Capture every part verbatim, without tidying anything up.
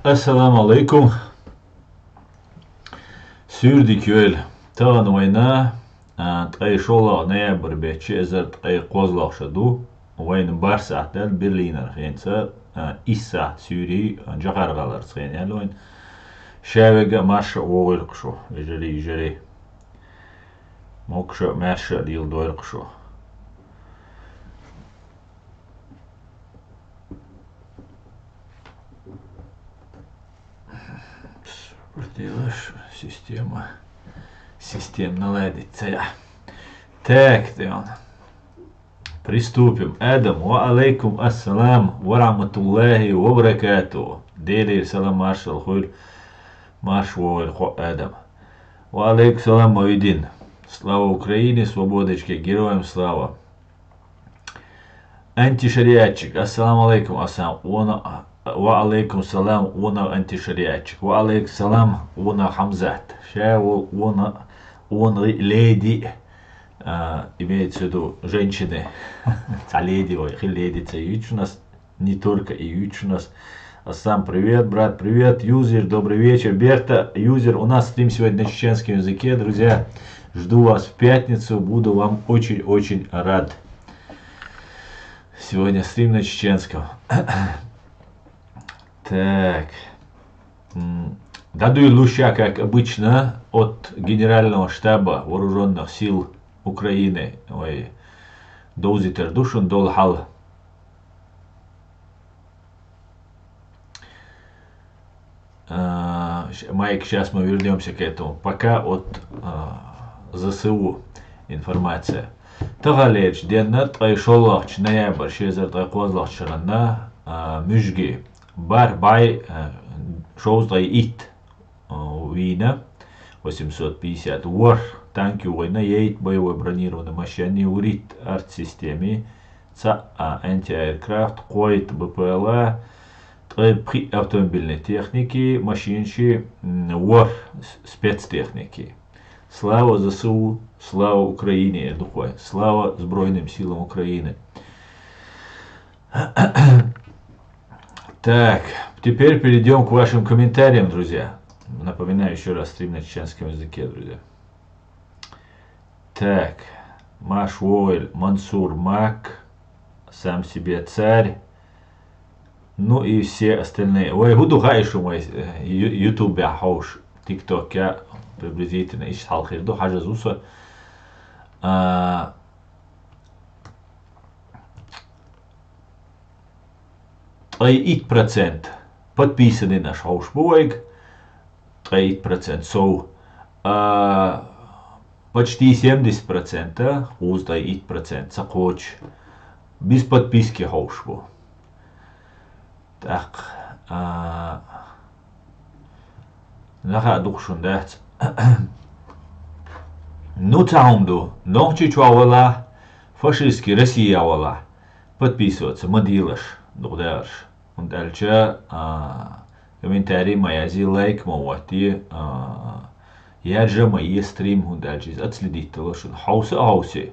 Ассаламу алейкум. Суьйре дика йойла. Тахана вайна, а, ткъе шоллагӀа ноябрь бетта ши эзар ткъе кхозлагӀа шу ду. Вайна бархӀ сахьат даьлла Берлинера хенца, а, исс сахьат суьйре, а, Джохар-ГӀаларца хенаяьлла вайна. Ша вега а марша а вогӀийла-кх шу, вежарий, йижарий. Могуш а, маьрша а леладойла-кх шу. Делаешь система. Система наладится, я. Так, Дион. Приступим. Адам, ва алейкум ассалам ва рахматуллахи ва баракату. Делера салам маршалла хуьлда, марша вогӀийла хьо, Адам. Ва алейкум салам, Мавидин. Слава Украине, свободочке, героям слава. Антишариатчик, ассаламу алейкум, Асан, вона, ва алейкум салам, вона антишариатчик, ва алейкум салам, вона Хамзат. Ша вол вона, вона леди, а, имеется в виду женщины. Цхьа леди вай, хи леди ца юьйцу нас, не только и юьйцу нас. Асан, привет, брат, привет. Юзер, добрый вечер. Берта, юзер, у нас стрим сегодня на чеченском языке, друзья. Жду вас в пятницу, буду вам очень-очень рад. Сегодня стрим на чеченском. Так. М, дӀадуьйлалуш я, как обычно, от Генерального штаба Вооружённых сил Украины. Ой, довзийтар ду шуна дола хьал. А, щ-, Майк, щас мы вернёмся к этому. Пока от, а, З С У информация. Таханлерча денна, ткъе шоллагӀча ноябрь ши эзар ткъе кхозлагӀча шеран, а, муьжгий, бархӀ бӀай, а, шовзткъе итт, а, вийна, восемьсот пятьдесят, ворхӀ танк югӀийна, ейтта боевой бронированный машен, вуьрхӀитта артсистема, цхьа, а, антиаэркрафт, кхойтта Б П Л А, ткъе пхиъ автомобильни техника, машинаш, м, ворхӀ с-, спецтехника. Слава З С У, слава Украине, эр ду-кх вай. Слава Сбройным силам Украины. Так, теперь перейдём к вашим комментариям, друзья. Напоминаю ещё раз, стрим на чеченском языке, друзья. Так, марша вогӀийла, Мансур Мак, сам себе царь, ну и все остальные. Вай, хӀун ду хаьий шуна вай, э, ю-, ютубехь хьовсуш, тиктоке приблизительно иштта хьал хир ду, хьажа еза со. А, ткъе итт процент подписанныйш хьовсуш бу вайга, ткъе итт процент сов. А, почти семьдесят процент, кхузткъе итт процент ца кхочуш, без подписки хьовсуш бу. ТӀаккха, а, нах а дукха шуна дац. Ну, цхьа хӀума ду, Нохчийчохь валахь, фашистский Россия валахь, подписываться ма делаш, дукха даьлларш. ХӀунда аьлча, а, комментарий ма язъе, лайк ма хӀотте, а, яржа ма е стрим, хӀунда аьлча иза отследить дало шуна. Хьовса а хьовсе,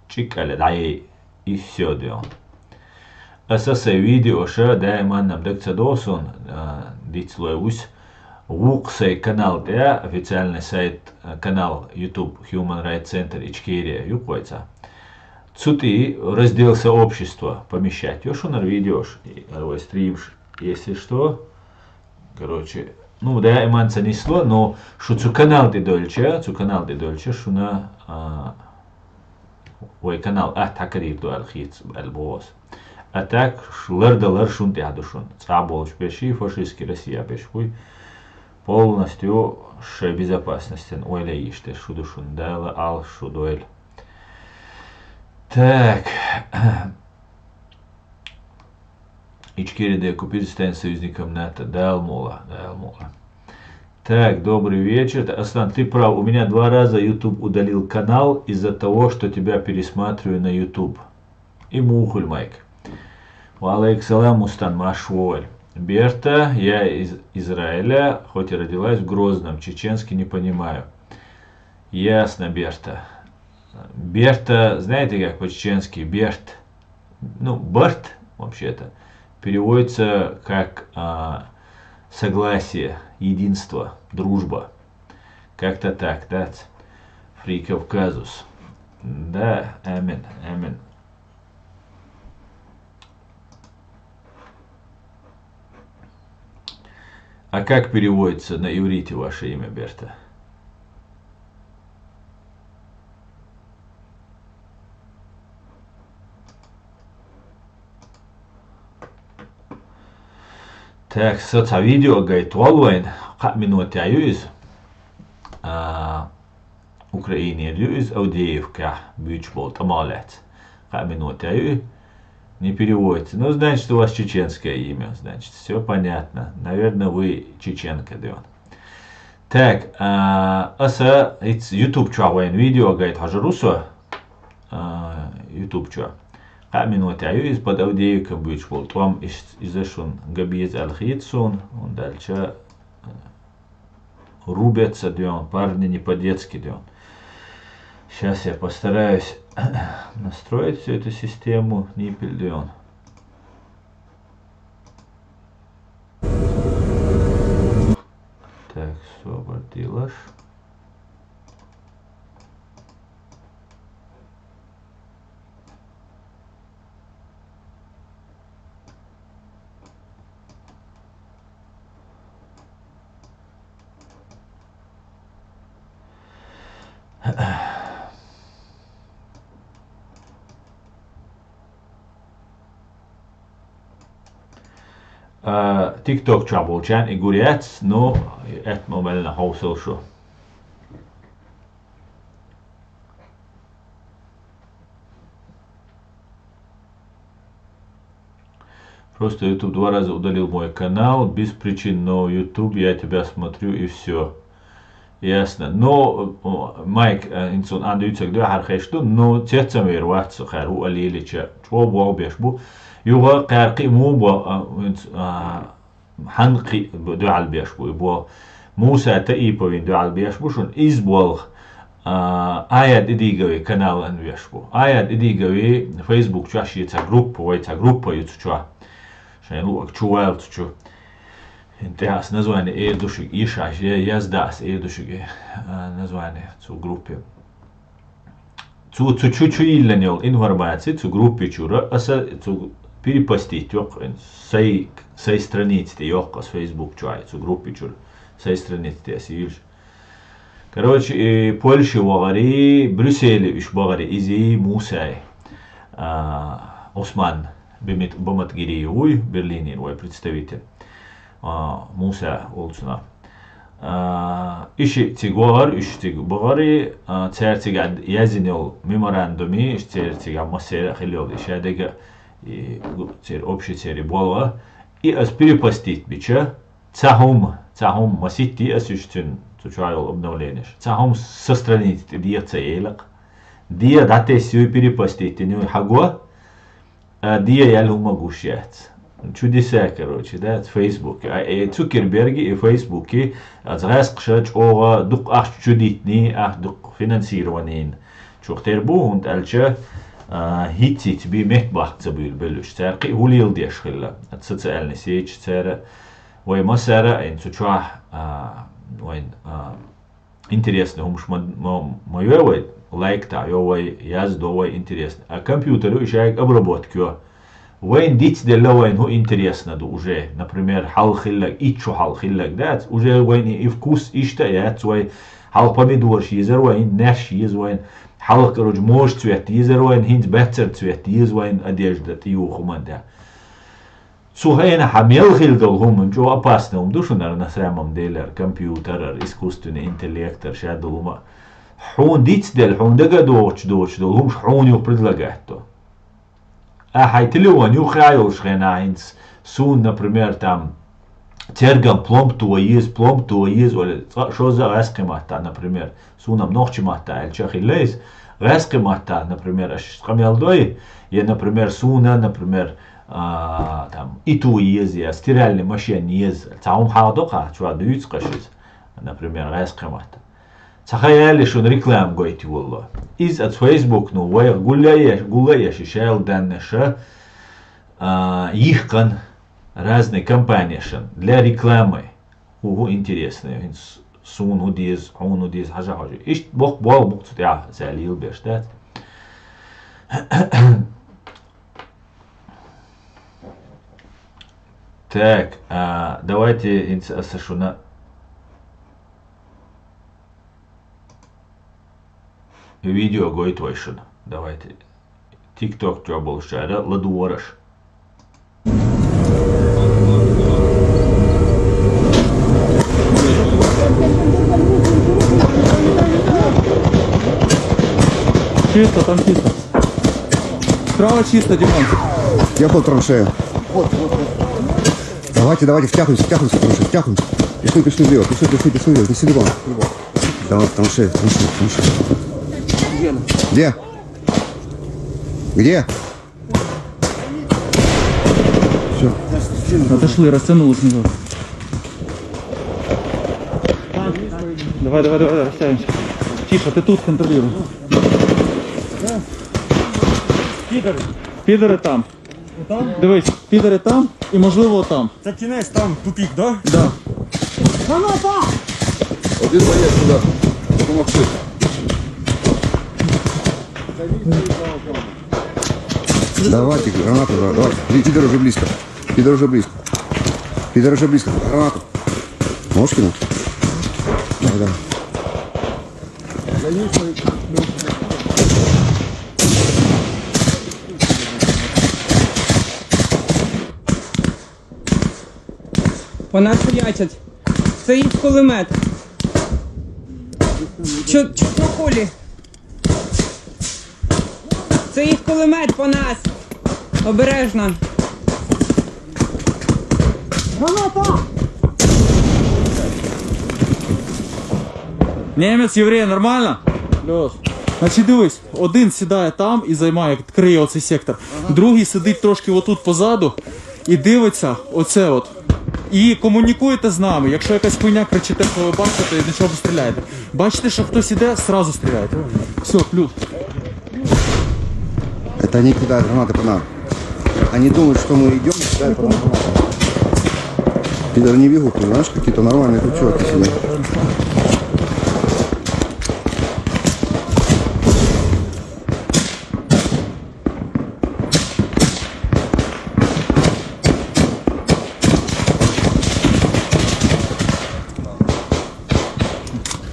чӀик аьлла дӀаяйа, и всё, дуьйна. Аса сайн видеош даиман нам дага ца догӀу суна, а, дицлой вуьсу. Вукху сайн канал тӀе, официальный сайт, а, канал YouTube Human Rights Center Ичкерия ю-кх вай цхьа. Цу тӀе раздел сообщества помещать йо шуна видеош, и, а, вай стримаш, если что. Короче, ну, даиман ца нисло, но шу цу канал тӀе доьлча, цу канал тӀе доьлча шуна, а, вай канал атта хьакарийр ду аьлла хеташ, аьлла боху аса. А так, ш-, лардалар шуна тӀехь ду шуна. Цхьаъ болчу берш и фашистский Россия берш буй. Полностью шайн безопасностен ойла йиш дерш шу ду шуна. Дала Ӏалаш шу дойла. Так. Ичкерия деоккупировать союзником НАТО. Дала мукъ лахь, Дала мукъ лахь. Так, добрый вечер. Аслан, ты прав. У меня два раза YouTube удалил канал из-за того, что тебя пересматриваю на YouTube. И муха хуьлу, Майк. Ва алейкум салам, Мустан, марша вогӀийла. Берта, я из Израиля, хоть и родилась в Грозном, чеченский не понимаю. Ясно, Берта. Берта, знаете, как по-чеченски? Берт. Ну, Барт, вообще-то, переводится как, а, Согласие, единство, дружба. Как-то так, да? Free Caucasus. Да, амин, амин. А как переводится на иврите ваше имя, Берта? Так, со цхьа видео гайта волла вайн, кхаъ минута ю иза. А, Украинера ю иза, Авдеевкахь буьйцуш болу тӀамал лаьцна. Кхаъ минута ю и не переводится. Ну, значит, у вас чеченское имя, значит, все понятно. Наверное, вы чеченка, да. Так, а, аса итс YouTube чохь вайн видео гайта хьожур ву со. А, YouTube чохь. Кхаъ минута ю иза, под Авдеевка буьйцуш болу тӀом, иш-, иза шуна ган беза аьлла хета суна, хӀунда аьлча, а, рубятся, дуьйна, парни не по-детски, дуьйна. Сейчас я постараюсь настроить всю эту систему, ниппель, дуьйна. Так, собар дилаш. А, TikTok чохь болчарна и гур яц, но аьтто мел хьовсал шу. Просто YouTube два раза удалил мой канал без причин, но YouTube, я тебя смотрю и все. Ясно. Но, о, Майк, э, хӀинца суна а дуьйцург дуьхьал хезаш ду, но цецам вер вац со, хӀара хӀу а лелича, чӀогӀа болх беш бу. Юха кхаьркхи а муха бо, а, хӀинца, а, хьан кхи а дуьхьал беш бу и болх. Муса Таиповин дуьхьал беш бу шуна. Иза болх, а, Аят Идигови каналан веш бу. Аят Идигови Facebook чохь шен цхьа группа, вай цхьа группа ю цу чохь. Шайн луъаг чу ваьлла цу чу. ХӀинца тӀе ас название эр ду шуьга, ишаш я, язда ас эр ду шуьга, а, название цу группе. Цу, цу чу, чу йиллина йолу информаци цу группи чуьра аса цу перепостить йоккху, сайн, сайн страница тӀе йоккху ас Facebook чохь, цу группи чуьра сайн страница тӀе аса йилча. Короче, и Польши вахари, Брюсселе уьш бахари, изи Мусай, а, Усман Бимит-, Баматгири вуй, Берлинера вай представитель. А, Муса олу цунах. А, и шиъ цига вахара, уьш цига бахара, а, цара цига яздина йолу меморандуми, уьш цара цига массеран а хилла йолу, и шадерг а, и гу-, церан общий церан болх а. И ас перепостить бича, цхьа хӀума, цхьа хӀума масийтти ас уьш цуьнан, цу чохь йолу обновленеш. Цхьа хӀума со страница тӀе де ца елакх. Де дӀатесна юй, перепостить дина юй, хьан го? А, де яьлла хӀума гуш яц. Чудеса, короче, да, Facebook. А, э, Цукерберги и Facebook-и, а, гӀаскхаша чӀогӀа дукха ахча чу диттиний, ахь дукха финансирование чух тера бу, хӀунда аьлча, а, хӀиц-хӀиц би меттабаккха ца буьйлу беллуш. Цара кхин а хӀу леладеш хилла. Социальный сеть цара, вай массара а, айн цу чохь, а, вайн, а, интересный хӀумаш ма, ма, ма йой вай, лайк тӀе йо вай, яздо вай интересный. А компьютер ю и шайга обработка йо. Вайн дицделла вайн хӀу интересно ду уже. Например, хьалха хилларг, итт шу хьалха хилларг дац, уже вайн и, и вкус иштта а яц вай. Хьалха помидораш езар вайн, неш еза вайн. Хьалха, короче, можа цвет езар вайн, хӀинца баьццара цвет еза вайн одежда тӀе юха хӀуманна тӀехь. Цу хенахь хьан мел хилла долу хӀума, чӀогӀа опасный хӀума ду шуна ара, на самом деле, ара, компьютер, ара, искусственный интеллект, ара, ша долу хӀума. Хьуна дицделла, хьуна дага а доцуш, доцуш долу хӀумаш хьуна юха предлагать до. Ахьа хьайн телефон юха а йолуш хенахь хӀинца суна, например, там, цергам пломб то еза, пломб то еза, вала цкъа а шозза а гӀаьскхи маттахь, например, суна-м нохчи маттахь аьлча а хилла иза, гӀаьскхи маттахь, например, аша къамел дой, я, например, суна, например, а, там, итт еза, я стиральный машен еза, цхьа хӀума хьахдо-кх ахь, чохь дуьйцу-кх аша иза, например, гӀаьскхи маттахь. Цхьа хан яле шуна реклама гойту волло. Иза оцу Facebook-но вайх гулъеш, гулъеш и шайла даннаша, а, йихкан, разные компанешна для рекламы. ХӀу, хӀу интересный, хӀинца суна хӀу деза, хьуна хӀу деза, хьажа, хьажа. Иштта боккха болх бу-кх цу тӀехь, цаьрга лелабеш дац. Так, а, давайте хӀинца аса шуна видео гойту вай шуна. Давайте. ТикТок чохь болчара ладугӀур аша. Чисто, там чисто. Справа чисто, Димон. Я под траншею. Давайте, давайте, втягиваемся, втягиваемся, короче, втягиваемся. Пішли, пішли вліво, пішли, пішли, пішли вліво, пішли вліво. Давай, траншея, траншея, траншея. Где? Где? Все. Отошли, растянулись назад. Давай, давай, давай, давай, растягиваемся. Тише, ты тут контролируй. Підери. Підери там. Отам? Дивись, підери там і, можливо, там. Це кінець, там тупик, да? Да. Один боєць сюди. Допомогти. Давайте гранату, давайте. Пидор уже близко. Пидор уже близко. Пидор уже близко. Гранату. Можешь кинуть? Давай, давай. По нас хуячать. Це їх кулемет. Чо, чо, чо, Колі? Це їх кулемет по нас. Обережно. Граната! Німець, єврей, нормально? Плюс. Значить, дивись, один сідає там і займає, криє оцей сектор. Другий сидить трошки отут позаду і дивиться оце от. І комунікуєте з нами. Якщо якась хуйня, кричите, що ви бачите, і нічого, не стріляєте. Бачите, що хтось іде, сразу стріляйте. Все, плюс. Это они кидают гранаты по нам. Они думают, что мы идем, кидают по нам гранаты. Пидоры не бегут, понимаешь, какие-то нормальные тут чуваки сидят.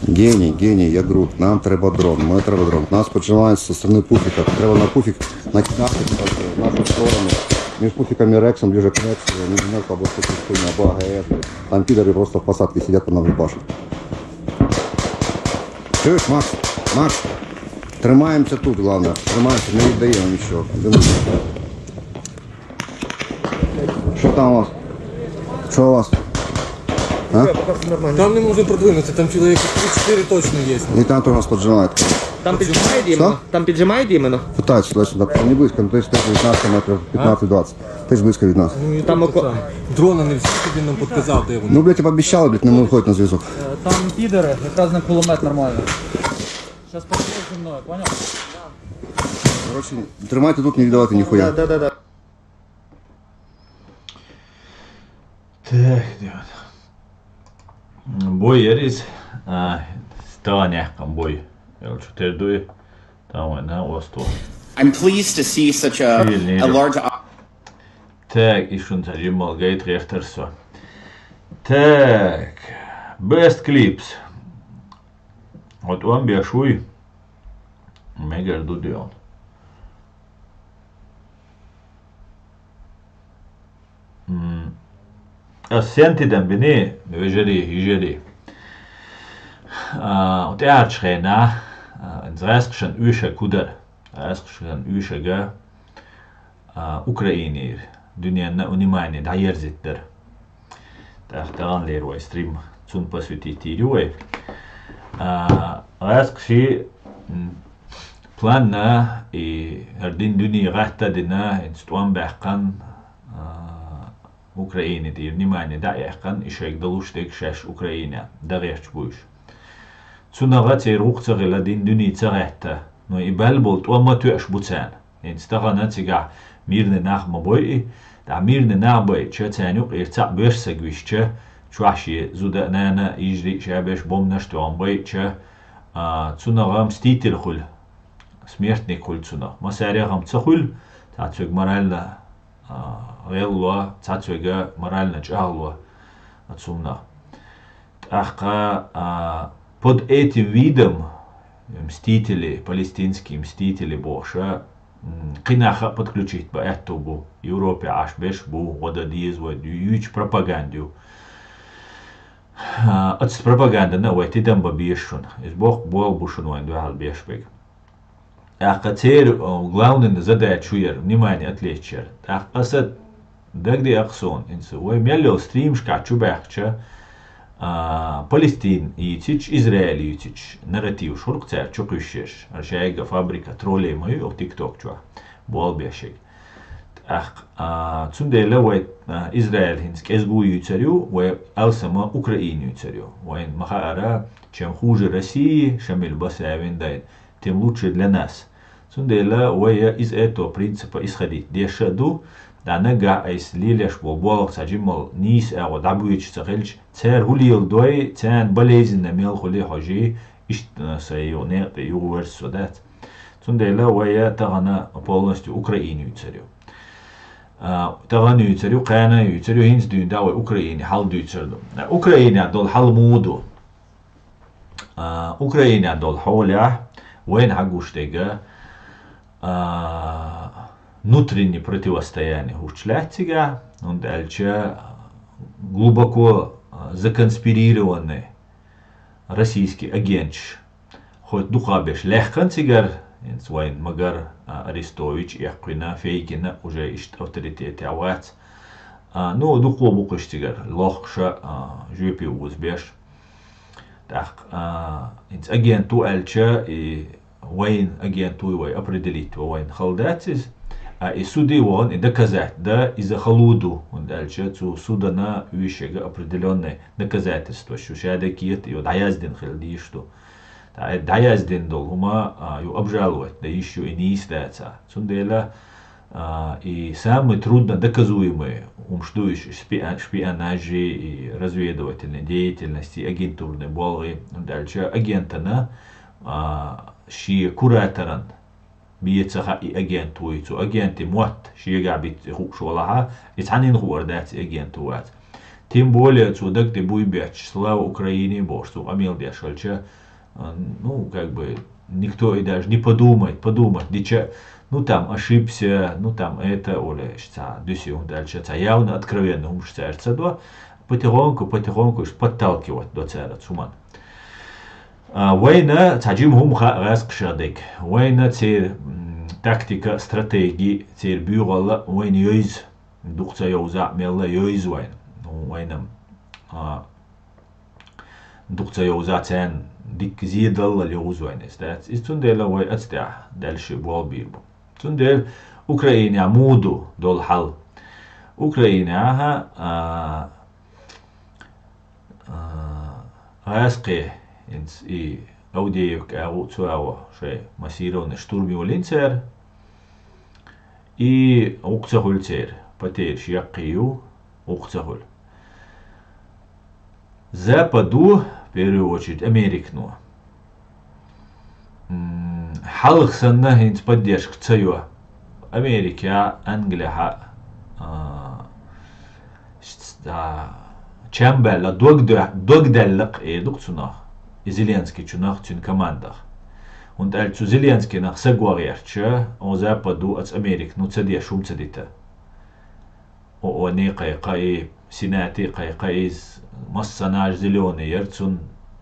Геній, геній, я Грут, нам треба дрон, мені треба дрон. Нас поджимають зі сторони пуфіка, треба на пуфік накидати в нашу сторону. Між пуфіком і Рексом ближе к Рексу, не знаю, або щось хуйня, або АГС. Там підари просто в посадці сидять, по нам їбашать. Чуєш, Макс? Макс, тримаємося тут, головне. Тримаємося, не віддаємо нічого. Йдемо. Що там у вас? Що у вас? А? Там не можна продвинутися, там чоловік три-чотири точно є. І там теж нас поджимають. Там піджимають іменно? Що? Там піджимають іменно? Питаються туди-сюди, не близько, ну, десь дев'ятнадцять метрів, п'ятнадцять-двадцять. Десь близько від нас. Ну, і там тут око- так само. Дрона не взяв, тобі нам підказав, де вони. Ну, блядь, обіцяли, блядь, не виходять на зв'язок. Е, там підери, якраз на кулемет нормально. Щас пішли зі мною, поняв? Короче, тримайте тут, не віддавайте ніхуя. Да, да, да, да. Так, ребята. Бой еріс, а, стала някакъым бой. Я лучше тердуй, там война, остро. I'm pleased to see such a, a large Так, и шуна цхьа жимма гайта гӀертар со. Так, best clips. Вот он беш вуй. Мегар ду де он. М, ас сен тидам бини, вежарий, йижарий. А, вот тӀаьхьарчу хенахь, а, гӀаьскхашна уьйш кудар. ГӀаьскхашна уьйш а, Украинера дуьненна внимание дӀаерзийта дара. ТӀаккха таханлера вай стрим цунна посвятить йира вай. А, гӀаьскхий, м, планна и хӀара дин дуьне гӀатта а дина, хӀинца тӀом баьккхина, а, Украине тӀера внимание дӀа а яьккхина, и шайга далуш дерг шаьш Украине дӀагӀерташ бу уьш. Цунах церан гӀуллакх ца хилла, дин дуьне ца гӀетта, но и баьлла болу тӀом ма тоьаш бу царна. ХӀинца тахана цигахь мирный нах ма бой и, ТӀаккха мирный нах байча, царна юкъера цхьаъ боьрша саг висча, чохь шен зуда а, нана а, йижарий а, шаберш а бомбанаш а тоьхна байча, а, цунах мститель хуьлу. Смертник хуьлу цунах. Массаьргахь-м ца хуьлу, цхьацца верг морально, а, гӀелло, цхьацца верг морально чӀагӀло оцу хӀуманах. ТӀаккха, а, под этим видом мстители, палестинские мстители бохуш, м, кхин нах а подключить бан аьтту бу. Европе Ӏаш берш бу, гӀо дан деза вай, ю-, юьйцу пропаганда ю. А, оцу пропагандана а вай тидам бан беза шуна. Иза боккха болх бу шуна вайна дуьхьал беш берг. ТӀаккха церан, а, главный задача ю яра, внимание отвлечь яра. ТӀаккха аса дагадеа-кх суна, хӀинца вай мел йолу стримашкахь чу баьхкича, а, Палестин йийцича, Израиль йийцича, нарративаш хуьлу-кх цара чу кхуьссуш ерш. Ара шайга фабрика троллей ма ю, оха TikTok чохь болх беш ерг. ТӀаккха, а, цундела вай, а, Израиль хӀинца кӀезиг юьйцур ю, вай алсам Украина юьйцур ю. Вайна ма хаара, чем хуже России, Шамиль Басаевн дайн, тем лучше для нас. Цундела вай из этого принципа исходить деш а ду, дӀа наггахь айса лелош болу болх цхьа жимма нийса агӀо дӀабоьдуш ца хилча, цара хӀун леладой, царна болезненно мел хуьлий хьожий, иштта сайн юха некъа тӀе юхаверза со дац. Цундела вай тахана полностью Украина юьйцур ю. А, тахана юьйцур ю, кхана юьйцур ю, хӀинца дуьйна дӀа вай Украине хьал дуьйцур ду. Украинехь долу хьал муха ду? А, Украинехь долу хьолехь вайна хьагуш дерг, а, внутреннее противостояние хӀуттуш лаьтта цигахь, хӀунда аьлча глубоко, а, законспирированный российский агенташ хоть дукха беш лаьхкина цигара, хӀинца вайна ма-гарра, а, Арестович а эккхина, Фейгина а уже иштта авторитетехь вац. А, ну, дукха бу-кх уьш цигара лохкуш а, а, жоьпе озабеш. ТӀаккха, а, хӀинца агент ву аьлча, и вайн агент вуй вай определить ван вайна хала дац иза. А и суде вахана и доказать дан, иза хала ду, хӀунда аьлча цу судана вуьйш ерг определённый доказательстваш ю, ша дерг кхета, ю дӀаяздина хила дезаш ду. ТӀаккха и дӀаяздина долу хӀума, а, ю обжаловать дан йиш ю, и нийса дацахь. Цундела, а, и самый трудно доказуемый хӀумаш ду уьш, шпион-, шпионажи, и разведывательная деятельность, и агентурный болх, хӀунда аьлча агентана, а, шен кураторан бен ца хаьа и агент вуй, цу агентан мотт шегахь биц и хууш валахьа, и цхьаннан хуур дац и агент ву вац. Тем более цо даг тӀе буй бетташ «Слава Украине» бохуш, цо къамел деш хилча, а, ну, как бы, никто и даже не подумает, подумать дича, ну, там, ошибся, ну, там, это, олуш цхьа дуьсу, хӀунда аьлча цхьа явно, откровенно хӀумаш цара ца до, потихоньку, потихоньку уьш подталкивать до цара цу хӀуманна. А, вайна цхьа жима хӀума хаьа гӀазкхашах дерг. Вайна церан, м, тактика, стратеги, церан буьйгӀалла вайна йовза. Дукха ца йовза а, мелла а йовза вайна. Ну, вайна, а, дукха ца йовза а, царна дикка зен даллал йовза вайна иза, дац? Иза цундела вай оцу тӀехь даьлла ши болх бийр бу. Цундела Украинехь муха ду долу хьал? Украинехь, а, а, гӀазкхий, хӀинца и Авдеевка агӀо, цу агӀо шайн массированный штурм йолийна цара. И гӀуллакх ца хуьлу церан, потеряш яккхий ю, гӀуллакх ца хуьлу. Западу, в первую очередь, Американо, м, хьалха санна хӀинца поддержка ца йо. Америкехь, Англехь, а, ш-, а, чам баьлла, дог де-, дог даьлла-кх эр ду-кх цунах, и Зеленскийчунах, цуьнан командах. ХӀунда аьлча цу Зеленскийнах саг ван гӀертача, о Западу, оцу Американо ца деш хӀума ца дита. О, о, некхай кхаъ и, Сенате кхайкха иза, массанхьа зелёный яра цунна,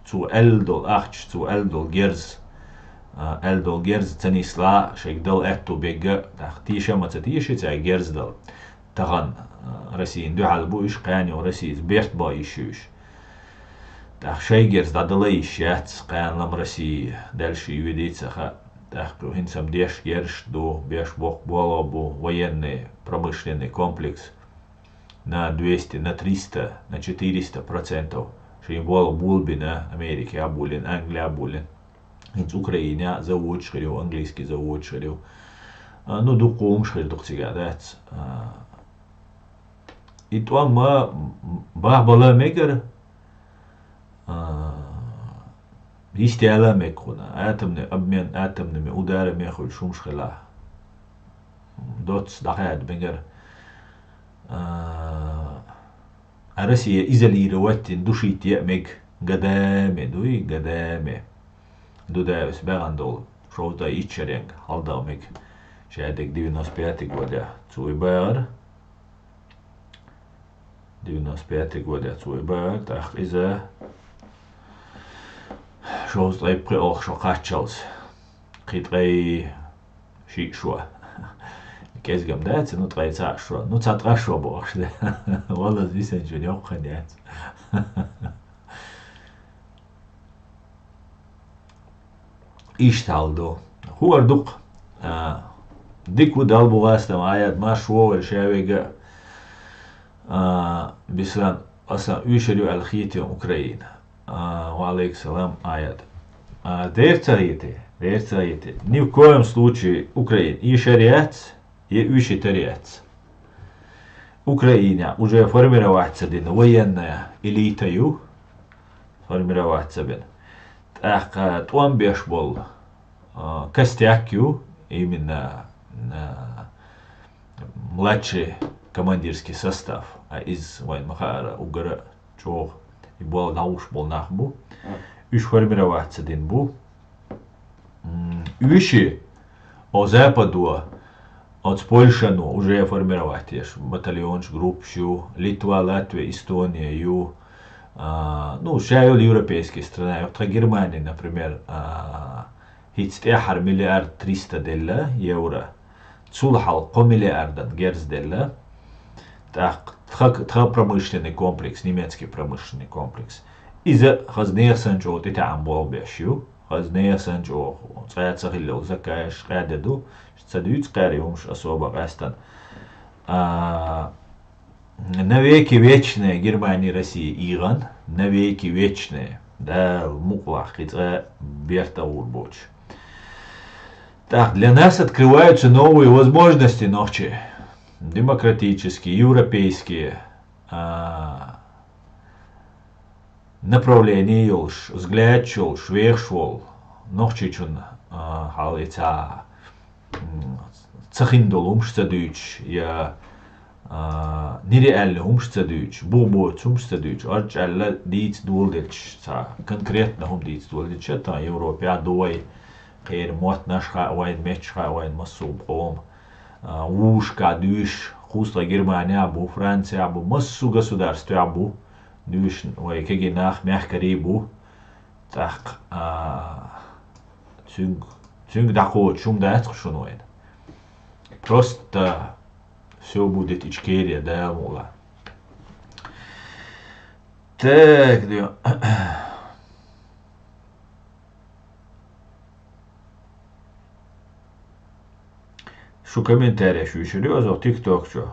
цо аьлла долу ахча, цо аьлла долу герз, а, аьлла долу герз ца нислахь, шайга дала аьтту бегга, тӀаккха теша а ма ца теши цаьрга герз дала. Тахана, а, Россина дуьхьал бу уьш, кхана йо Россица берт бан йиш ю уьш. ТӀаккха шайн герз дӀадала йиш яц, кхана лам Россия даьлла ши йоьдий ца хаьа. ТӀаккха хӀинца-м деш герзаш ду, беш боккха болх бу, военный, промышленный комплекс. На двести, на триста, на четыреста процентов. Шайн болх болабина, Америка а болийна, Англи а болийна. ХӀинца Украина заводаш хир ю, английский заводаш хир ю. А, ну, дукха хӀумаш хир ду-кх цигахь, дац? А, и тӀом ма бахбала мегара, а, йистяла мег кхуна. Атомный обмен, атомными ударами хуьлуш хӀумаш хила. Доцца дӀахаьда мегара. А, а Россия изолировать дина, душить е а мег, годами дуй, годами. Дудаевс баьгӀан долу, шовзткъе итт шеренга хьалдагӀа мег. Шадерг девяносто пятый годехь цо и багӀар. Девяносто пятый годехь цо и багӀар, тӀаккха иза шовзткъе пхоьалгӀа шо кхаччалц. Кхин ткъе шиъ шо. КӀезгам дац, ну, ткъе цхьаъ шо. Ну, цхьа ткъа шо бохуш де. Валлаз висанчун йоккха яц. Иштта хьал ду. ХӀора дукха. А, дика ву, Далла бу гӀастам, Аят, марша вогӀийла шавега. А, Бислан, аса уьшар ю аьлла хетий Украина? А, ва алейкум салам, Аят. А, дер ца хетий, дер ца хетий. Ни в коем случае Украина. И шариат, и уьши тариат. Украина уже формироваться дина военная элита ю, формироваться бина. ТӀаккха тӀом беш болу, а, костяк ю, именно, а, младший командирский состав. А иза вайн ма хаара угара чӀогӀа и болу дӀалуш болу нах бу. Уьш формироваться дина бу. М, уьши, о, Западо, оцу Польшано уже формировать еш, батальонаш, группаш ю, Литва, Латвия, Эстония ю, а, ну, ша йолу европейский страна, тхан Германия, например, а, хӀинца тӀаьххьара миллиард триста делла евро. Цул хьалха кхо миллиардан герз делла. ТӀаккха тха, тха промышленный комплекс, немецкий промышленный комплекс. Иза хаза нехан санна чӀогӀа тӀетаьӀам болх беш ю. Хаза нехан санна чӀогӀа цкъа а ца хилла йолу закаеш къаьда ду. Ца дуьйцу кхаьра и хӀумаш особо къаьстина. А, навеки вечные Германия, Россия ийгӀан, навеки вечные. Дала мукъалахь кхин цкъа бертахур боцуш. Так, для нас открываются новые возможности, нохчи. Демократические, европейские, а, направление йолуш, взгляд йолуш, вехаш волу нохчичун, а, хьал и ца, м, ца хин долу хӀумаш ца дуьйцуш, я, а, нереальный хӀумаш ца дуьйцуш, бу боцу хӀумаш ца дуьйцуш, орчӀаьлла дийца доладелча ца конкретно хӀума дийца доладелча, тхан Европехь а ду вай, кхеран моттанаш хаьа вайн, меттанаш хаьа вайн, массо а къоман, а, вовшашка дуьйш, кхузткъа Германия бу, Франция бу, массо а государствехь бу, дуьйш вай кегий нах, мехкарий бу. ТӀаккха, а, цуьнга, цуьнга дӀакхочуш хӀума дац-кх шуна вайна. Просто всё будет Ичкерия, Дала мукъалахь. Так, ду. Шу комментареш вуьйшур ю азо тикток чу.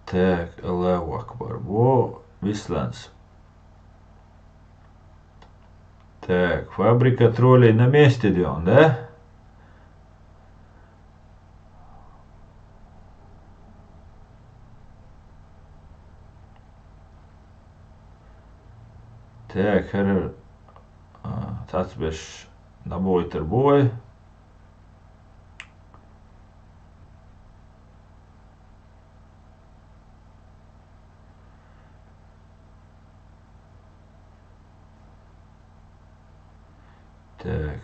Так, Аллаху Акбар. Во, Бисланс. Так, фабрика троллей на месте, Дион, да? Так, хӀара, а, цхьацбеш дӀабойтар бу вай. Так.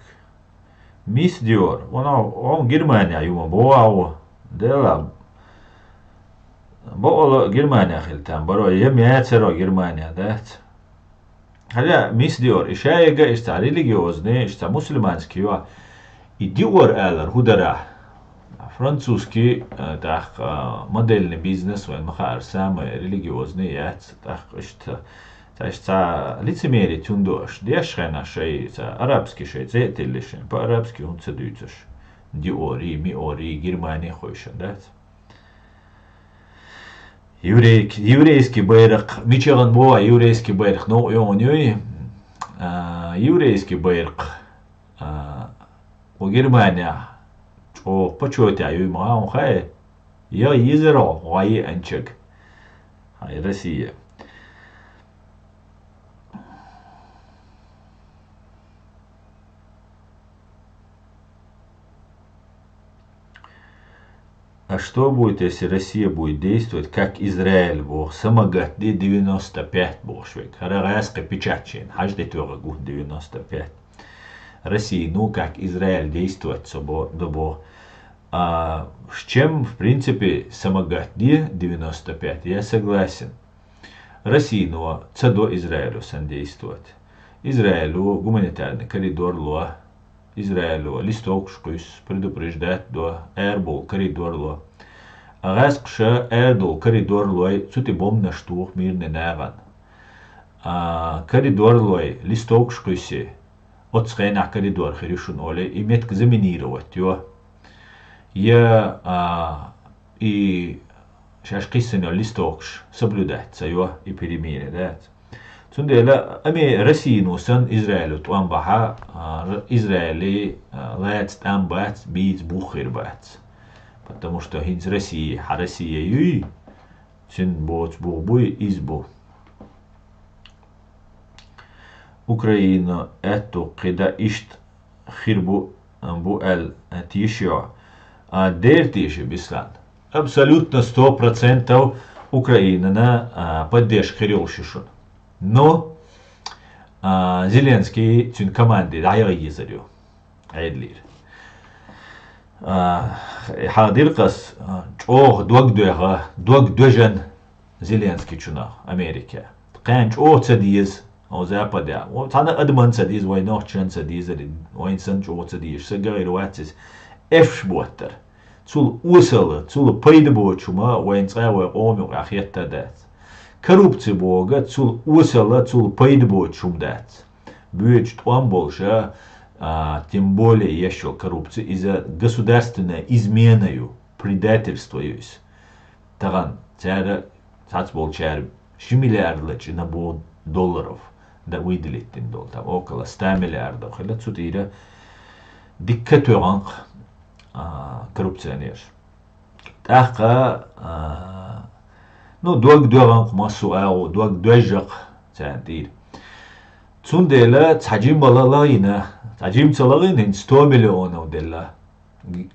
Мисс Диор, вон, вон Германия юма бо вау. Дела. Бо ола Германия хил там, баро, ем яцаро Германия, дац? Хьаля, мисс Диор, и шайга, и ца религиозный, и ца мусульманский ва. И Диор алар хӀу дара? Французский, э, тӀаккха, э, модельный бизнес, вайн ма хаара, самый религиозный яц, тӀаккха иштта, ца, иштта ца лицемерить хӀунда аш, деш хенахь шай, ца арабский шай, цӀе а тиллиш, по-арабски хӀунда ца дуьйцуш? Диори, миори, Германия хойшан дац? Еврейк-, еврейский байракх, мичагӀан боху еврейский байракх, новкъа йогӀун юй? А, еврейский байракх, а, Хьо Германия чӀогӀа почёте юй ма хьа, хьуна хаьий? Я йизаро гӀайи анчаг. Хьай Россия. А что будет, если Россия будет действовать как Израиль боху, самогатди девяносто пять бохуш верг? ХӀара гӀаскхи печатчийн хьажа де тоьгӀа гу девяносто пять. Россия, ну, как Израиль действовать со бо, до бо. А с чем, в принципе, самогатди девяносто пять, я согласен. Россия, ну, ца до Израилю сан действовать. Израилю гуманитарный коридор ло, Израило листовкаш кхуьссу, предупреждать до, аьрбовла коридор ло. А гӀаскхаша аьрдовла коридор лой, цу тӀе бомбанаш туху мирный нагӀан. А, коридор лой, листовкаш кхуьссий, оццу хенахь коридор хир ю шуна олий, и меттиг заминировать йо. Я, а, и шаьш кхиссина йолу листовкаш соблюдать ца йо, и перемирие дац. Цундела ами Россино санна Израилю тӀом бахьа, а, Р-, Израиле, а, лаца тӀам бац, бийца бух хир бац. Потому что хӀинца Россия, хьан Россия юй, цуьнан боцу бух буй, иза бу. Украина аьтту кхин дан иштта хир бу, бу аьлла тешайо. А, дера тешай, Беслан. Абсолютно сто процентов Украинана, а, поддержка хир йолуш ю шуна. Но, а, Зеленский цуьнан команде дӀаяха езар ю. Ӏедалера. А, хьан диркъас, а, чӀогӀа дог доьгӀа, дог доьжна Зеленскийчунах Америка. Кхаьна чӀогӀа ца деза, о, Западе. О, цхьана адаман ца деза, вай нохчан ца деза, вайн санна чӀогӀа ца дезаш, са гайра вац иза. Эфш боттар. Цул осала, цул пайда боцу хӀума вайн цкъа а вай къоман юкъахь хетта дац. Коррупци бохург цул осала, цул пайда боцу хӀума дац. Боьдучу тӀом болуша, а, тем более еш йолу коррупци, иза государственная измена ю, предательство ю иза. Тахана цара, цхьацца болчара ши миллиард лачкъина боху долларов дан выделить дина долу, там около ста миллиардов хилла, цу тӀера дикка тоьгӀанкъ, а, коррупционерш. ТӀаккха, а, ну, дог доьгӀанкъ массо а агӀо, дог доьжжакъ царна тӀера. Цундела цхьа жимма ла-, лагӀина, цхьа жимма ца лагӀина, хӀинца сто миллионов делла.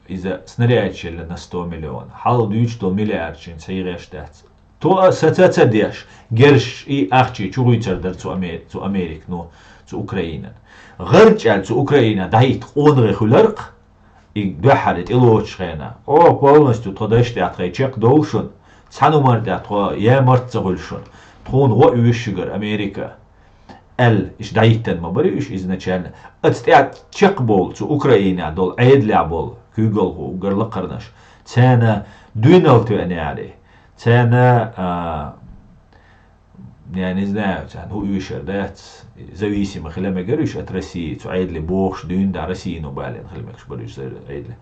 Иза снарядаш елла на сто миллион. Хьалха дуьйцуш долу миллиардаш хӀинца хьийгӀеш дац. То а саца ца деш, герзаш и ахча чу гӀуьйцур дара цу Аме-, цу Америка, ну, цу Украинан. ГӀарчӀаьлла цу Украина дӀахӀитта къонахий хуьларх, и дуьххьара тӀелоцучу хенахь. О, полностью тхо дайшна тӀехь тхайн чекхдовлу шуна, цхьана хӀуманна тӀехь тхо я март ца хуьлу шуна. Тхуна гӀо оьшу шуьгара Америка. Аьлла, иштта дӀахӀиттина ма бара уьш изначально. Аца тӀехь чекхбовлу цу Украинехь долу, Ӏедалехь болу куьйгалхо уггар лакхарнаш. Царна дуьйналла тоьъна яра. Царна, а, я не знаю, царна хӀун оьшур дац, зависимо хила мегара уьш от России, цу Ӏедале бохуш дуьйна да Россино балийна хила мегаш бара уьш Ӏедале.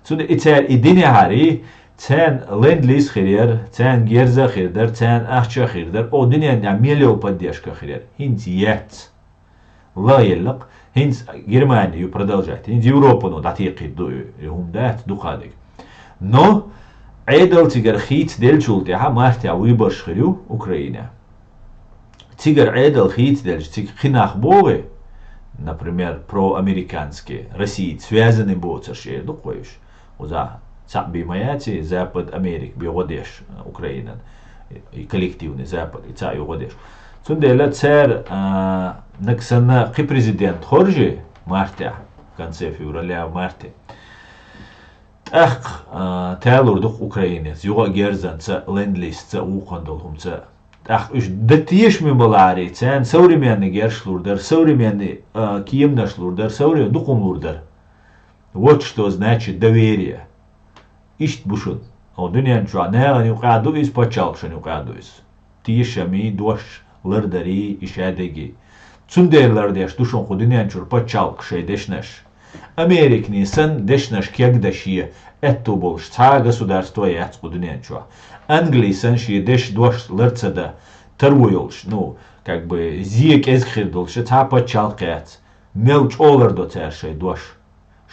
Цундела и цара и динехьарий, царна ленд-лиз хир яра, царна герз а хир дара, царна ахча а хир дара, о, дуьненна мел йолу поддержка хир яра. ХӀинца яц. ЛагӀеллакх, хӀинца Германия ю продолжать, хӀинца Европано дӀатекхийта ду и, и хӀума дац, дукха дерг. Но Ӏедал цигара хийцаделлачул тӀаьхьа мартехь выбораш хир ю Украинехь. Цигара Ӏедал хийцаделча, цига кхин нах богӀий, например, проамериканские, Россица связанный боцурш эр ду-кх вай уьш. Уза цхьаъ бен ма яций, Запад Америка бен гӀо деш, а, Украинан, и коллективный Запад, и цхьаъ ю гӀо деш. Цундела цара, а, нагахь санна кхин президент хоржий мартехь, в конце февраля, в марте. ТӀаккха, а, талур ду-кх Украинеца, юха а герзанца, ленд-лизца, вукхунна долу хӀумаца. ТӀаккха уьш дан тешаме ма лаьара, царна современный герзаш лур дара, современный, а, кеманаш лур дара, современный дукха хӀума лур дара. Вот что значит доверие. Иштта бу шуна. Хьо дуьнен чохь нахана юкъахь ду иза, пачхьалкхашна юкъахь ду иза. Тешамий, дош лардарий, и шадегий. Цундела лардеш ду шуна кху дуьнен чуьра пачхьалкхаш шайн дешнаш. Американий санна дешнаш кегдан шен аьтту болуш цхьа а государство яц кху дуьнен чохь. Англий санна шен дешан дош лар ца дан таро йолуш, ну, как бы, зен кӀезиг хир долуш цхьа а пачхьалкх яц. Мел чӀогӀа лардо цара шайн дош.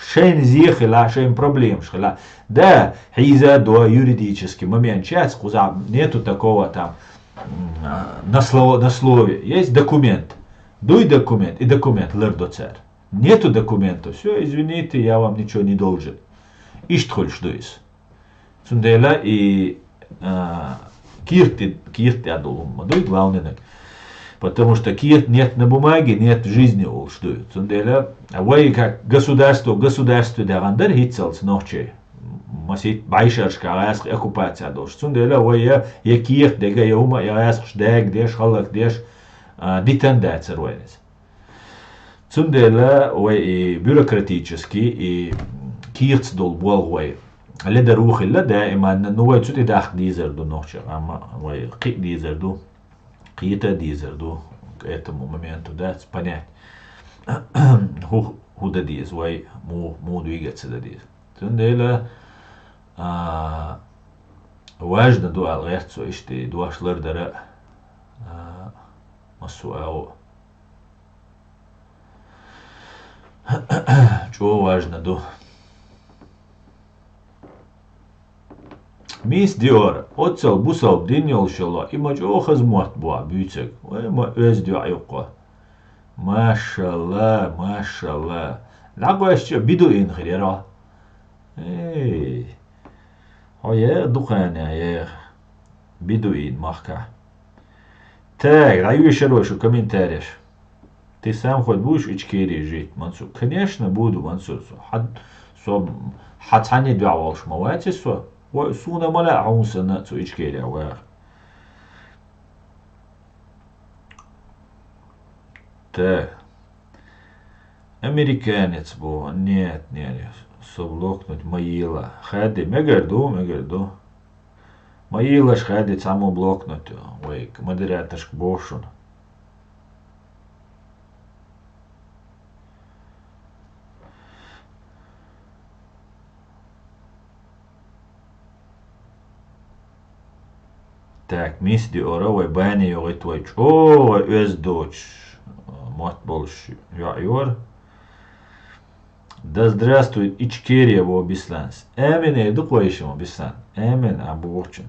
Шайн зе хила, шайн проблемаш хила. Да, хьийза до юридически момент сейчас, кхуза нету такого там, м, а, на слово, на слове. Есть документ. Дуй документ, и документ лар до цар. Нету документа. Все, извините, я вам ничего не должен. Ишт хулш дуйс. Цундела и, а, кирти, кирти адул ма дуй главный наг. Потому что кирт нет на бумаге, нет в жизни улш дуй. Цундела, а вай как государство, государство да гандар хицалц нохче. Масит байшаршка гаск оккупация долш. Цундела вай я, я кирт дега, я ума, я гаск шдаг деш, халак деш, а, дитан да царвайнес. Цундела вай и бюрократически, и кирц дол бол вай. Леда рухилла даиман, ну вай цути дах дизер ду нохча, ама вай кхи дизер ду, кхита дизер ду, к этому моменту да понять. Ху, худа диз вай, му, му двигаться да диз. Цундела, а, важно ду ал герцо ишти, дуаш лар дара, а, масу ау. ЧӀо важно ду. Мис Диор, оцал бусал дин йолшало, има чӀо хазмот буа бюцег. Ой, ма оз дуа юкъо. Машалла, машалла. Лагъашча биду ин хиреро. Эй. Хо е духаня е. Биду ин махка. Так, райвишер вашу комментариеш. Ты сам хоть будешь в Ичкерии жить, Мансур? Конечно, буду, Мансур. Со хьад-, со хьацхьанне дуьхьа волуш ма вац со. Ва суна ма лаьа хьуна санна цу Ичкерия ваха. Так. Американец бу. Нет, нет. Со блокнуть ма йийла. Хади, мегар ду, мегар ду. Ма йийлаш хади цхьаммо блокнуть, вай модераторшка боху шуна. Так, мис Диора вай бани йогӀит вай чӀогӀа оьзда доцуш, мотт болуш йоӀ йора. Да здравствует Ичкерия, во Бисланс. Амин, э, дукха вайшима, Бислан. Амин, а бохучун.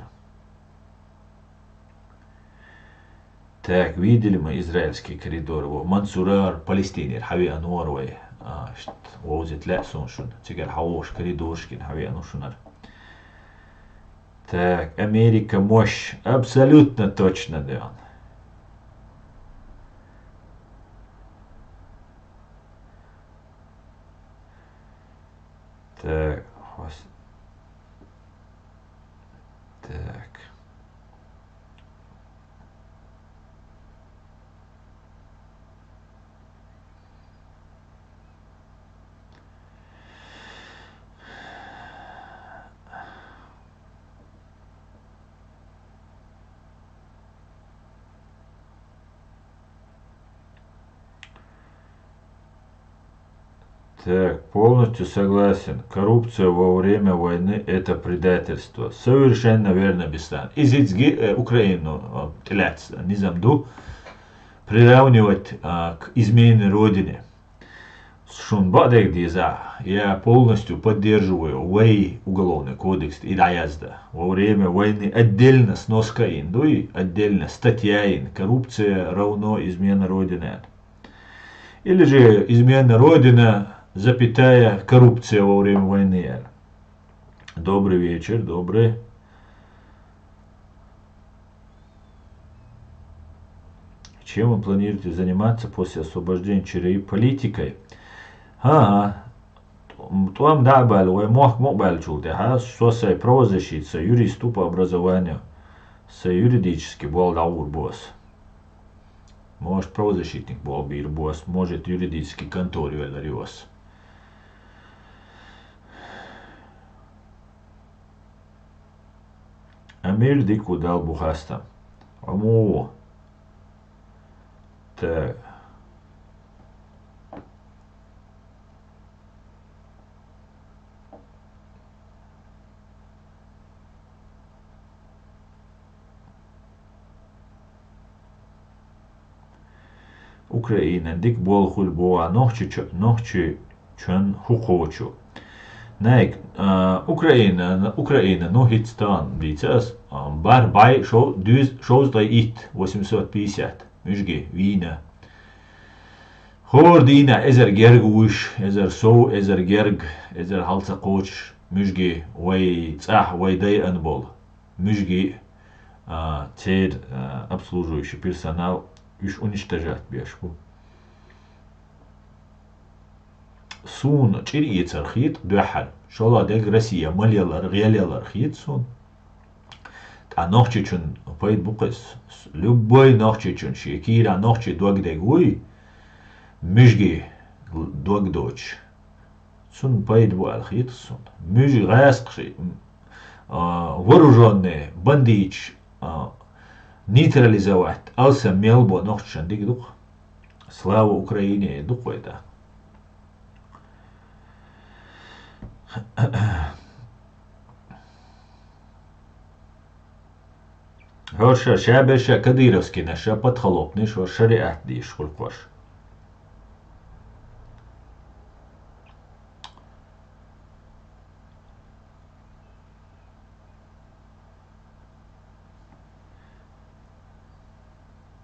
Так, видели мы израильский коридор. Во Мансурар, Палестинер, хьави анор вай. А, шт, вовзит ле сун шун. Цигар хьавош коридоршкин хьави ану шунар. Так, Америка мощь. Абсолютно точно, да он. Так, хос-, так. Так, полностью согласен. Коррупция во время войны — это предательство. Совершенно верно, Бислан. Изицги, э, Украину, э, тилац, низам ду, приравнивать, а, к измене Родине. Шун баъдег деза, я полностью поддерживаю вай уголовный кодекс и дӀаязда. Во время войны отдельно сноска ин дуй, отдельно статья ин, коррупция равно измена Родины. Или же измена Родина, запятая, коррупция во время войны. Добрый вечер, добрый. Чем вы планируете заниматься после освобождения ЧРИ? Политикой? Ага. ТӀом дӀа а баьлла, вай мохк мо а баьллачул тӀаьхьа, со сай правозащита, со юрист ву по образованию, со юридически болх дӀагӀур бу ас. Может, правозащитник болх бийр бу ас, может, юридически контора веллар ю ас. Амир, дика ву, Далла бу хастам. Аму. Так. Украина, дика болх хуьлу боху, нохчи чо-, нохчи Чон хӀу кхочу. Найк, а, Украина, Украина, ну, хӀиц тан дийца ас, а, бар бай шо-, дуьз-, шовзткъе итт, восемьсот пятьдесят, муьжги, вийна. ХӀора дийнахь эзар герга вуьш, эзар сов, эзар герга, эзар хьалца кхочуш, муьжги, вай цӀахь, вай дайан болу. Муьжги, а, церан, а, обслуживающий персонал, уьш уничтожать беш бу. Суна чӀир эцар хета дуьххьара. ШолгӀа дерг Россия ма лелар, гӀе лелар хета суна. Ткъа нохчичун пайда бу кхуьс. Любой нохчичун шен кийра нохчи дог дерг вуй, муьжги дог доцуш. Цунна пайда бу аьлла хета суна. Муьжги гӀаскхий, а, вооружённые бандиташ, а, нейтрализовать алсам мел бо нохчашан диг ду-кх. Слава Украине ду-кх вай тӀаккха. ХӀорш ша берш кадыровскийнаш, ша подхалопнаш, хӀорш шариат дийш хуьлу-кх хӀорш.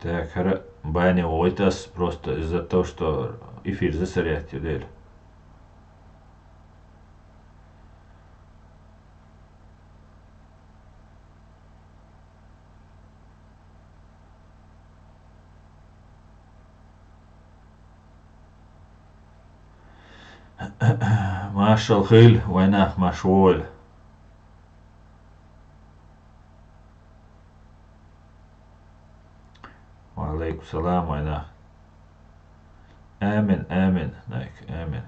Так, хӀара бане вогӀуьйту ас просто из-за того, что эфир засорять ю дела. Маршалла хуьлда, вайнах марша вогӀийла. Ва Ӏалайкум салам, вайнах. Амин, амин, Найк, амин.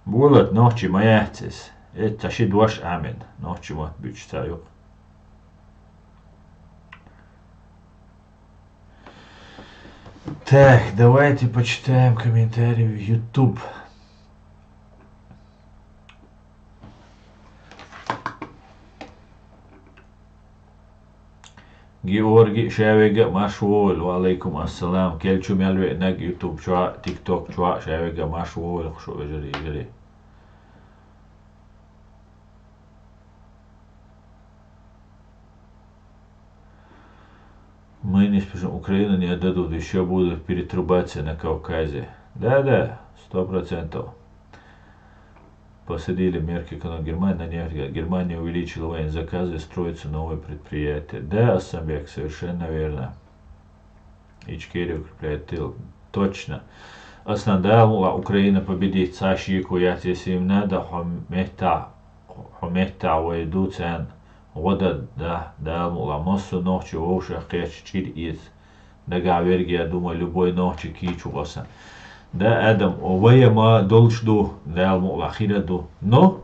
Болат, нохчи ма яц иза. Э, ца ши дош Ӏамин, нохчи мотт буьтуш ца юкъа. Так, давайте почитаем комментарии в YouTube. Георгий, ша вега а марша вогӀийла, ва Ӏалайкум ассалам. Кел чу мел веанарг YouTube чохь а, TikTok чохь а, ша вега а марша вогӀийла, шу вежарий, йижарий. Мы не спешим. Украину не отдадут, ещё будут перетрубаться на Кавказе. Да, да, сто процентов. Посадили мерки экономики Германии на нефть. Германия увеличила военные заказы, строятся новые предприятия. Да, Ассамбек, совершенно верно. Ичкерия укрепляет тыл. Точно. Аслан, Дала мукъ лахь, Украина победит, цхьа шеко яц, если им надо, хьо меттахь, хьо меттахь вай ду царна гӀо дан, да, Дала мукъ лахь, массо а нохчо вовшах кхетча чӀир эца. Дагахь верг а ду ма любой нохчи кийча ву аса. Да, Адам, вай а ма долуш ду, Дала мукъ лахь, хир а ду. Но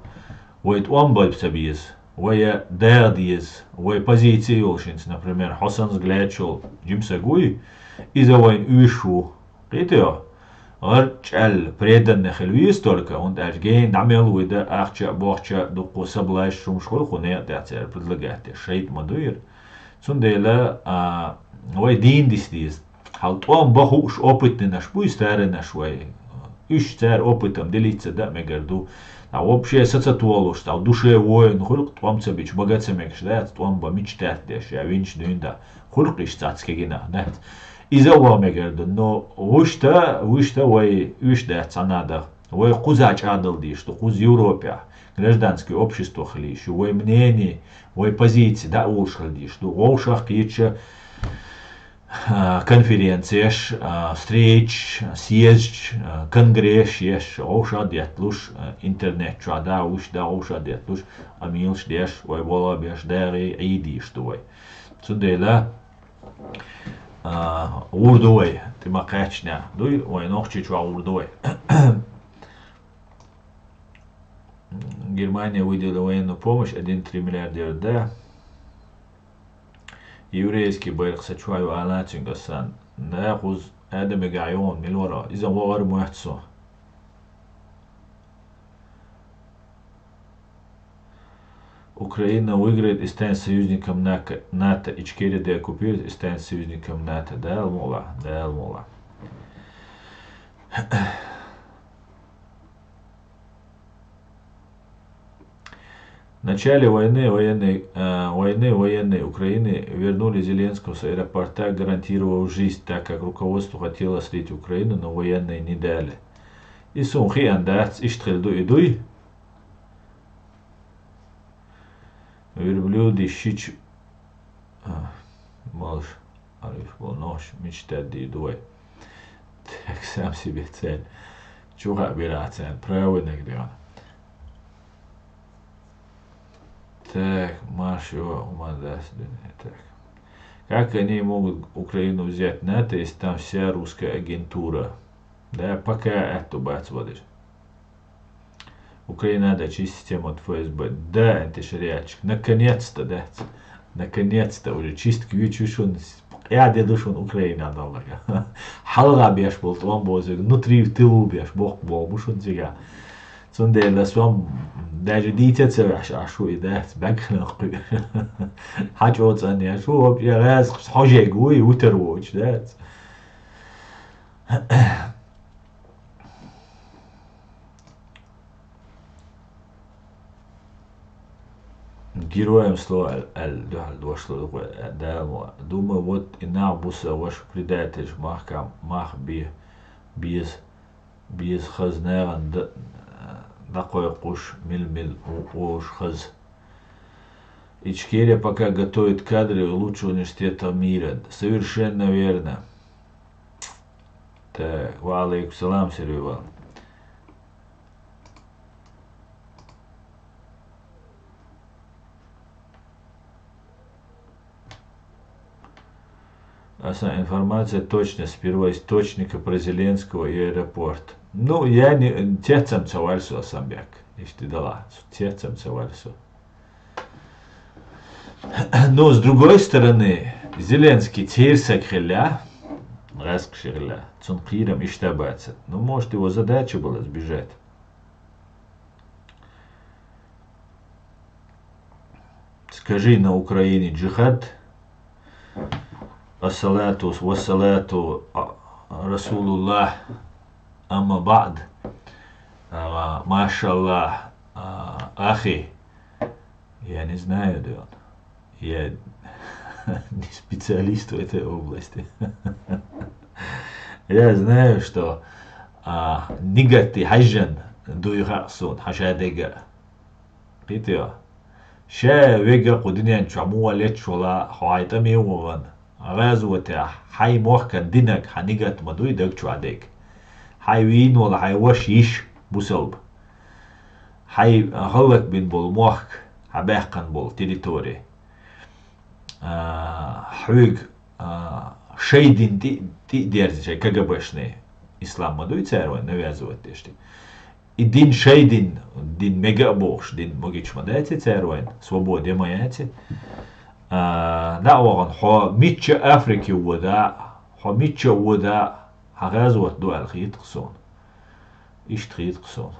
вай тӀом бан ца беза, вай а дагӀа деза, вай позици йолуш хӀинца, например, хьо санна взгляд йолу жима саг вуй, иза вайна уьйш ву. Кхетий хьо? ГӀарчӀ аьлла преданный хила веза только, хӀунда аьлча гена дӀа мел вуй дан, ахча а, бохча а, дуккха соблазн, хӀумаш хуьлу кху некъа тӀехь церан предлагать деш, шайтӀа ма дуй. Цундела, а, вай дийна диса деза. Хьал тӀом бан хууш опытнанаш буй, старинаш вай. Уьш цара опытом делиться дан а мегар ду. Ткъа вообще са ца толуш, ткъа душе воин хуьлу-кх тӀом ца бича, бага ца мегаш дац, тӀом бан мича теттадеш, я винчу дуьйна дан. Хуьлу-кх иштта цхьацца кегийнах, дац? Иза а ван мегар ду, но вуьшта, вуьшта вай уьш дац цхьана а даха. Вай кхуза чӀагӀдала дийш ду, кхуза Европехь, гражданский общество хила йиш ю, вай мнение, вай позиция дӀа а волуш хила дийш ду, вовшах кхетча, а, конференцеш, а, встречаш, съездаш, а, конгрессаш еш, вовшах а детталуш, а, интернет чохь да, вуьш да, вовшах а детталуш, къамелаш деш, вай болх беш, дагӀий, Ӏийдийш ду вай. Цундела, а, гӀур ду вай, тӀе ма кхаьчнехь, дуй, вай Нохчийчохь гӀур ду вай. Германия выделила военную помощь один три миллиарда евро, да. Еврейский байракх са чохь ю ала цуьнга сан. Да, кхуза Адамигахь йогӀун мила вара. Иза вогӀар моьтту со. Украина выиграет и станет союзником нако- НАТО. Ичкерия деоккупирует и станет союзником НАТО. Да, Алла мукъ лахь, да, Алла мукъ лахь. В начале войны военной, э, войны военной Украины вернули Зеленского с аэропорта, гарантировав жизнь, так как руководство хотело слить Украину, но военные не дали. И сунхи андац, иштхил ду и дуй. Верблюды шич, а, малыш, ариф, нож, мечта, ди, дуй. Так, сам себе цель. Чуха бирацен, правый нагдион. Так, марш его, умандас, так. Как они могут Украину взять НАТО, если там вся русская агентура? Да, пока это бац водишь. Украина да чи система от ФСБ. Да, это шариатчик. Наконец-то, да. Наконец-то уже чистки вичушун. Я дедушун Украина даллага. Халга беш болт, он бозы, внутри в тылу беш, бок болмушун зига. Цундела сом даже дитя цевяш ашу и да, бакхна ху. Хачо цан я шу, вообще раз хожегу и утер воч, да. Героям слава ал, ал, дуал, дуал, слава, да, мо. Думаю, вот и на буса ваш предатель, мах кам, мах би, биз, биз хаз наган да, да кой куш, мил, мил, у, уш хаз. Ичкерия пока готовит кадры лучшего университета мира. Совершенно верно. Так, ва алейкум салам, Сервивал. Аса информация точно с первоисточника про Зеленского и аэропорт. Ну, я не, тецам цавальсу асамбяк. Ишти дала, тецам цавальсу. Но, с другой стороны, Зеленский церсак хиля, гаск шиля, цун кирам иштабаца. Ну, может, его задача была сбежать. Скажи на Украине джихад. Ассалату вассалату, а, Расулуллах, амма ба'д. А, машаллах, а, ахи. Я не знаю, да он. Я не специалист в этой области. Я знаю, что, а, нигати хаджан дуйха сун, хашадега. Питио. Ша вега къудинен чамуа лечула хайтами воган. Газуатя хай мохкан динак ханигат мадуй даг чуадек. Хай вин вала хай ваш иш бусалб. Хай халлак бин бол мохк, хабяхкан бол территория. А, хьуиг, а, шайдин ти, ти дерзичай КГБшный ислам мадуй царван навязывать дешти. И дин шайдин, дин мега бохш, дин могич мадайти царван, свободе маяти. А, да ваган, хо митча Африки вода, хо митча вода, хагаз вот дуал хит ксон. Ишт хит ксон.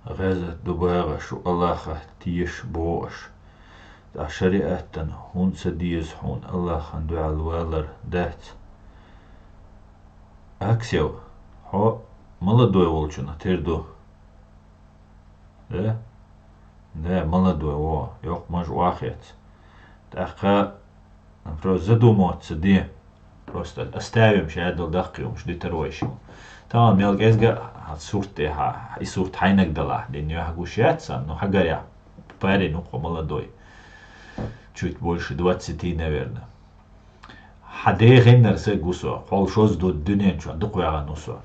Гъеза дубагъа шу Аллахӏа тийиш бош. Ца шариаттан хӏун ца деза хьун Аллахӏан дуьхьал валар дац. Аксев, хьо молодой волчунах тер ду. Да? Да, молодой, во, йокъ маж вахец. Тӏаккха, просто задуматься де. Просто оставим, шаьдал дахкиумш, дитарвайшим. Тамам, мел кӏезга, хьа сурт де, хьа, и сурт хьайнаг дала, дин яхь гуш яц сан, ну хьагаря. Парень ву хьо, молодой. Чуть больше двадцати, наверное. Хьан дехиннар са гу со, хьол шозза ду дуьнен чу, дукха ваьгӀан ву со.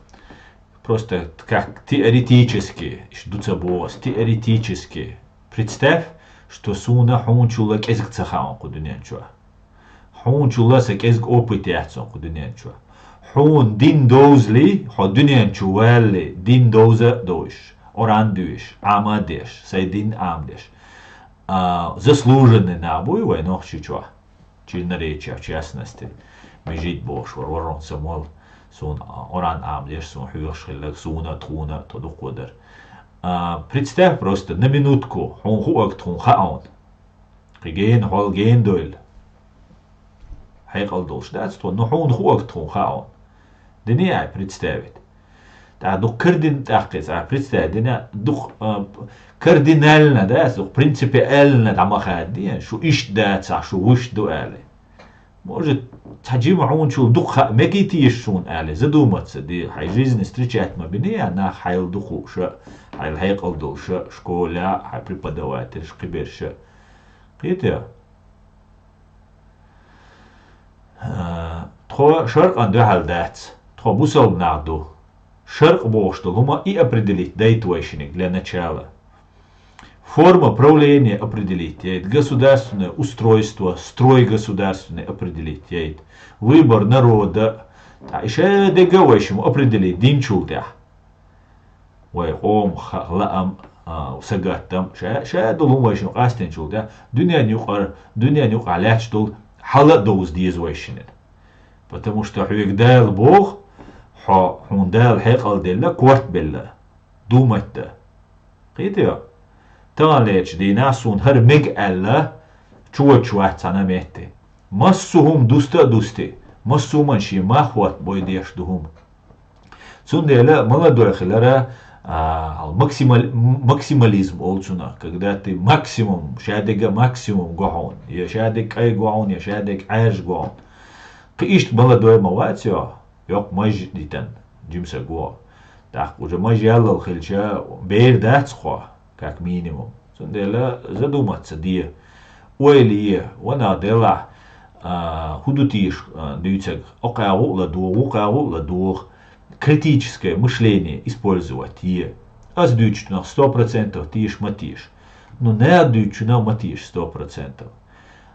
Просто как теоретически, иш ду ца бохас, теоретически. Представь, что суна хьуначул кӀезиг ца хаьа кху дуьнен чу. Хьуначул са кӀезиг опыт яц кху дуьнен чу. Хьуна дин довзале, хьо дуьнен чу валале, дин довза а довзаш, Къуръан дуьйш, Ӏама а деш, сай дин Ӏама деш. А, заслуженный нах буй вай Нохчийчохь. Черноречье, в частности, Межид бохуш вара, ворхӀун са молла, суна Къуръан Ӏама деш, суна хьоьхуш хилларг, суна а, тхуна а, тхо дуккха дара. А, представь просто, на минутку, хьуна хуург тхуна хаьа хьуна. Кхин гена, хьол гена дойла. Хьекъал долуш дац тхо, но хьуна хуург тхуна хаьа хьуна. Дина а представить. ТӀаккха дукха кардин-, тӀаккха иза, а, представить, дина дукха, а, кардинально, да, дукха принципиально дӀа ма хадде, шу иштта дацахь, шу вуьшта ду аьлла. Может, цхьа жима хьуначул дукха хаа мегий теша суна аьлла, задуматься де, хьайн жизни встречать ма бина, я нах хьайла дукха хууша, хьайла хьекъал долуша, школехь, хьайн преподавателаш, кхиберша. Кхетий? А, тхо шаркъан дуьхьал дац, тхо бусалба нах ду. Шаркъ бохуш долу хӀума и определить дайта вай шиниг для начала. Форма правления определить яйта, государственное устройство, строй государственный определить яйта, выбор народа, тӀаккха и шадерг а вай шимма определить динчул тӀаьхьа. Вай къомах ха-, лаам, а, сагаттам, ша, ша долу хӀума вай шимма къастинчул тӀаьхьа, дуьнен юкъара, дуьнен юкъахь лаьтташ долу хьал а довза деза вай шинна. Потому что хьоьга Дала боху, хьо, хьуна Дала хьекъал делла, корта белла, думать дан. Кхетий? Таханлерчу дийнахь суна хӀара мега аьлла, чувочу вац цхьана метте. Массо а хӀума дуста а дусти, массо а хӀуманна шен мах хӀотта бой деш ду хӀума. Цундела молодой хилара, а, максимал-, максимализм олу цунах, когда ты максимум, шадерг а максимум го хьуна, я шадерг кӀай го хьуна, я шадерг Ӏаьржа го хьуна. Кхин иштта молодой ма вац йо, йоккха маж дитан, жимсаг ву. ТӀаккха уже маж яллал хилча, бер дац кхо, как минимум. Цундела задуматься де. Ойла е, ванах делахь, а, хӀун ду теша, а, дуьйцург, окхагӀа а ладогӀа, вукхагӀа а ладогӀа, критическое мышление использовать е. Ас дуьйцучунах сто процентов теша ма теша. Ну, наха дуьйцучунах ма теша сто процентов.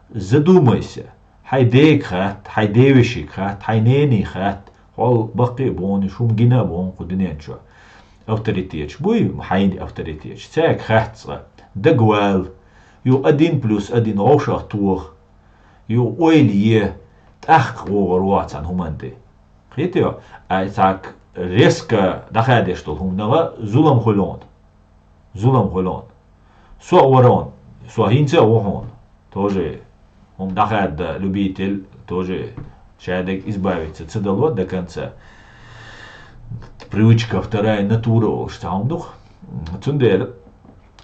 Задумайся, хьайн дега хатта, хьайн девешига хатта, хьайн нене хатта, хьол баккхий а бохуш, хӀума гина а боху кху дуьнен чу. Авторитеташ буй, хьайна авторитеташ, цаьрга хатта цкъа. Дагавала, юха один плюс один вовшах тоха, юха ойла е, тӀаккха вогӀур ву цхьана хӀуманна тӀе. Кхетий? Ай цхьа резко дӀахадеш долу хӀуманах зулам хуьлу хьуна. Зулам хуьлу хьуна. Со а вара хьуна, со хӀинца а ву хьуна. Тоже хӀума дӀахадда любитель, тоже шадерг избавиться ца дало до конца. Привычка, вторая натура олуш цхьа хӀума ду-кх. Цундела,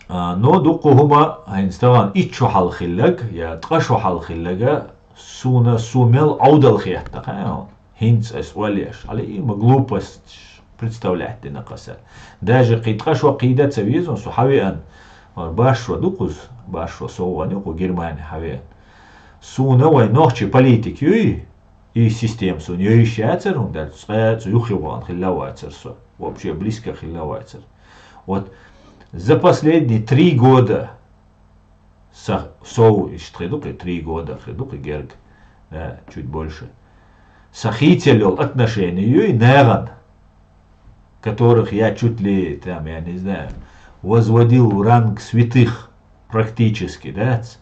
а, но дуккха хӀума, хӀинца тахана итт шо хьалха хилларг, я ткъа шо хьалха хилларг, суна, со мел Ӏовдал хетта, хаьий хьуна? ХӀинца ас олуш, хьалха и ма глупость представлять дина кхаса. Даже кхин ткъа шо кхийда ца веза, со хьавеана, барх шо ду кхуза, барх шо совгӀан ю кху Германи хьавеана. Суна вай нохчи политик юй, и система суна йойуш яцара, хӀунда аьлча цкъа а цу юххе вахана хилла вацара со, вообще близко хилла вацара. Вот за последние три года Са-, сов иштта хир ду-кх и три года, хир ду-кх и герга, да, чуть больше. Сан хийцалла йолу отношение юй нахана, которых я чуть ли, там, я не знаю, возводил в ранг святых практически, дац?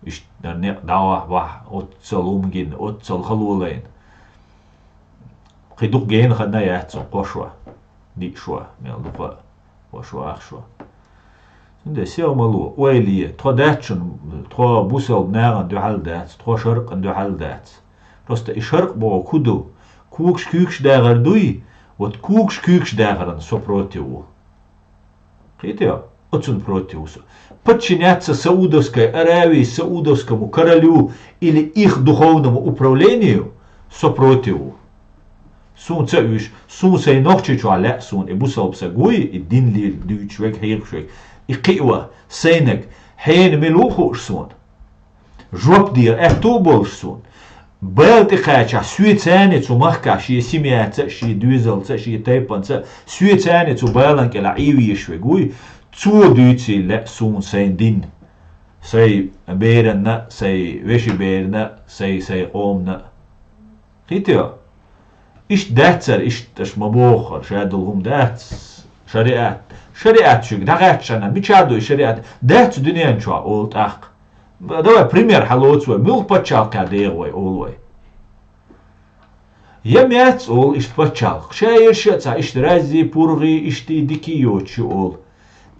Иштта некъ дӀавахь-вахь, оццал хӀума гина, оццал хало лайна. Кхин дукха гена хан яц со кхо шо, диъ шо, мел дукха а, ваш вахаш ву. Цундела сел ма ло, ойла е, тхо дац шуна, тхо бусалба нахана дуьхьал дац, тхо шаркъана дуьхьал дац. Просто и шаркъ бохург хӀун ду? Когаш-куьйгаш дагӀар дуй? Вот когаш-куьйгаш дагӀаран со против ву. Кхетий? Оцунна против ву со. Подчиняться Саудовской Аравии, саудовскому королю или их духовному управлению, со против ву. Суна ца уьш, суна сайн Нохчийчохь лаьа суна и бусалба саг вуй, и дин лела дуьйцуш верг, хьехаш верг. И кхиаван, сайнаг, Хьена мила ву хууш суна? Жоп дера аьтту а болуш суна. Бала тӀекхачахь, соьца цхьаьна цу махкахь шен семьяца а, шен доьзалца а, шен тайпанца а, соьца цхьаьна цу балан кӀелахь Ӏийна везаш верг вуй, цо дуьйцийла лаьа суна сайн динна, сайн беранна, сайн вешин беранна, сайн, сайн къоманна. Кхетий хьо? Иштта дац хӀара, иштта аша ма боху хӀара, ша долу хӀума дац. Шариат. Шариат шуьга дӀахаьттича, мичахь ду и шариат? Дац дуьнен чохь олу тӀаккха. Давай, пример хьалоцу вай, муьлха пачхьалкхехь дегӀа вай, олу вай. Я ма яц олу иштта пачхьалкх. Ша ерш а ца, иштта раззи, пургӀий, иштта дикий йоцуш ю олу.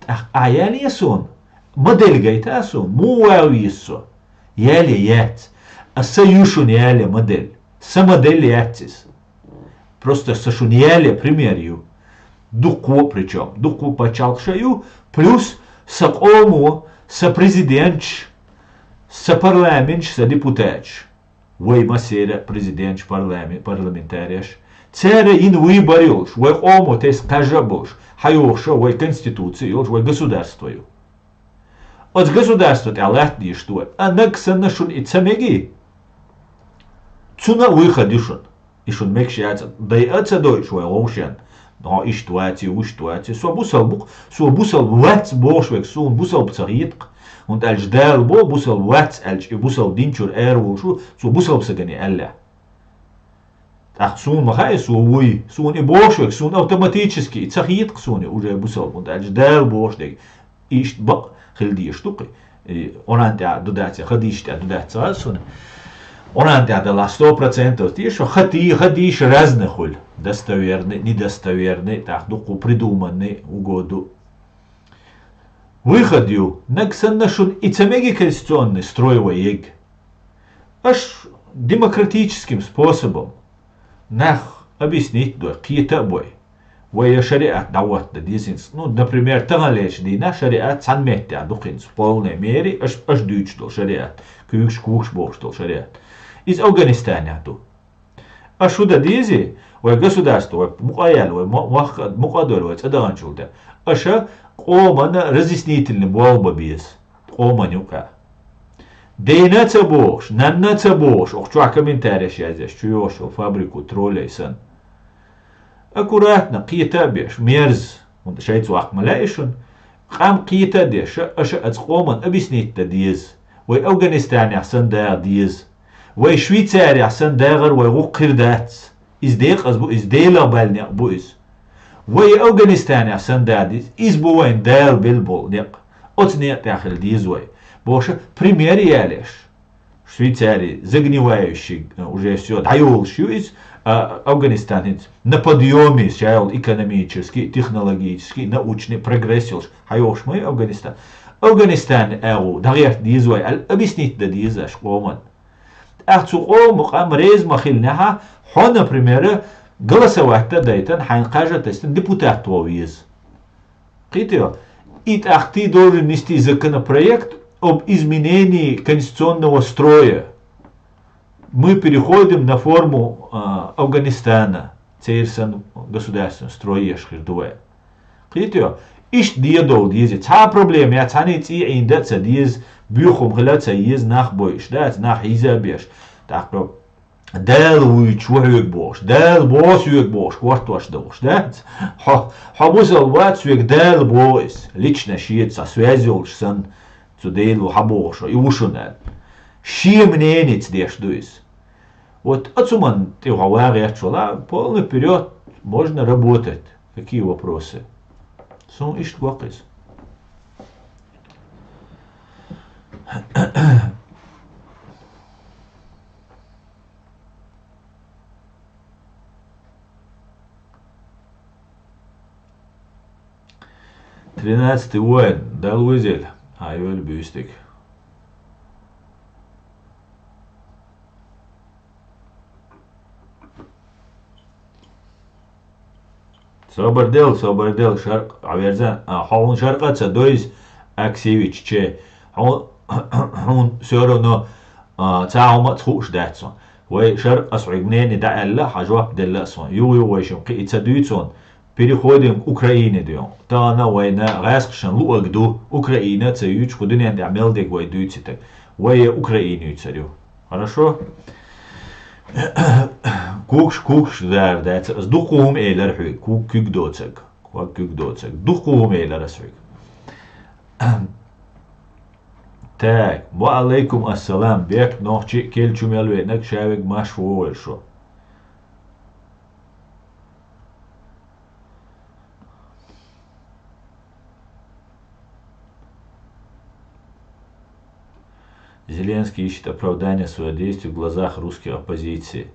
ТӀаккха ахь ялае суна, модель гайта суна, муха ван веза со? Ялае яц. Аса ю шуна ялае модель. Сан модель яц иза. Просто аса шуна ялае пример ю. Дуккха а причём. Дуккха а пачхьалкхаш а ю, плюс сан къомо, сан президенташ, сан парламенташ, сан депутаташ. Вай массеран а президенташ, парламен-, парламентареш. Цара йина выбор йолуш, вай къомо тесна кхаж а болуш, хьайогӀуш а вай конституци йолуш, вай государство ю. Оцу государство тӀехь латта дезаш ду вай. А нагахь санна шуна и ца мегий, цунна а выход ю шуна. И шуна мегаш яц, дайа а ца дойуш вай вовшен. Хьо иштта ваций, вуьшта ваций. Со бусалба ву-кх, со бусалба вац бохуш верг суна бусалба ца хета-кх. ХӀунда аьлча Дала боху, бусалба вац аьлча, и бусалба дин чуьра ара волуш ву, цо бусалба сагане аьллехь. ТӀаккха суна ма хаьа, со вуй, суна и бохуш верг, суна автоматически и ца хета-кх суна, и уже бусалба, хӀунда аьлча Дала бохуш дерг. Иштта бакъ хила дезаш ду-кх. И Къуръан тӀехь ду дац, хадисаш тӀехь ду дац ца хаьа суна. Къуръан тӀехь далахь сто процентов теша, хати-, хадисаш разный хуьлу. Достоверный, недостоверный, тӀаккха дуккха придуманный, угоду. Выход ю, нагахь санна шуна и ца мегий конституционный строй вай ерг. Аш демократическим способом нах объяснить дой, кхета а бой. Вай я шариат дӀахӀотта деза хӀинца. Ну, например, таханлерчу дийнахь шариат цхьана меттехь ду хӀинца, в полной мере, аш, аш дуьйцуш долу шариат, куьйгаш, когаш бохуш долу шариат. Иза Афганистанехь ду. Аша хӀун дан дезий? Вай государство, вай мукъа а яьлла, вай мо-, мохк-, мукъа а дойла, вай цӀа даханчул тӀе. Аша къоманна разъяснительный болх бан беза. Къоман юкъа. Дена а ца бохуш, нанна а ца бохуш, окху чохь комментареш язъеш, чу йогӀуш йолу фабрику троллей санна. Аккуратно, кхета а беш, мерза, хӀунда шайца ваккха ма лаьий шуна. Къам кхета а деш, аша оцу къоман объяснить дан деза. Вай Афганистанехь санна дагӀа деза. Вай Швейцарехь санна дагӀар вай гӀуллакх хир дац. Иза декъаза бу, иза Делах баьлла некъ бу иза. Вай Афганистанехь санна дагӀа деза, иза бу вайна Дала белла болу некъ. Оцу некъа тӀехь хила деза вай. Бохуша, пример ялеш. Швейцария, загнивающий, э, уже всё, дӀайолуш ю иза, а Афганистан хӀинца на подъёме, ша йолу экономический, технологический, научный прогресс йолуш, хьайогӀуш ма ю Афганистан. Афганистан агӀо дӀагӀерта деза вай, аьлла, объяснить дан деза аша къоман. ТӀаккха цу къоман къам реза ма хиллехь, хьо, например, голосовать дан дайтан, хьайна кхаж а тесна депутат ван веза. Кхетий хьо? И тӀаккха ты должен внести законопроект об изменении конституционного строя. Мы переходим на форму, а, Афганистана. Церан санна государственный строй еш хир ду вай. Кхетий хьо? Иштта дедовла деза. Цхьа а проблема яц, цхьаьний цӀий Ӏийна дан а ца деза, боьха хӀума хила а ца еза, нах бойуш дац, нах хьийза а беш. ТӀаккха Дала вуьйцуш ву хьоьга бохуш, Дала боху соьга бохуш, кортош долуш дац. Хьо, хьо бусалба вац, соьга Дала боху иза, лично шеца цхьа связь йолуш санна, цу Дела ву хьан бохуш, и ву шуна аьлла. Шен мненица деш ду иза. Вот оцу хӀуманна тӀе хьо ван гӀерташ вала, полный вперёд, можно работать. Какие вопросы? Суна иштта гоху иза. Тринадцатый воин, Дала везийла, хьан йойла буьйстиг. Собар дел, собар дел, шаркъ а верзан, а, хьо хӀун шаркъа а ца дойза, Аксевич Че. Хьун, хьун всё равно, а, цхьа хӀума а ца хууш дац хьуна. Вай шаркъ ас хьоьга мнение дӀааьлла, хьан жоп делла ас хьуна. Юха, юха вай шимма кхин и ца дуьйцу хьуна. Переходим к Украине дуьйцу. Тахана вайна гӀаскхашан луъаг ду, Украина ца юьйцуш, кху дуьнен тӀехь мел дерг вай дуьйцуьйтаг. Вай Украина юьйцур ю. Хорошо? Кугш, кугш дара дац. Ас дуккха хӀума элира хьоьга, куг, куьг доцург. Куг, куьг доцург. Дуккха хӀума элира ас хьоьга. Так, ва алейкум ассалам, Бек, нохчи, кел чу мел веанарг, шаверг, марша вогӀийла шу. Зеленский ищет оправдания своего действия в глазах русской оппозиции.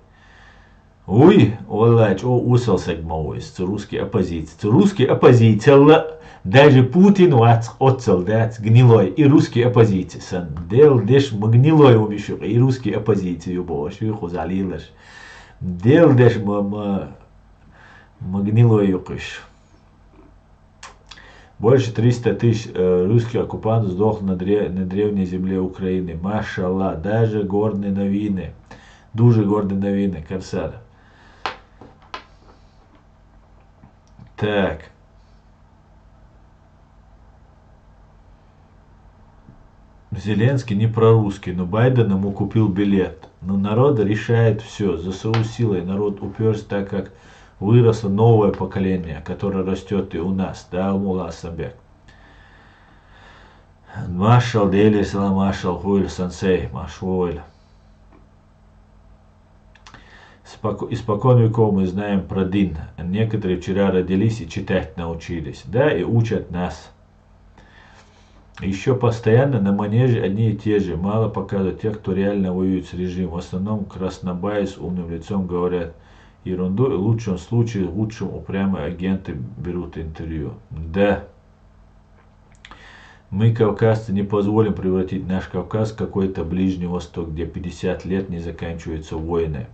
Уй, валлай, чӀогӀа осал саг ма ву иза, цу русский оппозици. Цу русский оппозицелла даже Путин вац, оццал дац, гнилой, и русский оппозици санна. Дел деш ма гнилой ву мишук, и русский оппозици ю бохуш, ю кхуза лелаш. Дел деш ма, ма, ма гнилой ю кхуьш. Больше триста тысяч, э, русских оккупантов сдохло на дре-, на древней земле Украины. Машалла, даже гордые новины. Дуже гордые новины, Корсар. Так. Зеленский не прорусский, но Байден ему купил билет. Но народ решает все. За свою силой народ уперся, так как выросло новое поколение, которое растет и у нас. Да, Мула Асамбек. Маршал, Дели, салам, маршал, хуйль, сансей, марш войла. Споко-, испокон веков мы знаем про дин. Некоторые вчера родились и читать научились. Да, и учат нас. Еще постоянно на манеже одни и те же. Мало показывают тех, кто реально воюет с режимом. В основном краснобаи с умным лицом говорят ерунду и в лучшем случае, в худшем упрямые агенты берут интервью. Да. Мы, кавказцы, не позволим превратить наш Кавказ в какой-то Ближний Восток, где пятьдесят лет не заканчиваются войны.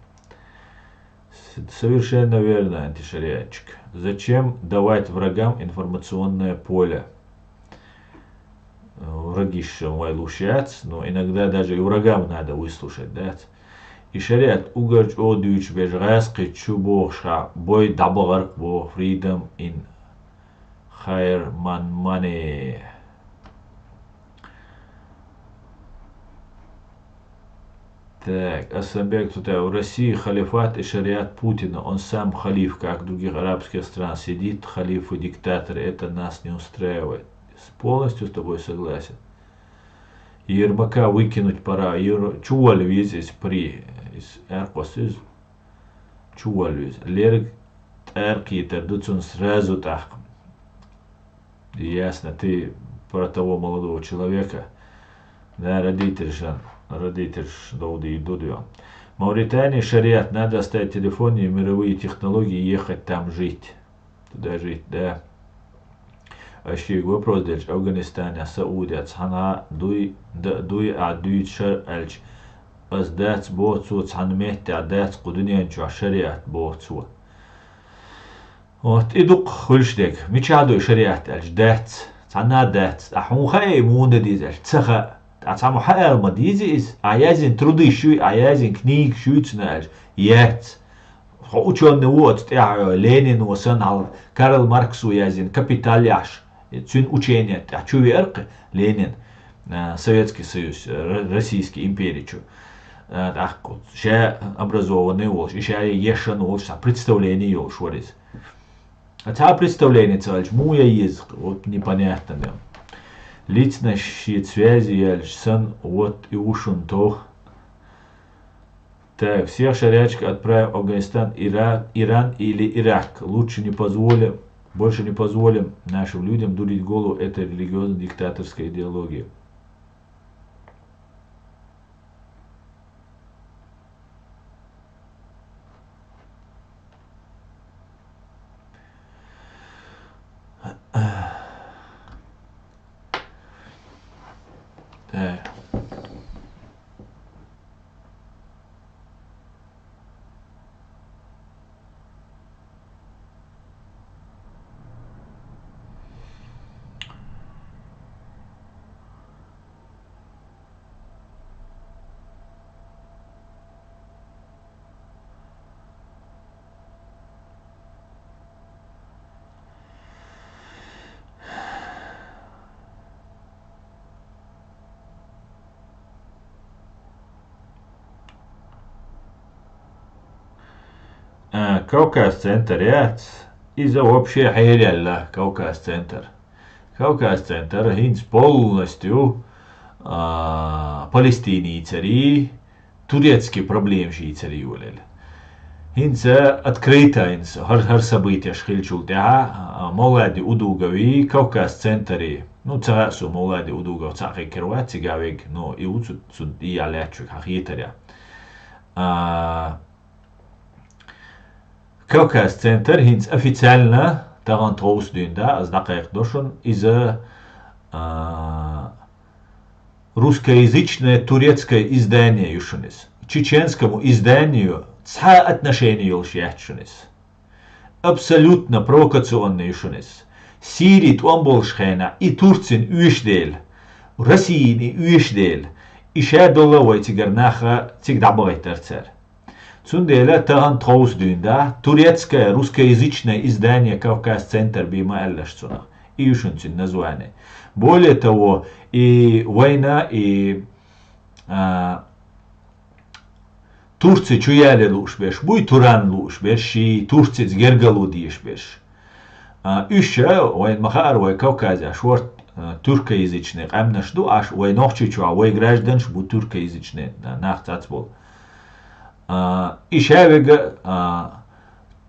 С-, совершенно верно, антишариатчик. Зачем давать врагам информационное поле? Э, враги шамвай лушац, но иногда даже и врагам надо выслушать, да? И шариат угар чӀогӀа дуьйцуш берш гӀаскхи чу бохуш хьа, бой дӀабахарх боху, freedom in хайр ман мане. Так, Асамбек тут, э, в России халифат и шариат Путина. Он сам халиф, как в других арабских стран. Сидит халиф и диктатор. Это нас не устраивает. С-, полностью с тобой согласен. Ермака выкинуть пора. Ер-, чу валла веза из при, из аьркъос из. Чу валла веза. Лерг тӀаркхетар ду цунна сразу тӀаккха. Ясно, ты про того молодого человека. Да, родительша, родительш довдийр ду дуьйцу. Мавритания шариат, надо оставить телефон и мировые технологии, ехать там жить. Туда жить, да. Аш шега вопрос делча, Афганистанехь Саудехь цхьана дуй, д-, дуй а дуьйцу шар аьлча, ас дац боху цо, цхьана меттехь дац кху дуьнен чохь шариат боху цо. Вот, и дуккха хуьлуш дерг. Мичахь ду и шариат аьлча, дац. Цхьанна а дац. Ахьа хьуна хаьа и муха дан деза аьлча, ца хаьа. Ткъа цхьаммо хьаала ма деза иза. Ахьа яздина трудаш юй, ахьа яздина книгаш юй цуьнан аьлча, яц. Хьо учёный ву оцу тӀехь, Ленин ву санна, хьал Карл Маркс ву яздина Капитал яхьаш. Цуьнан учение тӀехь чу веара кхин Ленин, а, Советский Союз, р-, Российский импери чу. А, тӀаккха ша образованный волуш, и ша ешан волуш, цхьа представление йолуш вара иза. А цхьа представление ца хилча, муха ян еза, вот непонятно да. Личность шеца связи яьлча санна, вот и ву шуна тох. Так, всех шариатчиков отправим в Афганистан, Ира-, Иран или Ирак. Лучше не позволим, больше не позволим нашим людям дурить голову этой религиозной диктаторской идеологии. Так. Кавказ-центр яц, иза вообще хьеряьлла Кавказ-центр. Кавказ-центр хӀинца полностью, а, Палестинийцарий, турецкий проблемашийцарий йолаелла. ХӀинца открыто хӀинца хӀар, хӀар событияш хилчул тӀаьхьа, а, Мавлади Удугови Кавказ-центре, ну, ца хаьа со Мавлади Удугов цхьа кхайкар вац цига вег, но и ву цу, цу дӀа лаьттачуьг хьахетаря. А, Кавказ-центр хӀинца официально тахана тховса дуьйна да, аз дӀакхайкхадо шуна, иза, а, русскоязычное турецкое издание ю шуна иза. Чеченскому изданию цхьа отношение йолуш яц шуна иза. Абсолютно провокационный ю шуна иза. Сири тӀом болуш хенахь, и Турцин оьшу дела, Российни оьшу дела, и ша долу вай цигара наха цига дӀабахийтар цара. Цундела тахана тховса дуьйна да, турецкое, русскоязычное издание Кавказ-центр бен ма аьллаш цунах. И ю шуна цуьнан название. Более того, и вайна, и, а, Турци чу яле лууш берш буй, Туран лууш берш, ши Турцица гергарло дезаш берш. А, уьш, а, вайна ма хаара, вай Кавказехь шорта, а, тюркоязычный къаьмнаш ду, аш вай Нохчийчохь, вай гражданаш бу тюркоязычный, а, нах цац болу. А, и ша вега, а,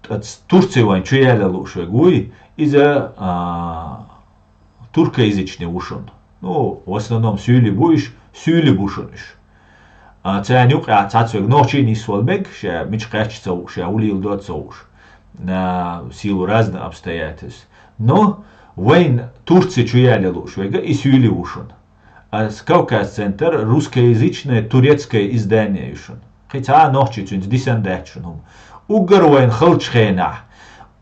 ц-, Турци вайн чу яла лууш вега вуй, иза, а, туркоязычный ву шуна. Ну, в основном суьйли бу уьш, суьйли бу шуна уьш. А, царна юкъахь цхьацца вега нохчий нисвала мега, ша мича кхаьчча ца хууш, ша хӀун леладо ца хууш. На, в силу разных обстоятельств. Но вайн Турци чу яла лууш вега, и суьйли ву шуна. Ас Кавказ-центр русскоязычное турецкое издание ю шуна. Кхин цхьа а нохчи цуьнца дисина дац шуна хӀума. Уггар вайн халчу хенахь,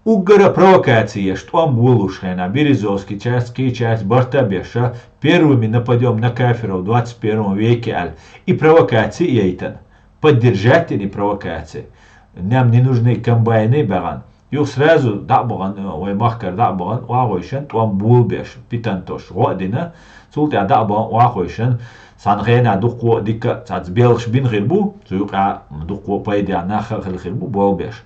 уггара провокаци еш, тӀом болуш хенахь, Березовскийчаьрца, кхечаьрца барта а беша, первыми нападём на кафиров в двадцать первом веке аьлла, и провокаци яйтана, поддержать йина и провокаци. Нам не нужны комбайны баьгӀана. Юха сразу дӀа а бахана, вай махкара дӀа а бахана, охьахойшан тӀом болабеш, питантош гӀо а дина, цул тӀаьхьа дӀа а бахана, охьахойшан, цхьана хенахь дуккха а дика, цхьацца белхаш бина хир бу, цу юкъахь дуккха а пайдехь нах а хила хир бу, болабеш.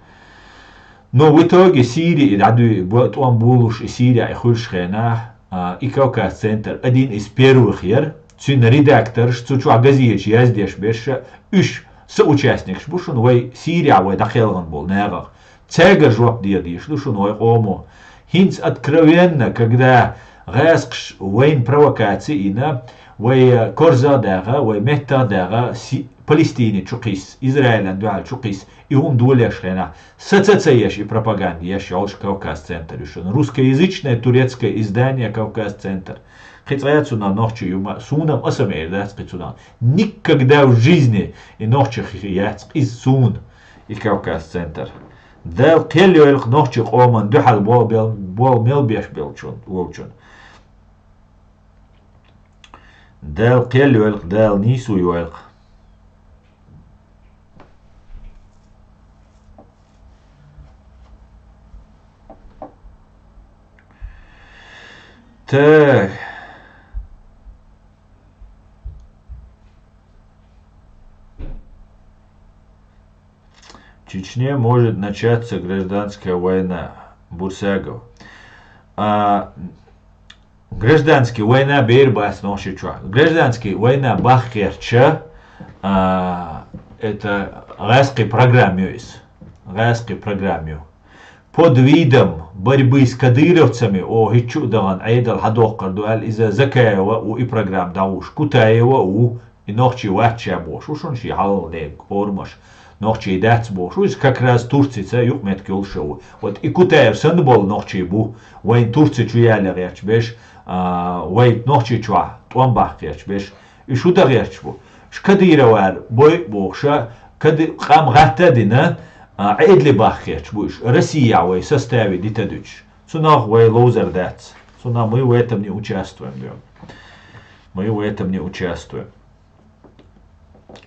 Но в итоге Сири и дӀадуьй-, бо-, тӀом болуш и Сирия и хуьлуш хенахь, а, и Кавказ-центр один из первых яра, цуьнан редакторш, цу чохь газеташ яздеш берш, уьш соучастникаш бу шуна вай Сирия вай дӀакхелхина болу нахах. Цаьргара жоп де дезаш ду шуна вай къомо. ХӀинца откровенно, когда гӀаскхаш вайна провокаци йина, вай, э, корза а дагӀа, вай метта а дагӀа, Си-, Палестине чу кхисса, Израилан дуьхьал чу кхисса, и хӀума долеш хенахь, саца ца еш и пропаганда еш йолуш Кавказ-центр ю шуна. Русскоязычное турецкое издание Кавказ-центр. Кхин цкъа а цунах нохчи ю ма, суна-м аса ма эр дац кхин цунах. Никогда в жизни и нохчи хи-, яц иза суна. И Кавказ-центр. Дала кхел йойла-кх нохчи къоман дуьхьал бо-, бел-, бо-, мел беш белчун, волчун. Дала кхел йойла-кх, Дала нийсо йойла-кх. Так. В Чечне может начаться гражданская война. Бурсагов. А, гражданский война бер бац Нохчийчохь. Гражданский война бахкхерча, а, это гӀаскхи программа ю иза. ГӀаскхи программа ю. Под видом борьбы с кадыровцами, о, хӀиччу а дахана Ӏедал хьадоккхур ду аьлла, иза Закаева а ву и программа дӀагӀуш, Кутаева а ву, и нохчий вац ша бохуш ву шуна шен хьалха дерг орамаш, нохчий дац бохуш ву, иза как раз Турцица юкъаметтиг йолуш а ву. Вот и Кутаев санна болу нохчий бу, вайн Турци чу яла гӀерташ берш, а, вай Нохчийчохь тӀом бахкхерчаш берш, уьш хӀун дан гӀерташ бу? Уьш Кадыровар бой а бохуша, Кади-, къам гӀатта а дина, а, Ӏедале бахкхерчаш бу уьш, Россия вай составе дита дуьтуш. Цунах вай ловзар дац. Цунах мы в этом не участвуем, да. Мы в этом не участвуем.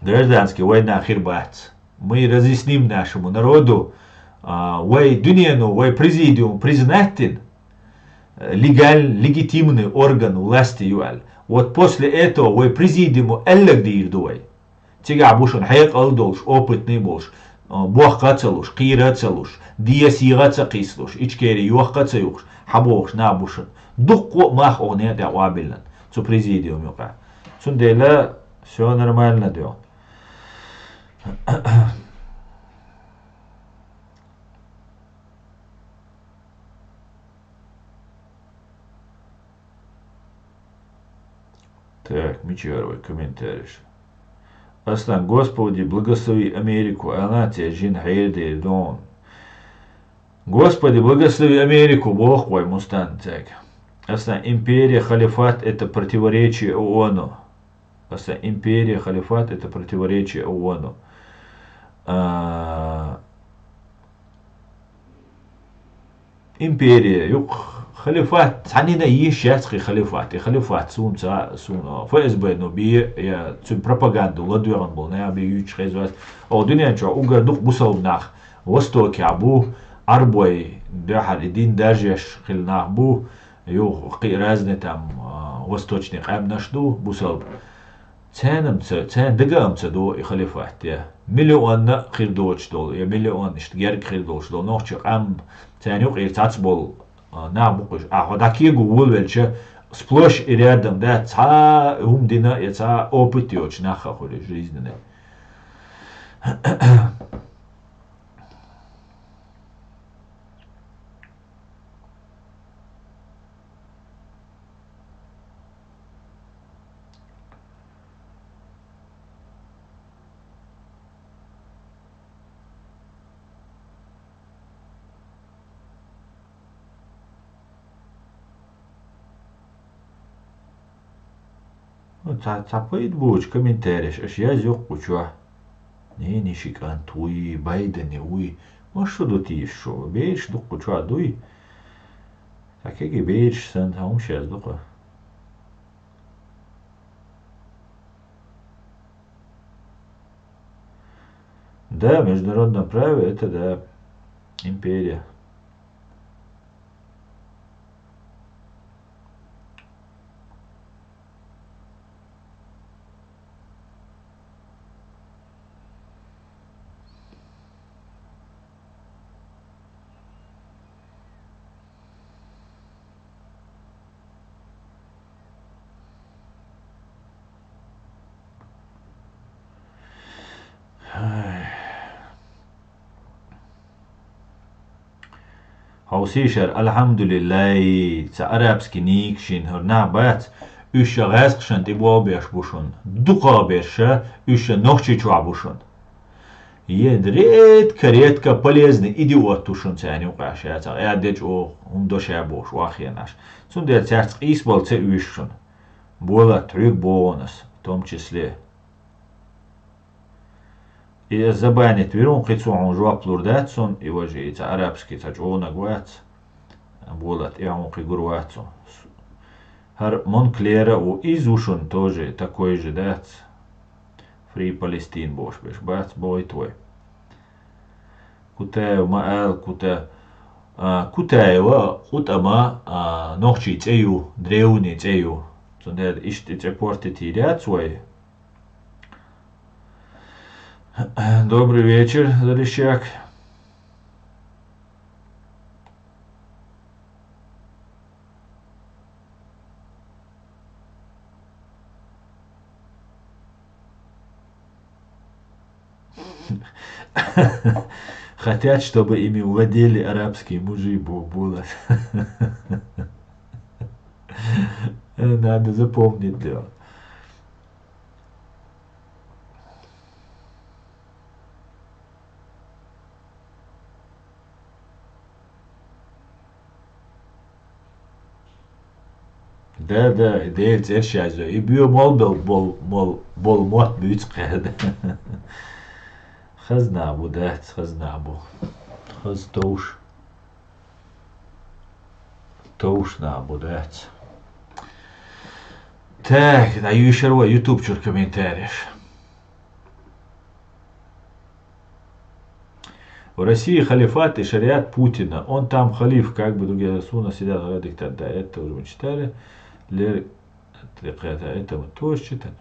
Гражданский война хир бац. Мы разъясним нашему народу, а, вай дуьнену, вай президиум признать дина, э, легаль-, легитимный орган власти ю аьлла. Вот после этого вай президиуму аьлларг дийр ду вай. Цигахь бу шуна хьекъал долуш, опытный болуш, а, бохка а ца луш, кхийра а ца луш, ден сийгӀа а ца кхийсалуш, Ичкери йохка а ца юхуш, хьабохуш нах бу шуна. Дуккха а мах оха некъа тӀехь къобалбиллина, цу президиум юкъахь. Цундела всё нормально дуьйхьа. Так, мичара вай комментарийш? Аслан, Господи, благослови Америку, аьлла, церан жин хьердер дон. Господи, благослови Америку, боху вай Мустан цаьрга. Аслан, империя, халифат — это противоречие ООНу. Аса империя, халифат — это противоречие ООНу. А, империя, юкъ халифат, цхьаннена йиш яц кхин халифат. И халифат суна ца, суна ФСБ-но бе, я цуьнан пропаганду ладоьгӀна болу нах бе юьйцуш хеза вац. Оха дуьнен чохь уггар дукха бусалба нах Востокехь бу, Ӏарбой дуьхьал и дин даржеш хилла нах бу, юха кхин разный там, а, восточный къаьмнаш ду, бусалба. Царна-м ца, царна дага-м ца до и халифат, я миллион а хир доцуш долу, я миллион иштта герга хир долуш долу нохчийн къам, царна юкъера цхьацца болу, а, нах бу-кх уьш. Ахьа хьо дӀакего волавелча, сплошь и рядом, да, цхьа а хӀума дина, я цхьа а опыт йоцуш нах а хуьлу жизненный. Ну, цхьа, цхьа пайда боцу комментареш аша язйо-кх кху чохь. Ненан йиши кӀант вуй, Байдени вуй. Маша ду тийша шу? Бераш ду-кх кху чохь, дуй? Цхьа кегий бераш санна, цхьа хӀумаш яздо-кх. Да, в международном праве это, да, империя. Хьовсийша, алхьамдулиллахӀ, цхьа арабский ника шина хӀара нах бац, уьш ша гӀаьзкхашна тӀе болх беш бу шуна, дукхахберш ша уьш ша Нохчийчохь бу шуна. Е редко-редко полезный идиот ву шуна царна юкъахь ша, цхьа аьлла дечу оха хӀума до ша бохуш, ваххенаш. Цундела цаьрца къийсабала ца оьшу шуна. Болат, хьоьга боху ас, в том числе. И ас забанить вира хьуна, кхин цо хьуна жоп лур дац суна, и важа, и цхьа арабский цхьа чӀогӀанаг вац. Болат, и хьуна кхин гур вац хьуна. ХӀара Монклера а ву, иза ву шуна тоже, такой же дац. Free Palestine бохуш берш бац, бохуьйту вай. Кутаев ма ала, Кута-, а, Кутаева къутӀама, а, нохчийн цӀе ю, древний цӀе ю. Цундела иштта и цӀе портить йийр яц вай. Добрый вечер, Залищак. Хотят, чтобы ими владели арабские мужи, бо-, было. Надо запомнить, да. Да, да, и Делан цӀераш язйо. И боьха мол бел-, бол-, мол-, болу мотт буьйцу кхаьда. Хазна бу дац, хазна бу. Хаза товш. Товш нах бу дац. Так, дӀаюьйшур вай ютуб чуьра комментареш. В России халифат и шариат Путина. Он там халиф, как бы другие сунна сидят диктат. Да, это уже мы читали. Лер-, это мы тоже читали.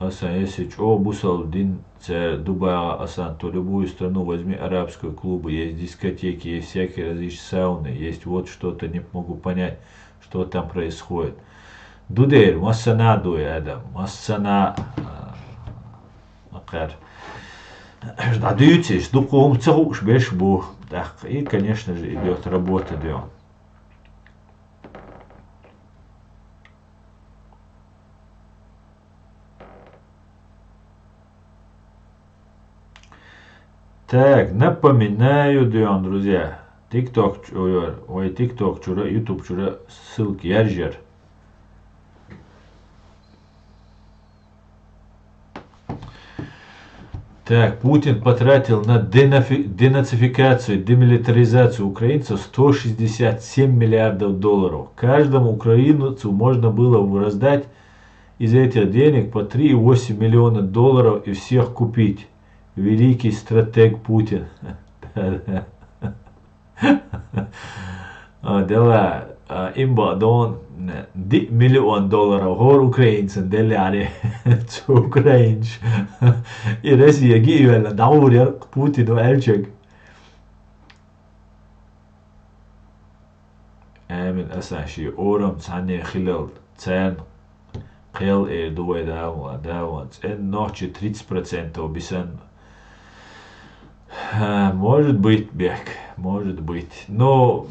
Асан, если чӀоагӀа бусалба дин цар дубагӀа, асан, то любую страну возьми арабскую, клубы, есть дискотеки, есть всякие различные сауны, есть вот что-то, не могу понять, что там происходит. Ду дера, массанахьа ду, Адам, массанахьа, а, акхар. Аш дӀадуьйцу, иш дукха хӀума ца хууш берш бу. ТӀаккха и, конечно же, идёт работа, дё. Так, напоминаю, дё, друзья, TikTok чура, ой, TikTok чура, YouTube чура ссылка яржар. Так, Путин потратил на денафи-, денацификацию, демилитаризацию украинцев сто шестьдесят семь миллиардов долларов. Каждому украинцу можно было бы раздать из этих денег по три и восемь миллиона долларов и всех купить. Великий стратег Путин. Да-да. А, дела, а, имба дон, диъ миллион долларов хӀора украинцан делларе. Цу украинцаша. И Россияга и вела дӀагӀур яр Путин аьлчаг. Амин, асан ши орам цхьанне хилал царна кхел эр ду вай Дала, Дала, цӀен нохчи тридцать процентов бисан. Ха, может быть, Бек, может быть. Но,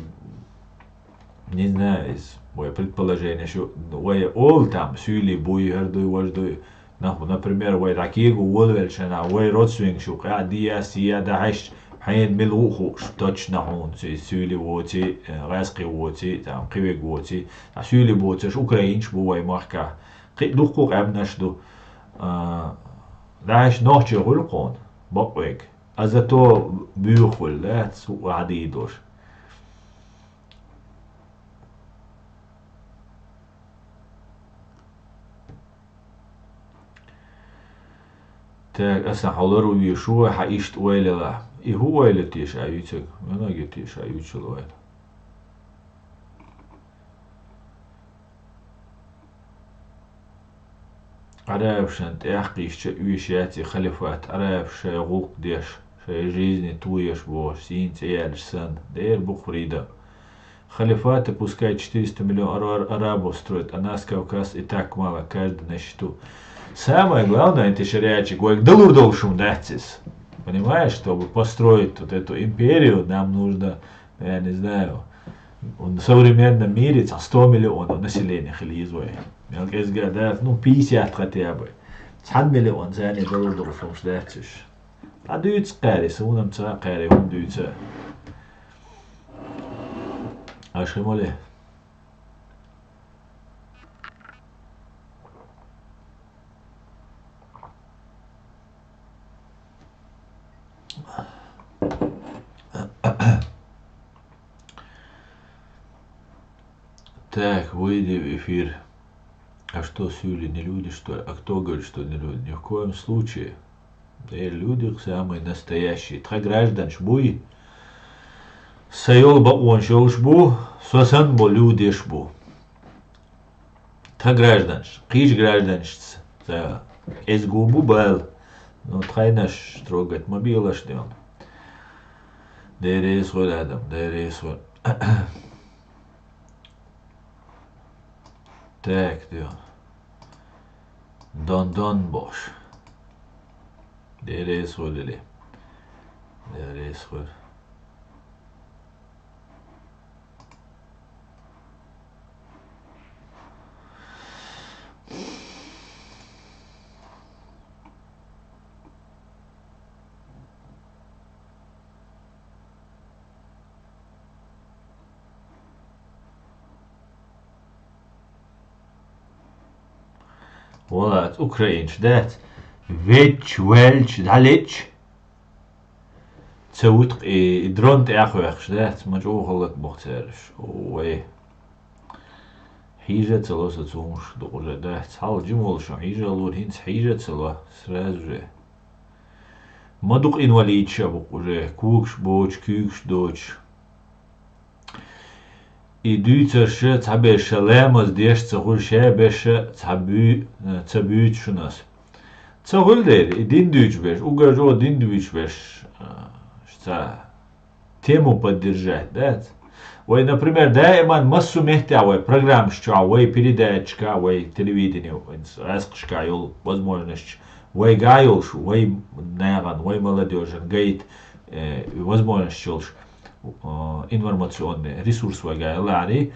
не знаю, из, вай предположение, шу, вай ол там, сюйли буй, хӀар дуй, вож дуй. Нах, например, вай дӀакего волвелча, вай родственник шу, къа дияс, я да хьаш, хьен мил ухуш, точно хун, ци, сюйли воци, э, гӀаскхи воци, там, кивег воци, а сюйли боцаш, украинч бу вай махка. Кхи духу къамнаш ду. А, даш нохчи гӀулкъун, бакъвег. А зато буьйхвел, да, цу вади дош. Так, аса хьалар у вишу, хьа ишт ойлала. И хӀу ойла теш а юцег, менаге теш а ючал ойла. Арабшан тӀехкхийча уьш яц и халифат, араб шай гӀулкх деш, шай жизни туеш бохуш, сийна цӀе яьлча санна, дера бу-кх фридам. Халифаты пускай четыреста миллион ара-, арабов строят, а нас Кавказ и так мало, каждый на счету. Самое главное, это шариатчик, вайга далур долуш хӀума дац иза. Понимаешь, чтобы построить вот эту империю, нам нужно, я не знаю, в современном мире цхьа сто миллионов населения хила еза вай. Мел кӀезга дац, ну, пятьдесят хотя бы. Цхьан миллион царна далур долуш хӀумаш дац уьш. Ткъа дуьйцу кхари, суна-м ца кхари, хӀума дуьйца. Аша хи моле? Так, выйди в эфир. А что, сюйли не люди, что ли? А кто говорит, что не люди? Ни в коем случае. Э, люди самые настоящие. Тха гражданаш буй. Са йолу бакъонаш йолуш бу, со санна бо людеш бу. Тха гражданаш, кхийчу гражданашца кӀезиг бу бала. Ну, тхайнаш трогать ма белаш дела. Деррис хуьлу адам, деррис хуьлу. Так, дела. Дон-дон бош. Деррис хуьлу или. Деррис хуьлу. Вац, украинаш дац. Веч, велч, далеч. Ца вуткъ и, и дрон тӀе а хьоькхуш дац, ма чӀогӀа хӀаллак боху цаьраш. Ой. Хьийжа а ца ло со цунаш дукъ уже дац. Хьал жимолуш хьийжа а лора, хӀинца хьийжа а ца ло, сразу же. Ма дукъ инвалидаш а бу-кх уже, когаш боцуш, куьйгаш доцуш. И дуьйцурш цхьаберш ламаз деш а ца хуьлу, шаберш цхьа буь-, ца буьйцу шуна ас. Ца хуьлу дера, и дин дуьйцуш берш, уггар чӀогӀа дин дуьйцуш берш, а, ца тему поддержать, дац? Вай, например, даиман массо а меттехь вай программаш чохь, вай передачашка, вай телевидение, вайн гӀаскхашка йолу возможностьш вайга а йолуш, вай нахана, вай молодёжан гайта, э, возможностьш йолуш, э, информационный ресурс вайга а ялахьарий.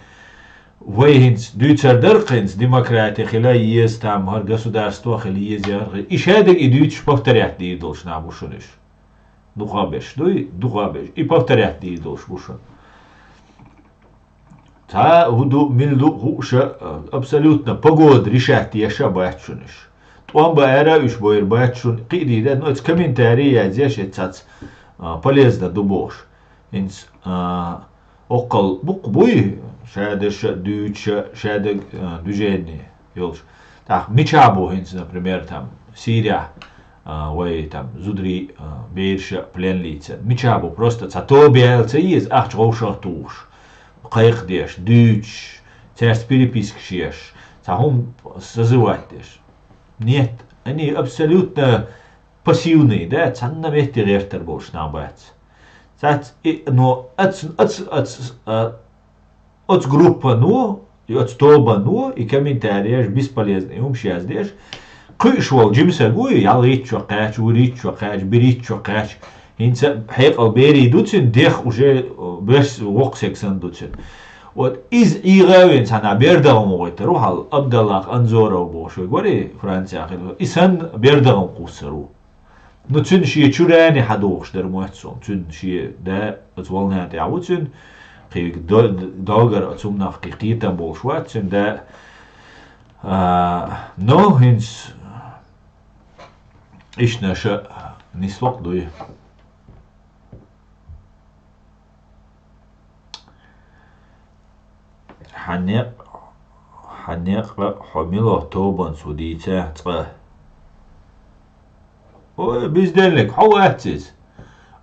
Вай хӀинца дуьйцур дара-кх хӀинца демократи хила еза, там хӀара государство хила еза, хӀара хила. И шадерг и дуьйцуш повторять дийр долуш нах бу шуна уьш. Дукха а берш дуй, дукха а берш. И повторять дийр долуш бу шуна. Цхьа хӀун ду, мила ду хууш а, абсолютно погода решать деш а бац шуна уьш. ТӀом бан ара а уьш бойр бац шуна, кхин а дийр дац, но оцу комментарий язъеш, эццац, а, полезно ду бохуш. ХӀинца, а, оккхал буккха буй, шадерш а дуьйцуш а, шадерг, а, движение йолуш. ТӀаккха мичахь бу хӀинца, например, там, Сирехь, а, вай, там, зударий, а, бераш а пленлийца? Мичахь бу? Просто цхьа тоба яла ца еза, ахча вовшах а тухуш, кхайкхадеш, дуьйцуш, цаьрца перепискаш еш, цхьа хӀума созывать деш? Нет, они абсолютно пассивные, да, цхьанна метте гӀертар болуш нах бац. Цац и, но ац, ац, ац, а, оцу группано, и оцу тобано, и комментарияш бесполезный хӀумаш яздеш, кхуьуш волу жима стаг ву, ялхитта шо кхаьчча, вуьрхӀитта шо кхаьчча, берхӀитта шо кхаьчча, хӀинца хьекъал берийн ду цуьнан, дегӀ уже, э, бес воккха стаг санна ду цуьнан. Вот иза ӀийгӀа а вина цхьана бердагӀам гӀойтар ву хьал, Абдаллах Анзоров бохуш вайга варий, Францехь хилла, и санна бердагӀам кхуссар ву. Ну, цуьнан шен чуьрани хьадогӀуш дара моьтту суна. Цуьнан шен да оцу волна тӀехь ву цуьнан, кхин до-, догара оцу хӀуманах кхин кхетам болуш вац цуьнан да. А, ну, хӀинца ишна ша нислакъ дуй. Хьан некъ-, хьан некъа хьо мила тобанца ву дийца цкъа? Ой, бездельник, хьо вац иза.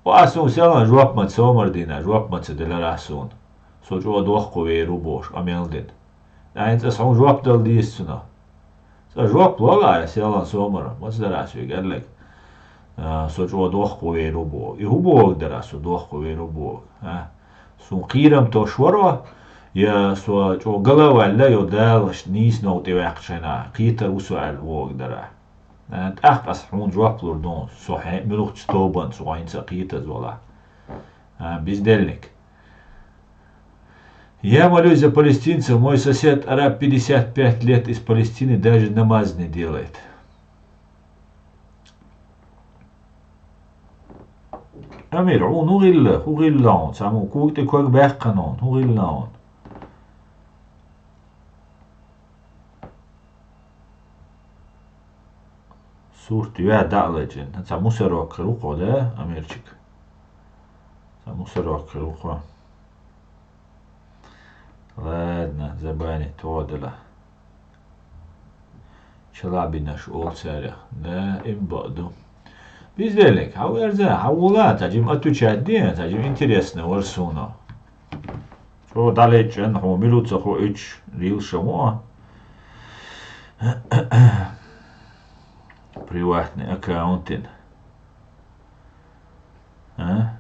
О, ас хьуна селан жоп ма ца, сомар дина, жоп ма ца делара ас хьуна. Со чӀогӀа дохко вер ву бохуш, къамел дина. ТӀаккха хӀинца ас хьуна жоп дала деза цунах. Сан жоп лола ас, ялан сомара, маца дара ас вега аьлларг? А, со чӀогӀа дохко вер ву боху. И хӀун боху дара ас, со дохко вер ву боху? А? Суна кхерам тосуш варо, я со чӀогӀа гала а ваьлла, я Дала нийса новкъа тӀеваьккхича хьайна, кхетар ву со аьлла вогу дара. А, тӀаккха ас хьуна жоп лур ду, со хье-, муьлхачу тобанца вайнца а кхетаза вала. А, бездельник. Я молюсь за палестинцев, мой сосед араб пятьдесят пять лет из Палестины даже намаз не делает. Амир, хьуна хӀун гӀилла, хӀун гӀилла хьуна? Цхьаммо кога тӀе ког баьккхина хьуна, хӀун гӀилла хьуна? Сурт юьхь дӀа а лачкъийна. Цхьа мусорок хир ву кхо, да, Амирчик? Цхьа мусорок хир ву кхо. Ладно, забанить тоха дела. Челябинаш олу царех. Да, им бакъ ду. Бездельник, хьан верза, хьан вула, цхьа жима отвечать де, цхьа жима интересно вара суна. ЧӀогӀа дӀалечкъина хьуна, мила ву ца хуьуьйтуш, лийла ша ву а. Приватный аккаунтин. А?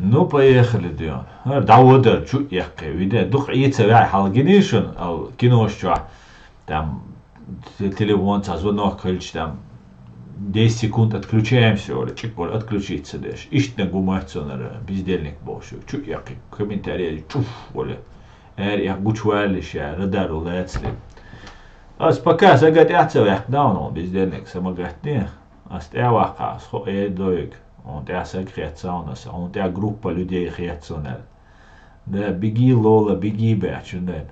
Ну, поехали, дуьйна. ХӀара дӀаводар чу а эккхи, видео. Дукха Ӏе ца ваьхьа хьалгиний шуна, ал кинош чохь. Там те-, телефон цхьа звонок хилча, там, десять секунд отключаемся, олу, чӀик олу, отключиться деш. Иштаниг ву моьтту суна хӀара бездельник бохуш. Чу а эккхи, комментарий чуф олу. Ара эккха гучуваллий ша, радар ву лацале. Ас пока сага тӀаьхьа ца ваьккхина хьуна, бездельник, са ма гатде. Ас тӀаьхьа ваккхахь, ас хо эр дойга. Хьуна тӀаьхьа саг хецна хьуна аса, хьуна тӀаьхьа группа людей хецна хьуна аьлла. Да, беги, Лола, беги, баьчча, да.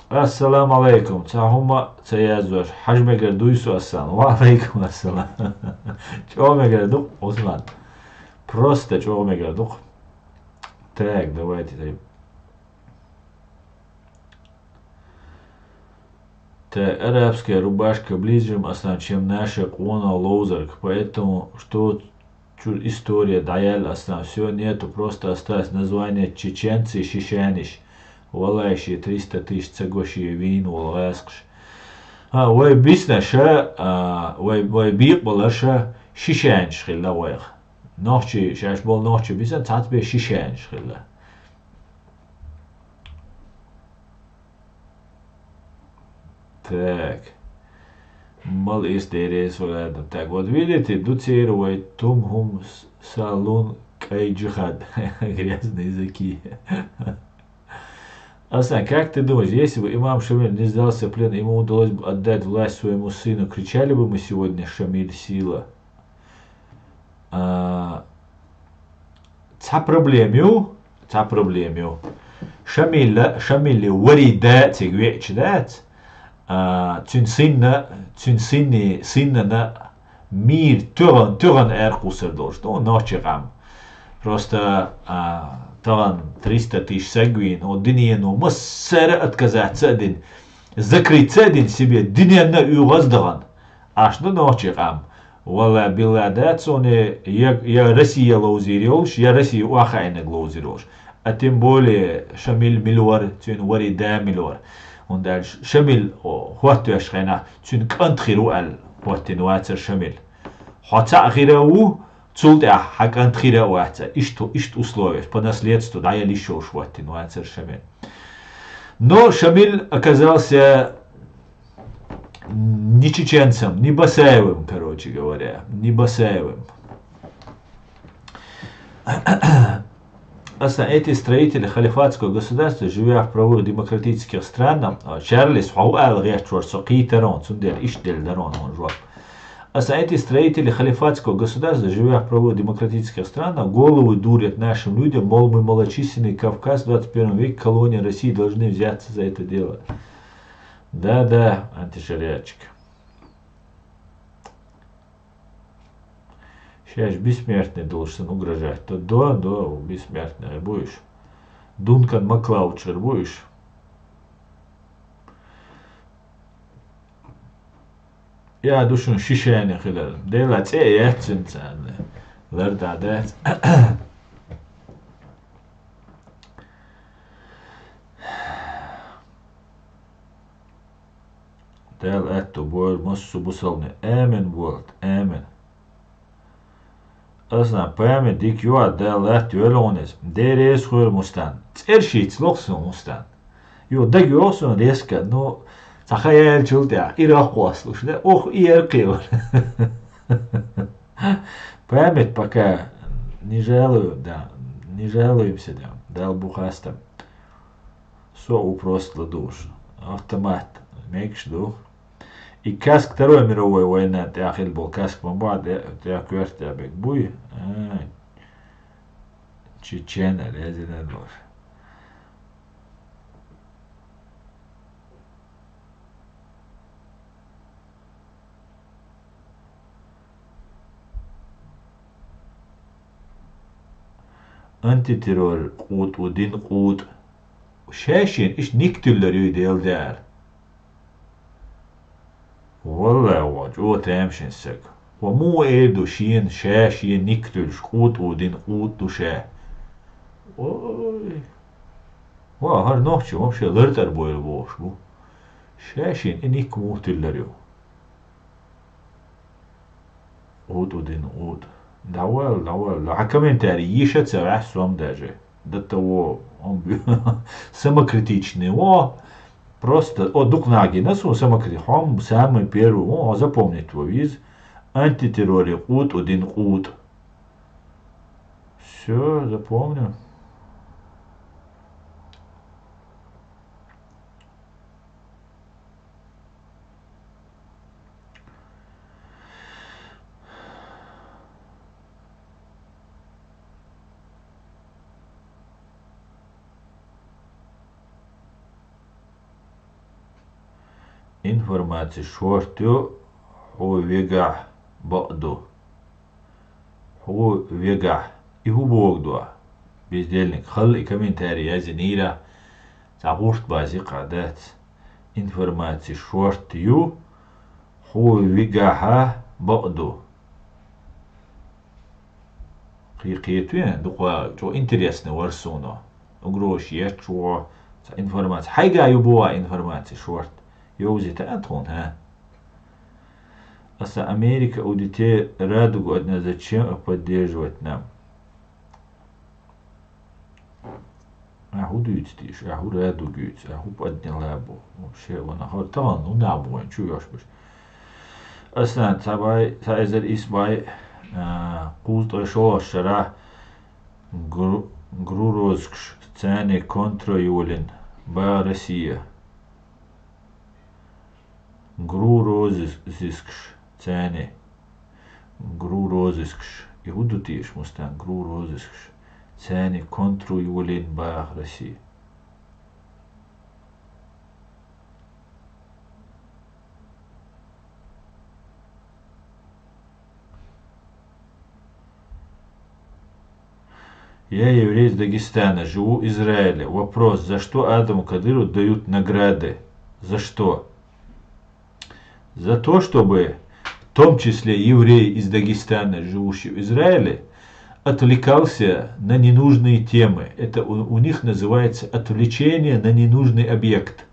Ассаламу алайкум. Цхьа хӀума ца яздеш, хьажа мегар дуй со асан? Ва алайкум ассалам. ЧӀогӀа мегар ду-кх, Руслан. Просто чӀогӀа мегар ду-кх. Так, давайте, так. Э, арабская рубашка ближе, м, аслан, чем наша къона ловзарг. Поэтому что чур история даял, аслан, всё нету, просто осталось название чеченцы, шишаниш. Валай ши триста тысяч ца гоши вин вал гӀаскаш. А, вай бисна ша, а, вай, вай бикъбала ша шишаниш хилла вайх. Нохчи, шаш бол нохчи бисан, цац бе шишаниш хилла. Так. Мал из дерес валадна. Так, вот видите, дуцер вай тум хум с-, салун кайджихад. Грязные языки. Асан, как ты думаешь, если бы имам Шамиль не сдался в плен, ему удалось бы отдать власть своему сыну, кричали бы мы сегодня «Шамиль — сила»? А, цхьа проблема ю, цхьа проблема ю. Шамилла, Шамилли вари да цига веача дац. А, цуьн синна, цуьн синни, синнана мир тӀегӀан, тӀегӀан аьркхуссар долуш ду нохчи къам. Просто, а, тахана триста тысяч саг вийна, о, динено массара отказаться а дина, закрыться а дина себе, диненна уьгӀаз дахана. Аш ду нохчи къам. Валла билла дац суна я, я Россия ловзийр йолуш, я Россия охьаайнаг ловзийр йолуш. А тем более Шамил мила вара, цуьнан вари да мила вара. ХӀунда аьлча Шамил, о, хӀоттош хенахь, цуьнан кӀант хир ву аьлла, хӀоттийна вацара Шамил. Хьо цхьаъ хир а ву, цул тӀаьхьа хьан кӀант хир а вац, иштта, иштта условиеш, по наследству дӀаяла йиш йолуш хӀоттийна вацара Шамил. Но Шамил оказался не чеченцем, не Басаевым, короче говоря, не Басаевым. Аса эти строители халифатского государства, живя в правовых демократических странах, а, Чарльз, хьо ала гӀерташ вара со кхийтарон, цундела иштта делла дарон хьуна жоп. Аса эти строители халифатского государства, живя в правовых демократических странах, головы дурят нашим людям, мол, мы малочисленный Кавказ в двадцать первом веке, колония России, должны взяться за это дело. Да, да, антишариатчик. Шаьш бессмертный долуш санна угрожать до, до, до, бессмертный буйш. Дункан Маклаучер буйш. Я ду шуна шишани хилар. Дела цӀе а яц цуьнан царна. Ларда дац. Дала аьтту бойла массо а бусалбане. Амин болт, амин. Аса память дика йоӀ, Дала латта йойла хьуна иза. Деррис хуьйла Мустан. ЦӀершийтта лоху суна Мустан. Йо, дага йоху суна деска, ну, цхьа ха яьллачул тӀаьхьа, ирах кхоссалуш, да, ох, и яра кхевар. Память пока не жалую, да, не жалуемся, да, Дала бу хастам. Со у просто ладугӀуш. Автомат. Мегаш ду. И каск Второй мировой война тӀехь хилла болу каск ма бу, тӀе-, тӀе коьрта тӀе бег буй? А, чечен, резина лош. Антитеррор къутӀу дин къутӀу. Ша шена иштта ника туьллар юй Делан деара. Валлай, вон, чӀогӀа тамашийна стаг. Хьо муха эр ду шена, ша шена ника туьллуш, къутӀу дин къутӀу ду ша? Ой. Ва, хӀара нохчи вообще лартӀара бойла бохуш бу. Ша шена и ника муха туьллар ю? Уту дин, уту. Давал, давал. Хьан комментарий йиша ца ваьхьа сом даже. Да того, он бю-, самокритичный. О, просто, о, дукха нагина су самокритичный. Хьом самый первый, о, запомнить во виз. Антитерроре уту дин, уту. Все, запомнил. Информаци шорт ю, хьо вегахь бакъ ду. Хьо вегахь, и хӀун боху ду? Бездельник, халла и комментарий язйинийра, цхьа гӀурт базе кхаъ дац. информаци шорта ю, хьо вигахьа бакъду. Кхе-, кхетаве, дукха чӀо интересный вар суна. Угрозаш еччо, цхьа информаци. Хьайга ю бува информаци шорта? Йовзита а тхона, хӀа? Аса Америка удите радугу одна, зачем поддерживать нам? Ахьу дуьйцу тийша, ахьу радугуьйцу, ахьу подняла бу. Вообще, вана хор таган, ну, на бу, вайн чу йош буш. Аслан, цхьа бай, цхьа эзар ис бай, а, кхузткъе шолгӀа шара гру-, гру розыскаш цани контра юлин ба Россия. Гру розыскаш цани. Гру розыскаш. И хӀу ду тийша, Мустан, гру розыскаш цани контру юлин бах Россия. Я еврей из Дагестана, живу в Израиле. Вопрос, за что Адаму Кадырову дают награды? За что? За то, чтобы в том числе еврей из Дагестана, живущий в Израиле, отвлекался на ненужные темы. Это у, у них называется отвлечение на ненужный объект.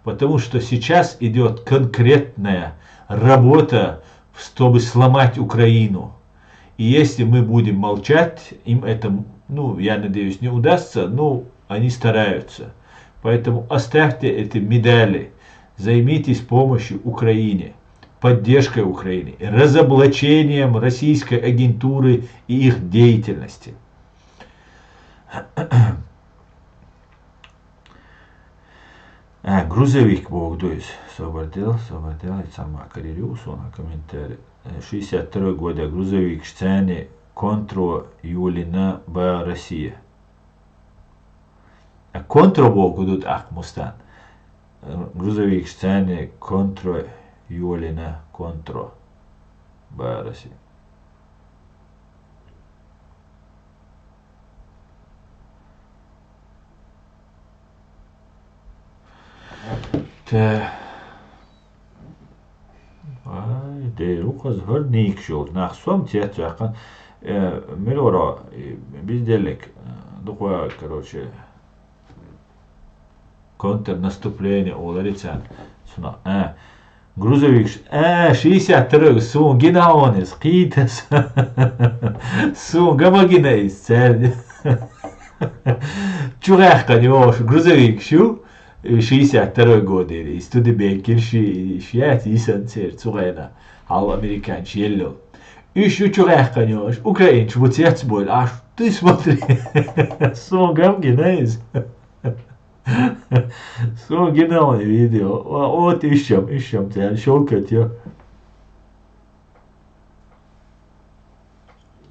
Потому что сейчас идет конкретная работа, чтобы сломать Украину. И если мы будем молчать, им это, ну, я надеюсь, не удастся, но они стараются. Поэтому оставьте эти медали, займитесь помощью Украине, поддержкой Украины, разоблачением российской агентуры и их деятельности. А, грузовик бог дуйс. Собардел, собардел, и сама карирю, сона комментарий. Э, шестьдесят второй года грузовик цани контро юлина ба Россия. А контро бог гудут ах, Мустан. Э, грузовик цани контро юлина контро ба Россия. Тэ. Ай, деру хӀара нийкша йолча наха сом цец ваьккхина. Э, мила вара, э, бездельник, э, дукха, короче, контрнаступление олари царна. Цунах, а, грузовик ш-, а, шестьдесят второй, сона гина он из, кхийтас. Сона гама гина из, царна. Чу гӀаьккхана йош, грузовик шу, э, шестьдесят второй годели, из Студебеккер ши, ши яц, исан цер, цу гӀена, хьал американчи елло. Уьш ю чу гӀаьккхана йош, украинчи бу цец боль, аш, ты смотри. Сона гам гина из. Сона гина он видео. Ва, вот ишам, ишам, царна шовкат йо.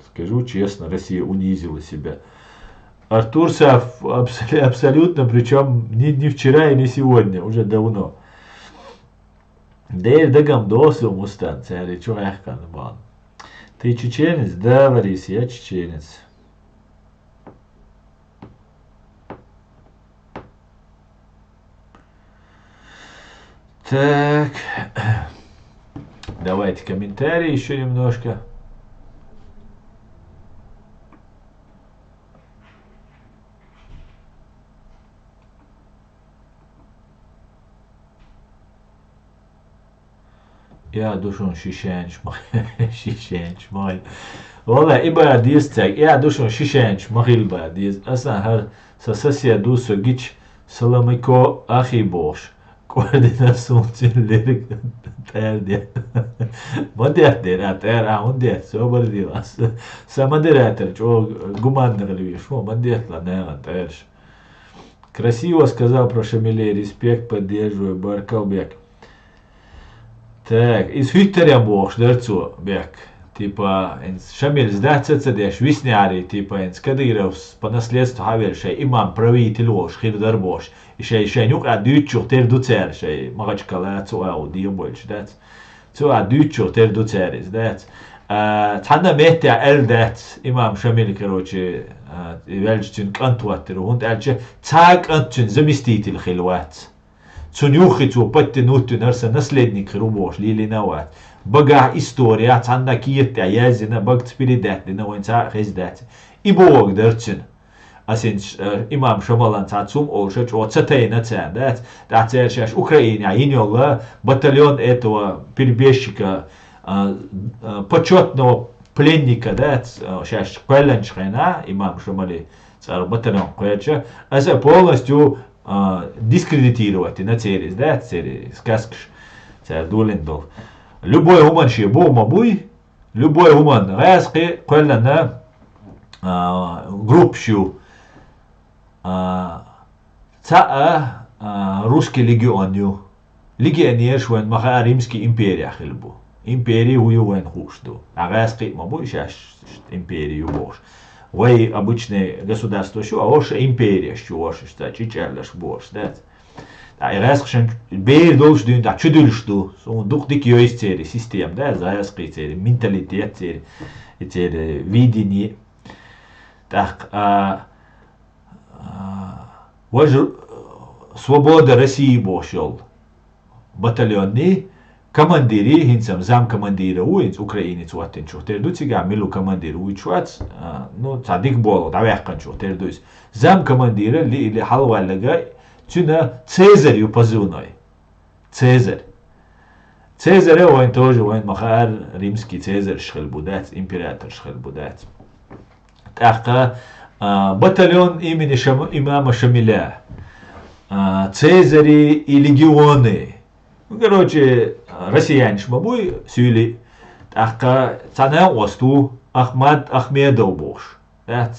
Скажу честно, Россия унизила себя. Артур Саф абс-, абсолютно, причём не, не вчера и не сегодня, уже давно. Дер дагам досу, Мустан, цари чу гӀаьккхана бан. Ты чеченец? Да, Лариса, я чеченец. Так. Давайте комментарии ещё немножко. Я душун шишенч ма-, шишенч май. Вала, и бар деза цаьг, я душун шишенч ма хила бар деза. Асан хӀар са сосед ду, со гич, саламико, ахи бохуш. КӀордина сунцин лерг тӀаьрде. Ма деттера, а тӀаьра, а хӀун детта, собар дила. Са, са модератор чӀогӀа гуманна хила веш, хӀун ма детта нагӀан тӀаьраш. Красиво сказал про Шамилей. Респект, поддерживаю, баркал, Бек. Так, из хӀуьттарем бохуш дара цо, Бек. Типа, инц Шамиль сдаться ца деш, виснеари, типа, инц Кадыровс по наследству хьавел шай имам правитель волуш хир дара бохуш. И шай, шайн юкъа дуьйцучух тера ду цара шай, Махачкала, цу агӀу дегӀабойчу дац. Цу а дуьйцучух тера ду цара иза, дац? А, цхьанна а меттехь аьлла дац, имам Шамил, короче, а, и ваьлча цуьнан кӀант хӀоттира, хӀунда аьлча цхьа а кӀант цуьнан заместитель хилла вац. Цунна юххе цо подтянуть вина, аса наследник хир ву бохуш лелийна а вац. Багахь, историяхь цхьанна кехат тӀехь яздина, багца передать дина, вайна цхьа а хезна дац. И бохург дара цуьнан. Ас хӀинца, э, имам Шамалан цхьа цум олуш чӀогӀа ца тайна царна, дац? ТӀаккха цара шаьш Украинехь йина йолу батальон этого перебежчика, а, а, почётного пленника, дац? А, шаьш кхоьллинчу хенахь, имам Шамали цара батальон кхоьллича, аса полностью, а, дискредитировать дина церан иза, дац? Церан сказкаш, цара долийна долу. Любой хӀуманна шен боху ма буй, любой хӀуманна гӀазкхи кхоьллина, а, группаш ю. А, цхьаъ, а, русский легион ю. Легионераш вайн ма хаьа Римский империехь хилла бу. Импери хӀун ю вайна хууш ду. А гӀазкхи а ма бу и шаьш импери ю бохуш. Вай обычный государстваш ю, а оша империяш ю, оша иштта чӀичӀаьржаш бохуш, дац? Ткъа и гӀазкхашна бер долуш дуьйна тӀехь чудуьлуш ду. Суна дукха дика йойзу церан система, да, гӀазкхи церан менталитет, церан, и церан видение. ТӀаккха, а, а, важа, э, «Свобода России» бохуш йолу батальонний командири, хӀинца-м замкомандира ву, хӀинца украинец ваттинчух тера ду, цигахь мила командир вуьйцуш вац, а, ну, цхьа дика болу дӀаваьккхинчух тера ду иза. Замкомандира лиъли хьалаваьллага, цуьнан Цезарь ю позывной. Цезарь. Цезарь а вайн тоже, вайн ма хаьара, римский цезарьш хилла бу, дац, императорш хилла бу, дац. ТӀаккха, а, батальон имени Шам-, имама Шамиля, а, Цезари и легионы. Ну, короче, россиянаш ма буй, суьйли. ТӀаккха цхьа накъост ву, Ахмад Ахмедов бохуш. Дац.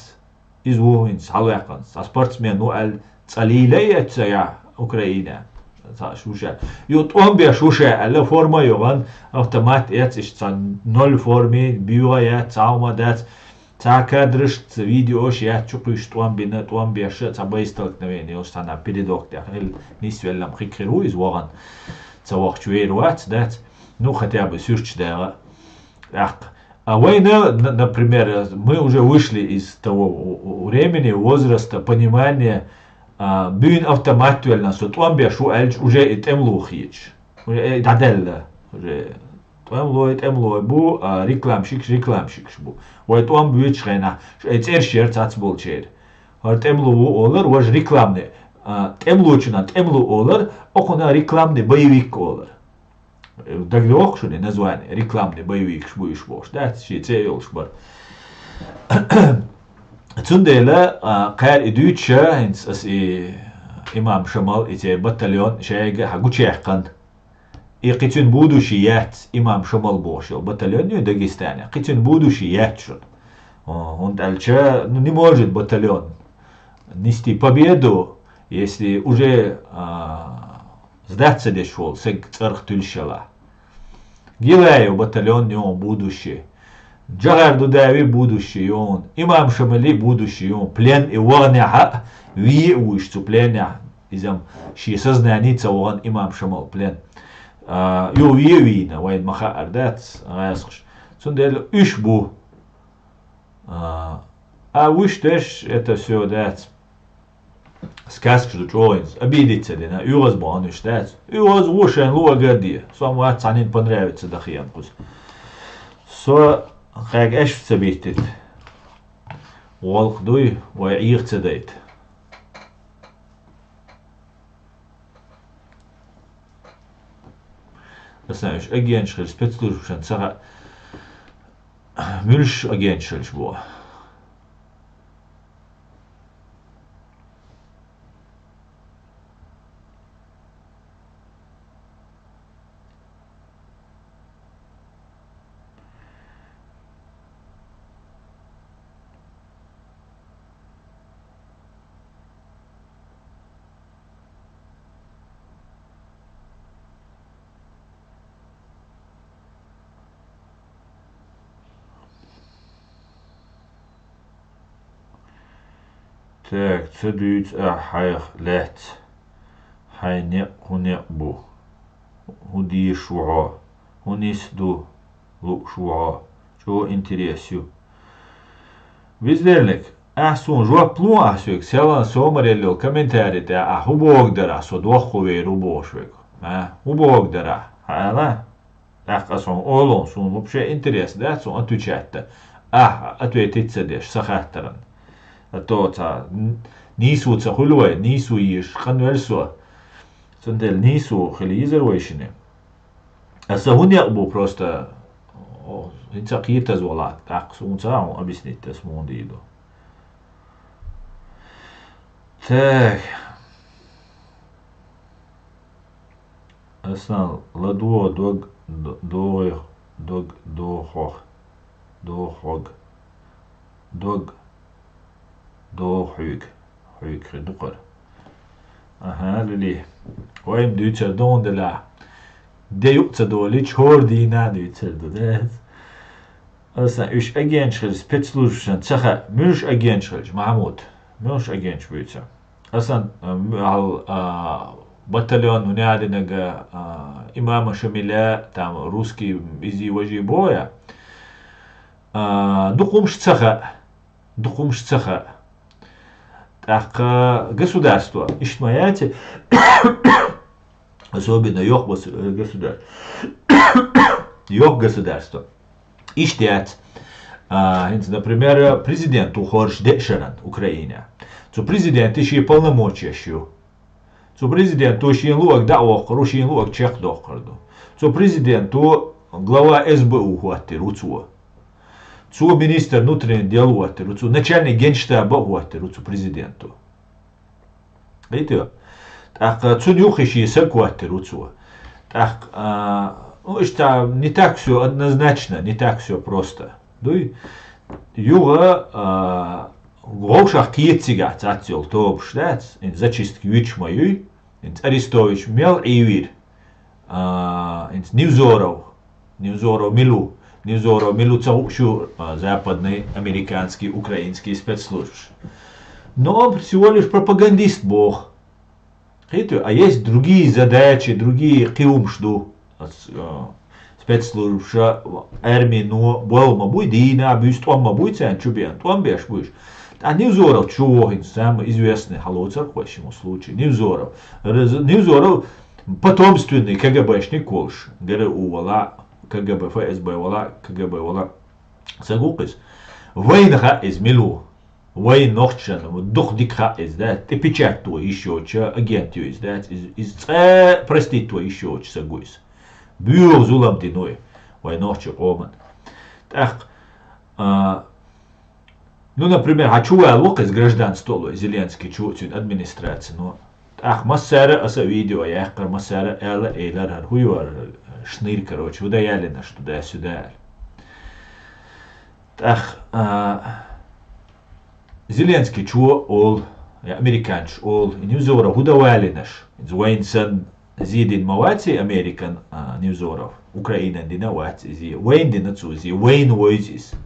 Иза ву хӀинца хьалаваьккхина. Цхьа спортсмен ву аьлла, цӀа лийла а эццахь Украина. Цхьа шу ша. Ю тӀом беш ву ша аьлла, форма а йогӀан, автомат эцна, иштта цхьа ноль форме, буьйгӀа яц, цхьа хӀума дац. Цхьа кадраш, цхьа видеош яц, чу кхуьйсуш тӀом бина, тӀом беш, цхьа боестолкновение йолуш, цхьана передок тӀехь хилла, нисвелла-м хи-, хир ву иза вахана. Ца вахча вер вац, дац? Ну, хотя бы суьрташ дагӀа. ТӀаккха. А вайна, н-, например, мы уже вышли из того у-, у-, времени, возраста, понимания, а, буьйна автомат веллина, со тӀом беш ву аьлча, уже и тӀемло хеташ. Уже, э, дӀадаьлла. Уже тӀемлой, тӀемлой бу, а, рекламщикаш, рекламщикаш бу. Вай тӀом буьйцучу хенахь, ш-, э, цӀераш яра цхьацболчеран. ХӀара тӀемло ву олар, важа рекламный, а, тӀемлочунна тӀемло олар, окхунна рекламный боевик олар. ДагадогӀу шуна и название, рекламный боевикаш бу уьш бохуш, дац, шен цӀе а йолуш бара. Цундела, а, кхара и дуьйцуша, хӀинца ас и имам Шамал, и церан батальон шайга хьан гучуяьккхина. И кхин цуьнан будущий яц, имам Шамал бохуш йолу батальон ю Дагестане. Кхин цуьнан будущий яц шуна. О, хӀунда аьлча, ну, не может батальон нести победу, если уже, а, сдаться деш волу саг цӀарах туьллуш ялахь. Гилаев батальон ю будущий. Джохар Дудаеви будущий ю. Имам Шамали будущий ю. Плен и ваханехь а, ве а вуьйш цу пленехь. Иза-м шен сознание ца вахана имам Шамал плен. А, ю ве а вийна, вайн ма хаьара дац, гӀазкхаш. Цундела уьш бу. А, а вуьш дерш, это всё, дац. Сказкаш ду чӀогӀа хӀинца, обидеться дина, оьгӀаз бахана уьш, дац. ОьгӀаз ву шайн луъага а де. Со-м вац цхьаннен понравится дан хиъна кхуза. Со кхаьга аьшпа ца биттита. ГӀуллакх дуй, вай Ӏеха ца дайта. Аса уьш агенташ хилча, спецслужбашна ца хаьа, муьлш агенташ хилча боху. Так, ца дуьйцу ахьа хьайх лаьцна. Хьайн некъ хӀун некъ бу? ХӀун дезаш ву хьо? ХӀун нисса ду лууш ву хьо? ЧӀогӀа интерес ю. Бездельник, Ахь суна жоп лу ахь соьга, селан сомареллал комментарий тӀе ахь хӀун боху дара, со доххо вер ву бохуш вега. А, хӀун боху дара, хьала? ТӀаккха аса хьуна олу, суна вообще интерес дац хьуна отвечать дан. Ахь ответить ца деш, сан хаттаран. А то ца н-, нийсо ца хуьлу вай, нийсо езаш къанвелла со. Цундела нийсо хила йизар вай шине. Аса хӀун некъ бу просто, о, хӀинца кхетаза вала, тӀаккха суна ца хьуна объяснить дас муха дийр ду. Так. Асан ладугӀа дог д-, догӀих, дог дохох, дохог, дог дохуьг, хьуьг хи дукхар. Аха, лили. Вайм дуьйцар ду хӀунда делахь. Де юкъа ца долийча, хӀора дийна дуьйцар ду, да? Асан уьш агенташ хила спецслужбашна ца хаьа, муьлш агенташ хилча, Махьмуд, муьлш агенташ буьйцу. Асан, а, м-, хьал, а, батальон, ну, неадинага, а, имама Шамиля, там, русский, изи важи боя. А, дукхумш ца хаьа, дукхумш ца хаьа. ТӀаккха государство, иштта ма яци, особенно йохк бас-, э, государство. Йохк государство. Иштта яц. А, хӀинца, например, президент ву хоржу деъ шаран Украине. Цу президенте шен полномочияш ю. Цу президенто шен луъаг дӀа а воккхур ву, шен луъаг чекхдоккхур ду. Цу президенто глава С Б У хӀоттир ву цо. Цо министр внутренних дел хӀоттир ву цо, начальник генштаба а хӀоттир ву цу президенто. Гайтё? ТӀаккха цуьнан юххе шен саг хӀоттир ву цо. ТӀаккха, а, ну, иштта не так всё однозначно, не так всё просто. Дуй? Юха, а, вовшах кхета цигахь цхьацца йолу тобуш дац, хӀинца зачистка юьйцуш ма юй, хӀинца Арестович мел Ӏийвира, а, хӀинца Невзоров, Невзоров мила ву, Невзоров мила ву ца хууш ю, а, западный, американский, украинский спецслужбаш. Но он всего лишь пропагандист боху. Хиту, а есть другие задачи, другие кхиумаш ду. Ас, а, спецслужбаша, армино, болу ма буй, дийна, буьйса тӀом ма буй царна чу беана, тӀом беш буйш. ТӀаккха Невзоров чу вохуьйту, самый известный хьалоцар кхойш ему случай. Невзоров. Раз-, Невзоров потомственный К Г Б-шник волуш, Г Р У вала, К Г Б, Ф С Б вала, К Г Б вала. Ца гу-кх иза. Вайна хаьа иза мила ву. Вайн нохчашна дукха дика хаьа иза, да? ТӀе печать то йиш йоцучу агент ю иза, да? Иза, иза цкъа простить то йиш йоцуш ца гу иза. Боьха зулам дина вай, вайн нохчийн къоман. ТӀаккха, а, ну, например, хьан чу вала ву-кх иза гражданство лой, Зеленский чу, цуьнан администраци, но тӀаккха массара а аса видео яьккхира, массара а аьлла, элира хӀара хӀун ю хӀара шнырь, короче, хӀун дан ялийнарш туда-сюда аьлла. ТӀаккха, а, Зеленский чу олу, я американчу олу, и Невзоров хӀун дан валийнарш? Иза вайн санна зе дина ма вац и Американ, а, Невзоров, Украинан дина а вац иза, вайн дина цо иза, вайн войза иза.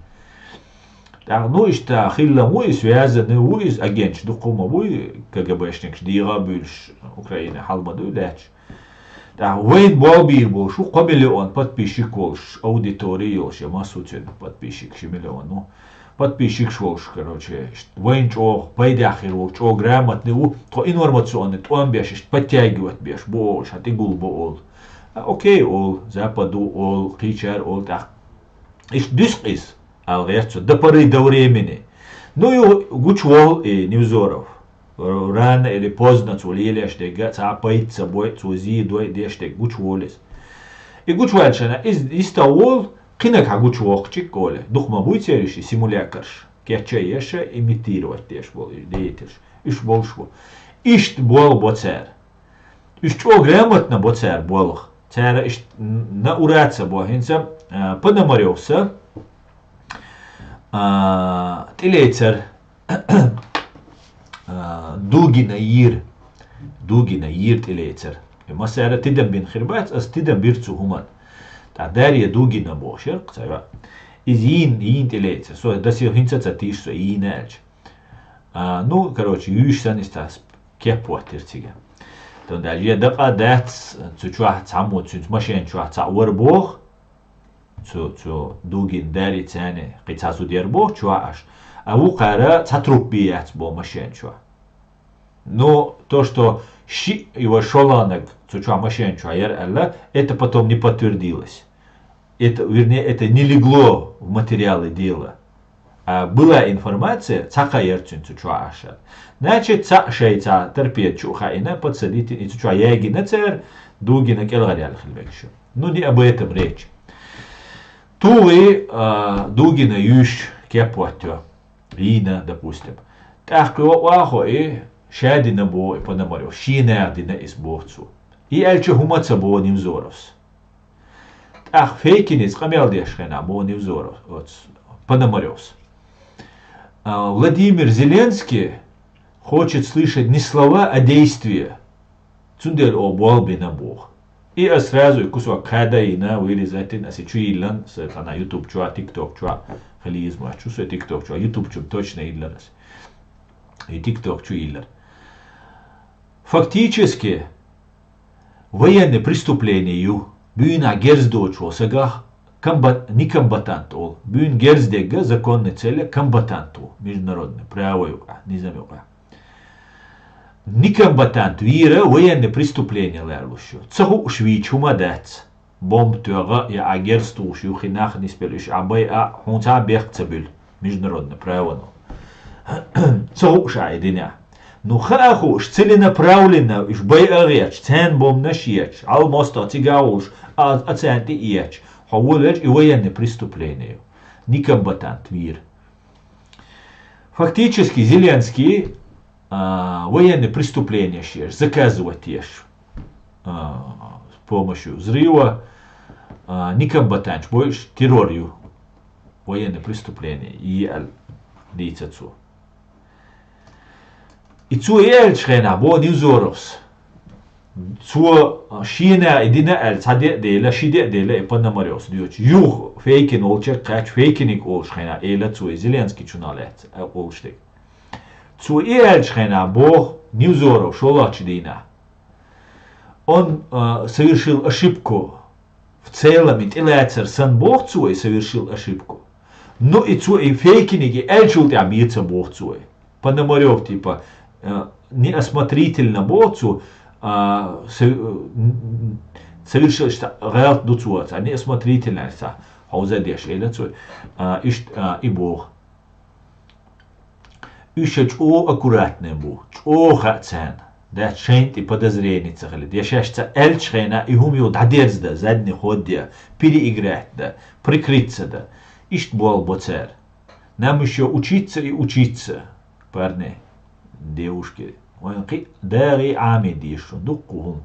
ТӀаккха, ну, иштта хилла ву иза, связанный ву иза, агенташ дукха ма буй, К Г Б-шникаш дегӀа а буьйлуш, Украина хьал ма дуй лаьтташ. ТӀаккха вайн болбийр болуш ву, кхо миллион подписчик волуш, аудитория йолуш, я массо цуьнан подписчик, ши миллион ву. Подписчикаш волуш, короче, вайн чӀогӀа пайдехь хир волу, чӀогӀа грамотный ву, тхо информационный тӀом беш, иштта подтягивать беш, бу олуш, хьан тӀегул бу олу. А, окей, олу, Запад ву олу, кхечара олу тӀаккха. Иштта дуьсу-кх иза, ала гӀерта цо, до поры до времени. Ну, ю гучуволу и Невзоров. Рано или поздно цо лелеш дерг а, цхьа а пайда ца бой, цо зе дой, деш дерг гучуволу иза. И гучуваьлчана, иза йистах волу, кхинаг хьан гучувоккхучу, оле, дукха ма буй церан и симулякарш, кечъян еш а, имитировать деш болу и деятельш. Уьш болуш бу. Иштта болу бо цара. Уьш чӀогӀа грамотно бо цара болх. Цара иштта н-, на ура ца бо. ХӀинца, а, Пономарёвса, а, тӀелецар, а, Дугина йийр. Дугина йийр тӀелецар. И массара тидам бина хир бац, ас тидам бира цу хӀуманна. ТӀаккха Дарья Дугина бохуш яра-кх цхьа йоӀ. Иза йийна, йийна тӀелецар. Со дасил хӀинца а ца тийша со йийна аьлча. А, ну, короче, юьйш санна иза тас кеп хӀоттира цига. Тун даьлла, я дакъа дац, цу чохь цхьаммо цуьнца машен чохь цхьаъ вара боху. цу, цу Дугин Дарья царна кхин цхьа зуда яр боху чохь Ӏаш, а вукхара цхьа труппа яц боху машен чохь. Ну, то, что шиъ и вай шолгӀаниг цу чохь машен чохь яр аьлла, это потом не подтвердилось. Это, вернее, это не легло в материалы дела. А была информация, цхьа кхаъ яр цуьнан цу чохь Ӏаш. Значит, цхьаъ шайца торпеда чу а хаийна, подсадить, и цу чохь ягийна цара, Дугина кӀелхьаръяьлла хила мегаш ю. Ну, не об этом речь. Тугъи, а, Дугина юьйш кеп хӀоттайо. Йийна, допустим. ТӀаккха йокъа а хо и, ша дина боху и Пономарёв, шен наха дина иза боху цо. И аьлча хӀума ца боху Невзоровс. ТӀаккха Фейкиница къамел деш хенахь боху Невзоровс, оцу Пономарёвс. А, Владимир Зеленский хочет слышать не слова, а действия. Цундела оха болх бина боху. И ас сразу и кусок кхаьда йина, вырезать йина, ас и чу йиллан, сан цхьана YouTube чохь, TikTok чохь, хила йиза моьтту, со TikTok чохь, YouTube чу точно йиллар ас. И TikTok чу йиллар. Фактически, военный преступление ю, буьйнахь герз доцучу сагах комбат-, некомбатант олу. Буьйна герз дерг законный цӀе комбатант ву, международный право юкъахь, низам юкъахь. Некомбатант вийра военный преступление ларлуш ю. Ца хууш вийча хӀума дац. Бомба тоьхна я а герз тухуш ю хи нах нисбелла уьш а байъа, хьуна цхьа а бехк ца буьлу международный правоно. Ца хууш а и динехь. Ну, хаа хууш, целенаправленно уьш байъа гӀерташ, царна бомбанаш ечаш, Ӏалмоста цига а волуш, а, а царна тӀе а ечаш, хьо волавелча и военный преступление ю. Некомбатант вийра. Фактически Зеленский, а, военный преступление еш, заказывать еш, а, с помощью взрыва, а, некомбатанчу бойуш террор ю, военный преступление, и аьлла дийца цо. И цо и аьллачу хенахь боху Невзоровс, цо шена и дина аьлла, цхьа де а дела, ши де а дела, и Пономарёвс доьчу. Юха Фейкин волчерг кхаьчча, Фейкиниг олуш хенахь, эла цо, и Зеленский чунах лаьцна, а, олуш дерг. Цо и аьллачу хенахь боху Невзоров шолгӀачу дийнахь: Он, а, совершил ошибку. В целом и тӀелацар сан боху цо и совершил ошибку. Ну и цо и Фейкиниг и аьллачул тӀаьхьа бен ца боху цо и. Пономарёв, типа, э, неосмотрительно боху цо, а, со-, м, совершил иштта гӀалат ду цо, цхьа неосмотрительно, цхьа хьовза деш, эла цо, а, иштта, а, и боху. Уьш ша чӀогӀа аккуратный бу, чӀогӀа хаьа царна, дац шайна тӀе подозрени ца хилийта. Я шаьш ца аьллачу хенахь и хӀума юха дӀадерзадан, задний ход ян, переиграть дан, прикрыться дан. Иштта болх бо цара. Нам ещё учиться и учиться, парни, девушки. Вайн кхин а дагӀе а Ӏаме дезаш ду дуккха хӀума.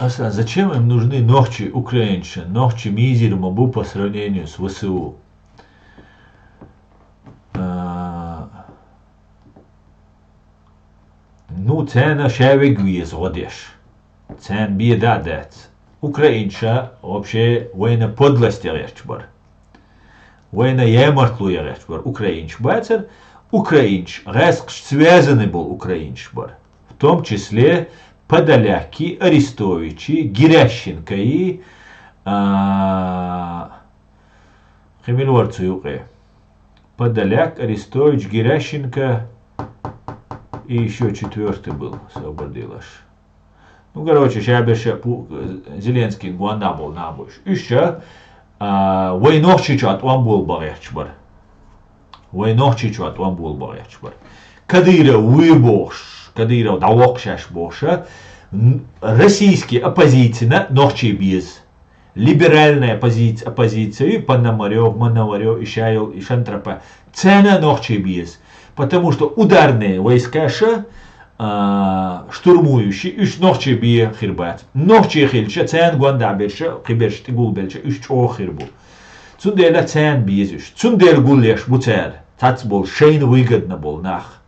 Аслан, зачем им нужны нохчи, украинцы? Нохчи мизер ма бу по сравнению с В С У. А, ну, царна ша вега веза гӀо деш. Царна бен дан а дац. Украинча вообще вайна подлость ян гӀерташ бара. Вайна ямартло ян гӀерташ бара. Украинча бацара, украинча, гӀаьскхашца связанный болу украинча бара. В том числе Подоляки, Арестовичи, Геращенкои, а, кхин мила вара цу юкъе? Подоляк, Арестович, Геращенко и ещё четвёртый был, собар делаш. Ну, короче, ша берш а Пу-, Зеленский гонна болу нах бу уьш. Уьш ша, а, вай Нохчийчохь тӀом болабан гӀерташ бара. Вай Нохчийчохь тӀом болабан гӀерташ бара. Кадыров вуй бохуш, Кадыров дӀавоккху шаьш бохуш а, н-, российский оппозицина нохчий беза. Либеральная оппозиция, оппозиция ю, Пономарёв, Мономарёв, и ша йолу, и Шантропа. Царна а нохчий беза. Потому что ударные войскаша, а, штурмующие, уьш нохчий бен хир бац. Нохчий хилча, царна гонда берш а, кхиберш тӀегулбелча, уьш чӀогӀа хир бу. Цундела царна беза уьш. Цундела гулъеш бу цара. Цац бол шайна выгодно бол нах.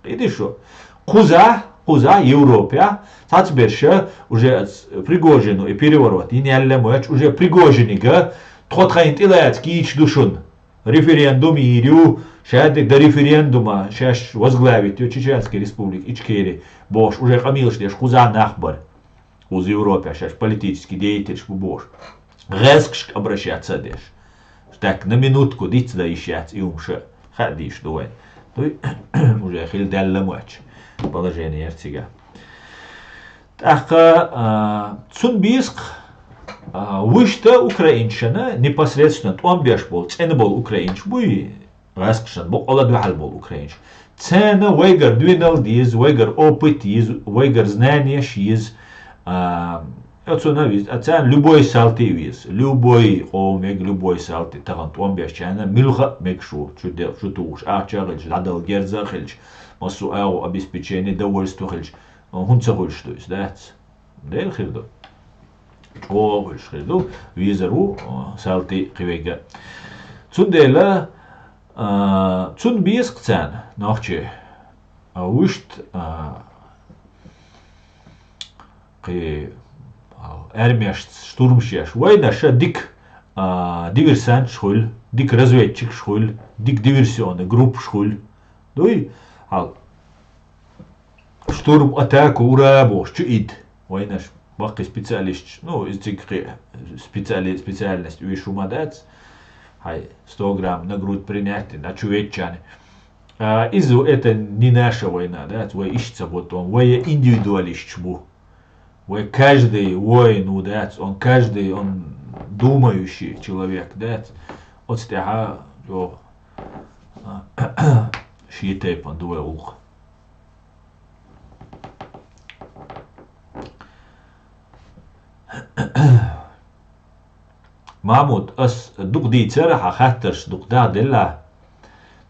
Иди шо. Кхуза, кхуза Европе, цац берша уже Пригожину и переворот, и неллемоч, уже Пригожинига, тхо тхайн тилац кич душун. Референдум ирю, шаде до референдума, шаш возглавить ю Чеченская республика, Ичкери, бош, уже къамилш деш, кхуза нах бар. Уз Европе шаш политический деятельш бу бош. Гъезкшк обращаться деш. Так, на минутку диц да ишяц и умша. Ха диш дуэ. Туй уже хил далла муач. Положение ерцига. Так, а, цун биск, а, вышта украинчана непосредственно томбеш бол, цен бол украинч буй. Раскшан бу къала дуьхьал бол украинч. Цена вайгар дуьнал диз, вайгар опыт диз, вайгар знаниеш диз. А, оцу на виз, а цена любой салти виз. Любой къомег, любой салти таган томбеш чана милха мег шу, шу де, шу туш, а чагылч, ладал герза хилч, масу агу обеспечение, довольство хилч. Хунца хулш дуйс, дац. Дел хир ду. Чо хулш хир ду. Визару, а, салти кивега. Цундела, а, цун биск цан, нохчи. А, вушт, а, кхи, а, армияш штурмшеш. Вайна ша дик, а, диверсант шхуль, дик разведчик шхуль, дик диверсионный групп шхуль. Дуй, ал, штурм, атака, ура, бош, чу ид. Вайнаш, баккхи специалист, ну, из цигхи специали-, специальность уй шума дац. Хай, сто грамм на грудь принять, на чу ветчане. А, из это не наша война, да, вай ищца вот он, вай индивидуалист бу. Вай каждый воин, да, он каждый, он думающий человек, да. Вот стяга, ё, а, ши тайпан дуэ улк. Мамут, ас дукъ дийцар, хьа хаттарш дукъ дагъ делла.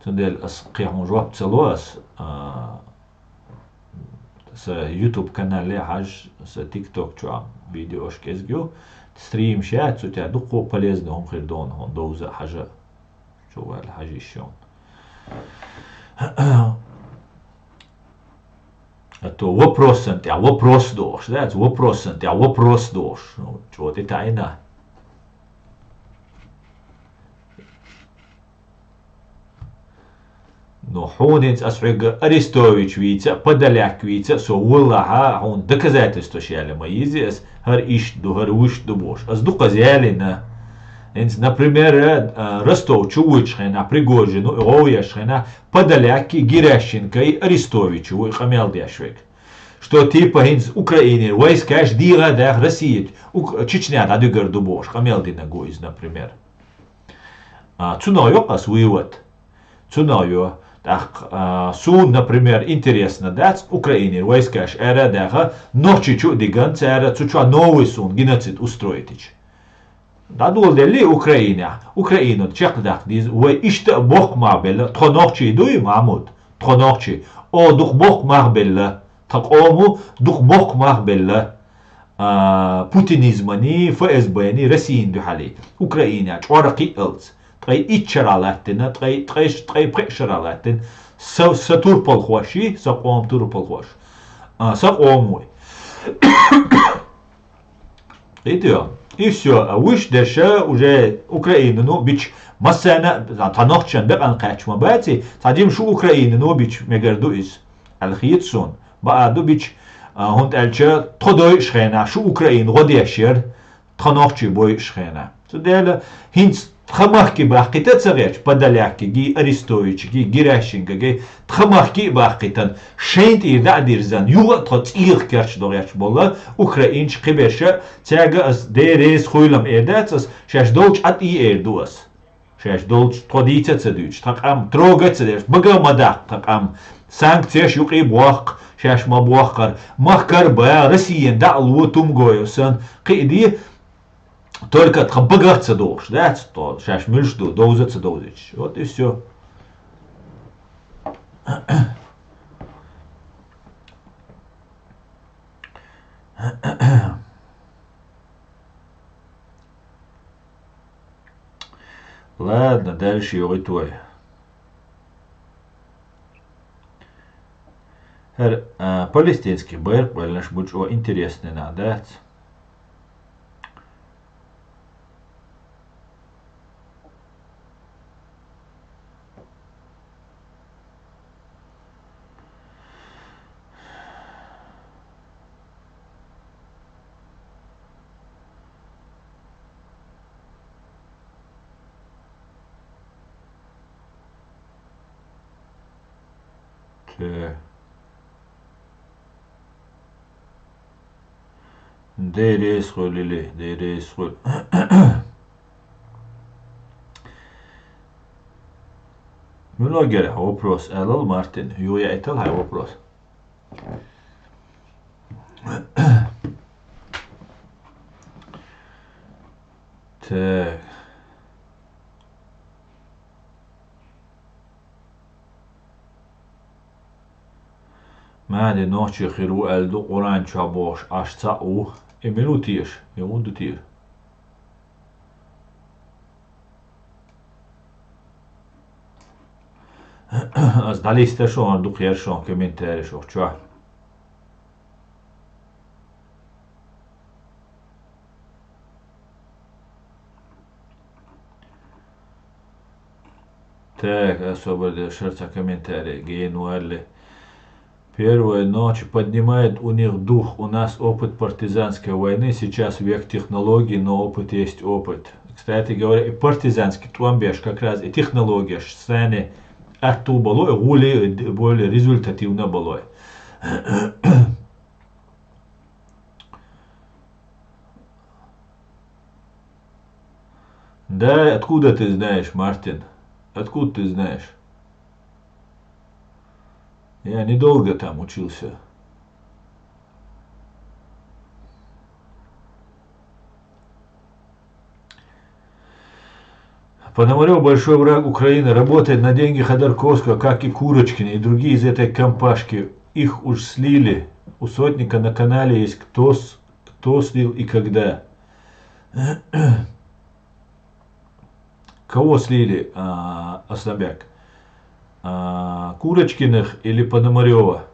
Цундел ас кхи хьун жоп ца ло ас, а, са YouTube канале хьаж, са TikTok чу ам видеош кезгю. Стрим ша, цу тя дукъу полезный хьун хир дон, хьун довза хьажа. Чувал хьажи шон. А то вопросан тя вопрос дош, да, вопросан тя вопрос дош. Ну, чего ты тайна? Ну, хьунинц ас хьуьга Арестович вийца, Подоляк вийца, со вылаха, хьун доказательство шаля ма изи, ас хар ишт ду, хар вуш ду бош. Ас дукъаз ялина. Инц, например, э, Ростов чу вуч хена, Пригожину, Говяш хена, Подоляки, Геращенко и Арестович, вы къамел дяшвек. Что типа хинц Украине войскаш дира дах России, Ук-, Чечня да дигар ду бош, къамел дина гу из, например. А, цунал йо къас вывод. Цунал йо. Так, а, сун, например, интересно, да, Украине войскаш эра даха, нохчи чу диган цара, цу чу новый сун геноцид устроитич. Дадул дели Украина. Украина чекъ дах диз, вай ишта бохма белла, тхо нохчи дуй, Мамут, тхо нохчи. О, дух бохма белла, та къому дух бохма белла. А, путинизмани, ФСБ-ни, Россиин дуьхьали. Украина, чӀора кхиъалц. Ткъай иччара латтина, ткъай, ткъай, ткъай пхеъ шара латтина. Са, са турпал хоши, са къом турпал хош. А, са къом вуй. Идё. И всё. А вуш деша уже Украина, ну, бич массана, а, та нохчан бекъан кхач ма баци, та дим шу Украина, ну, бич мегар ду из. Алхиет сун. Ба а ду бич, а, хунт алча, тхо дойш хена, шу Украина, гъо дешер, тхо нохчи бойш хена. Цу дела, хинц тха махки бахкита цагъяч, Подоляки ги, Арестович ги, Геращенко ги, тха махки бахкитан, шейн тӀир да дирзан, юла тхо цӀих керч догъяч бола, украинч кхибеша, цяга ас дерес хуйлам эрдац ас, шаш долч ат и эр ду ас. Шаш долч тхо дийца ца дуьч, тха къам трога ца деш, бага ма дах тха къам. Санкцияш юкъи бохк, шаш ма бохкар, махкар ба, Россиен да лу тумгоев сан, кхи ди, только тха багах ца дохш, да, ц-, то, шаш мюлш ду, довза ца довзич. Вот и всё. Ладно, дальше йогӀи твой. ХӀара, а, палестинский байракъ беллаш бу чӀо интересный нах дац. Так. Дерес хуьлили, дерес хуьл. Муьлогер вопрос алал, Мартин. Юя этал хай вопрос. Так. Маьде нохчи хир ву аьлла ду Къуръан чохь бохуш, Ӏаш цхьаъ ву. И мила ву теша? И хӀун ду теша? Ас дӀалиста шуна, дукха яра шуна комментарий шух чохь. Так, особо дешар цхьа комментарий гена валли. Первое, ночь поднимает у них дух. У нас опыт партизанской войны, сейчас век технологий, но опыт есть опыт. Кстати говоря, и партизанский тӀом беш как раз и технология сани атту бало, и гули более результативно бало. Да, откуда ты знаешь, Мартин? Откуда ты знаешь? Я недолго там учился. Пономарёв большой враг Украины, работает на деньги Ходорковского, как и Курочкин, и другие из этой компашки. Их уж слили. У Сотника на канале есть кто, с- кто слил и когда. Кого слили, а, Асланбек? А, Курочкиных или Пономарёва?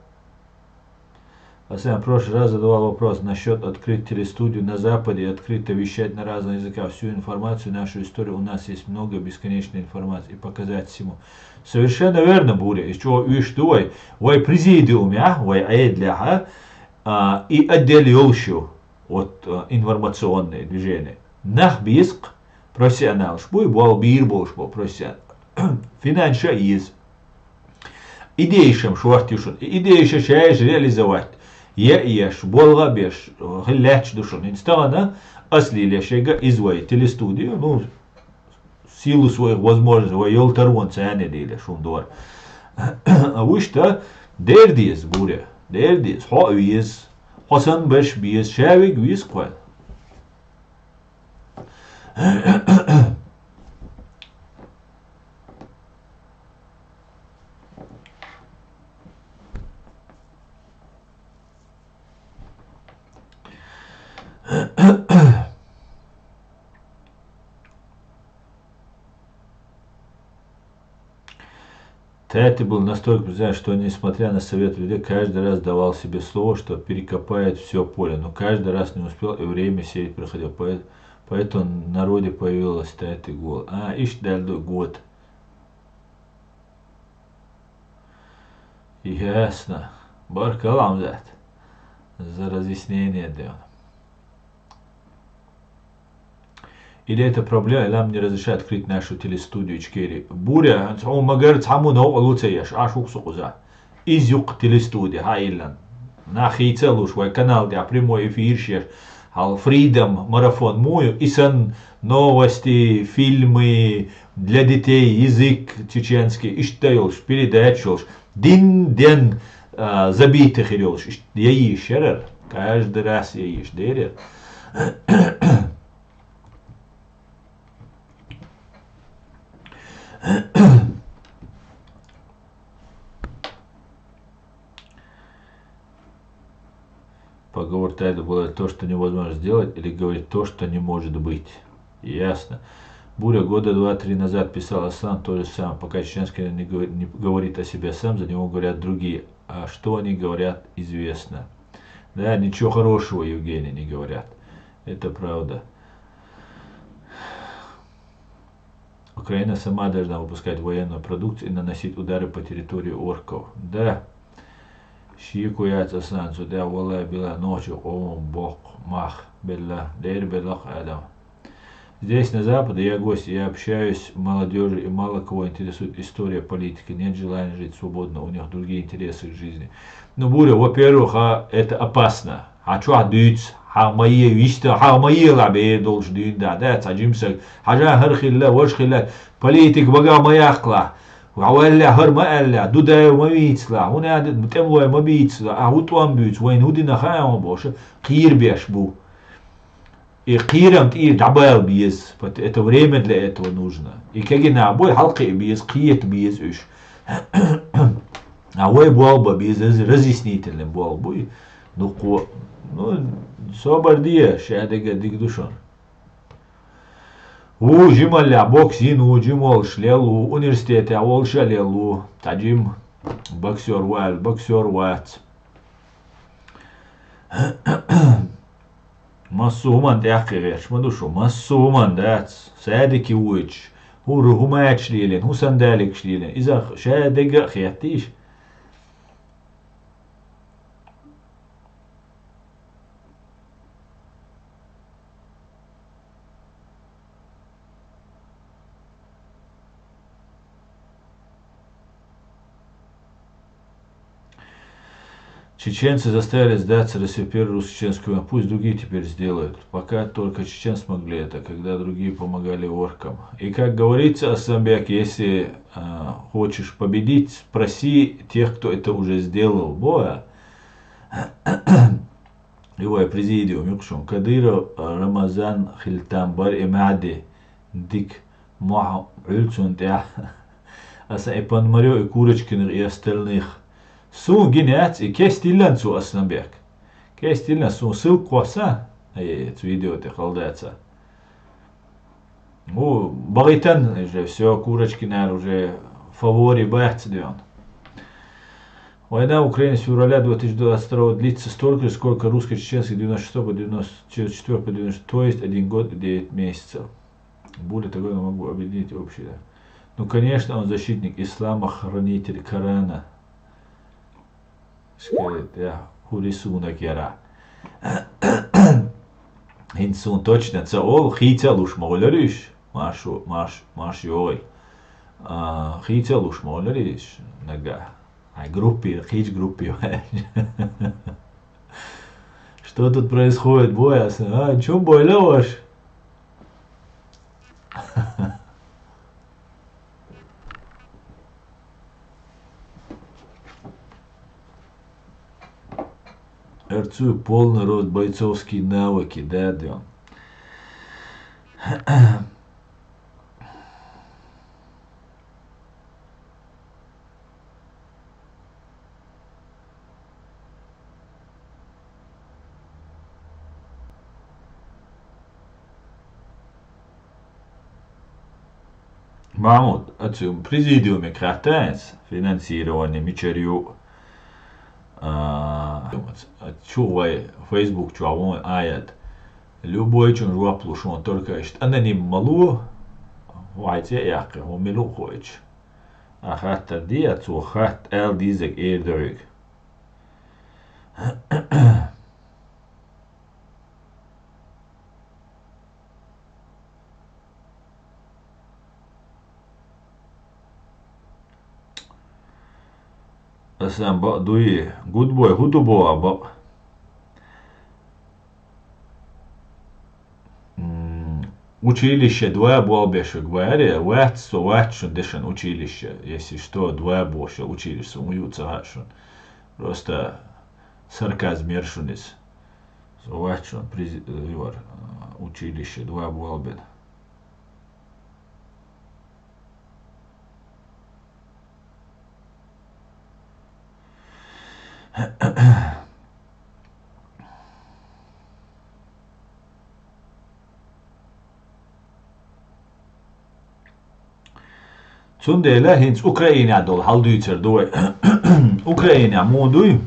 Аслан, в прошлый раз задавал вопрос насчёт открыть телестудию на Западе и открыто вещать на разных языках. Всю информацию, нашу историю, у нас есть много бесконечной информации и показать всему. Совершенно верно, Буря. И чё, уьш ду вай? Вай президиумехь, вай Ӏедалехь, а, и отдел йолуш ю, вот, а, информационное движение. Нах бийцакх, профессионалаш буй, болх бийр болуш бо профессионал. Финанс а еза. Идейшам шорта ю шуна. И идейша шаьш реализовать. Я еш, болга беш, хила лаьтташ ду шуна. ХӀинца тахана ас лелеш ега иза вай телестудию, ну, силу своих возможностей, вай йолу тарвон царне дийла шун дора. А вуьшта дер деза, Буря, дер деза, хьо а веза, хьо санна берш а беза, ша вига веза кхойна. Тати был настолько президент, что, несмотря на совет людей, каждый раз давал себе слово, что перекопает все поле, но каждый раз не успел, и время сеять приходил. Поэт- Поэтому в народе появилась Тати год. А, иштта даьлла ду год. Ясно. Баркалла, Амзат, за разъяснение дела. Или это проблема, и нам не разрешают открыть нашу телестудию Ичкери. Буря, хьо магар цхьаммо новкъа лу ца еш, Ӏаш ву-кх со кхуза. Иза ю-кх телестуди, хьаиллина. Нах хийца а луш, вай канал тӀехь прямой эфирш еш, хьал Freedom марафон муй ю, и санна новости, фильмы, для детей язык чеченский, иштта йолуш, передача йолуш, дин ден, а, забита хир йолуш, иштта яйиш ярара, каждый раз яйиш дерера. Поговор тайда была то, что невозможно сделать, или говорить то, что не может быть. Ясно. Буря года два-три назад писал Аслан то же самое, пока чеченский не говор-, не говорит о себе сам, за него говорят другие. А что они говорят, известно. Да, ничего хорошего, Евгений, не говорят. Это правда. Украина сама должна выпускать военную продукцию и наносить удары по территории орков. Да. Шеко яц, Аслан, цу тӀехь валлай била нохчо къоман боккха мах белла, дера белла-кх адам. Здесь, на Западе, я гость, я общаюсь с молодёжью, и мало кого интересует история, политика. Нет желания жить свободно, у них другие интересы к жизни. Ну, Буря, во-первых, а, это опасно. Хьан чохь дуьйцу, хьан ма е виста, хьан ма елахь бер долуш дуьйна да, да, цхьа жимсаг. Хьажа хӀара хилла, важа хилла, политика бага ма яккхалахь. Ваьлла, хӀара ма аьлла, Дудаев ма вийцалахь, хӀунда аьлла, тӀемалой ма бийцалахь, а хӀун тӀом буьйцу, вайна хӀун дина хаьа ма бохуш, кхийра беш бу. И кхийрам тӀера дӀабала беза, пот-, это время для этого нужно. И кегий нах буй, хьалакхиа беза, кхета беза уьш. А вай болх бан беза, раз-, разъяснительный болх буй. Дуккха, ну, собар де, ша дага дика ду шуна. Ву жималлехь бокс йина ву, жима волуш лелла ву, университетехь волуш а лелла ву. Цхьа жима боксёр ву аьлла, боксёр вац. Массо а хӀуманна тӀаьххье гӀерташ ма ду шу, массо а хӀуманна дац. Садике воьдуш, хӀун ру-, хӀун мачаш лелийна, хӀун сандаликаш лелийна, иза ша дага а хеттийша. Чеченцы заставили сдаться России первой русско-чеченской войны. Пусть другие теперь сделают. Пока только чеченцы смогли это, когда другие помогали оркам. И как говорится, Асланбек, если а, хочешь победить, спроси тех, кто это уже сделал. Боя. И вай президиум юкъа шуна. Кадыров Рамазан хила там бара и маьхьа де дика мохь Ӏуьллу цунна тӀехь. Аса и Пономарёв и Курочкиных и остальных. Суна гина яц и кестиллан цо, Асланбек. Кестиллан суна ссылка кхосса, э, цу видео тӀе хала даца. Ну, бахийтина уже всё, Курочкинера уже фавори бац доьхна. Война в Украине с февраля две тысячи двадцать второго длится столько же, сколько русско-чеченских девяносто шестого по девяносто четвёртый по девяносто, то есть один год и девять месяцев. Буря, такой, но могу объединить общее. Ну, конечно, он защитник ислама, хранитель Корана. Скажет, я хӀу рисунок яра. ХӀинца суна точно ца олу, хийца а луш ма хуьлура уьш. Марш, марш, марш йогӀийла. А, хийца а луш ма хуьлура уьш нагахь. Ай, группе, кхечу группе ваьлча. Что тут происходит, бой аса? А, чун бойла ваш? Эрцу полный рост бойцовские навыки, да, да. Махьмуд, оцу президиуме кхетта ас, финансирование мичара ю? А, чу вай Facebook чохь вон аят. Любой чун жоп лу шуна, только иштта аноним ма ло, вай цӀе а яккхи, хӀун мила а хоуьйтуш. А хаттар де, цо хатта аьлла дезарг эр ду хьоьга. Асан бакъ дуй, гудбой, хӀун ду боху бакъ? М, училище два болх беш вега варе, вац со, вац шун дешан училище, если что, два бохуш училище, со ю ца хаьа шун. Просто сарказм яра шун иза. Со вац шун призи-, э, юар, э, училище два болх бен. Цундела хӀинца Украинехь долу хьал дуьйцур ду вай. Украинехь муха дуй?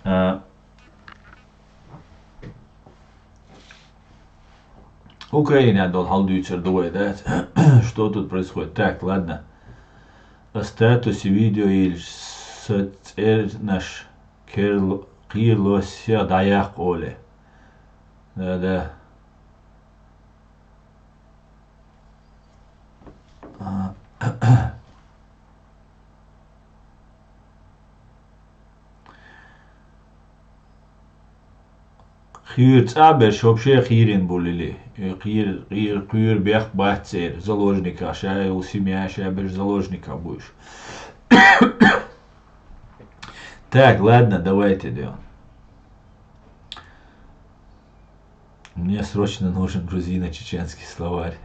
А, Украинехь долу хьал дуьйцур ду вай, да? Что тут происходит? Так, ладно. А статусе видео йилча, сан цӀернаш керло-, кхералаш сех дӀаяккха олий. Да, да. А, кхуьйра цӀа а берш вообще кхийрина бу лили. Э, кхийра, кхийра, кхуьйра бехк бац церан, заложниках, ша йолу семья, ша берш заложниках бу уьш. Так, ладно, давайте идём. Мне срочно нужен грузино-чеченский словарь.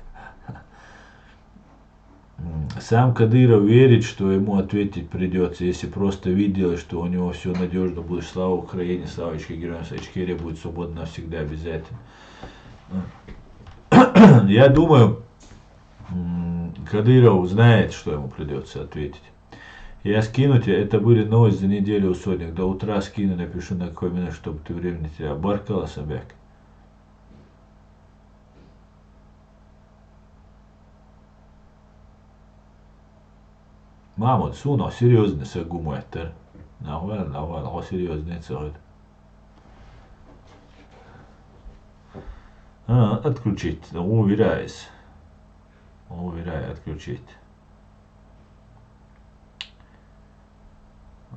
М, сам Кадыров верит, что ему ответить придётся, если просто видел, что у него всё надёжно будет. Слава Украине, слава Ичкерии, героям слава, Ичкерия будет свободна навсегда, обязательно. М, я думаю, м, Кадыров знает, что ему придётся ответить. Я скину тебе, это были новости за неделю у Соник. До утра скину, напишу, на какой минут, чтобы ты времени терял. Баркалла, Самбек. Махьмуд, суна хьо серьёзный са гу моьттара. Нахвал, нахвал, хьо серьёзный ца хир. А, отключить. ГӀу вирайс. ГӀу вирай отключить.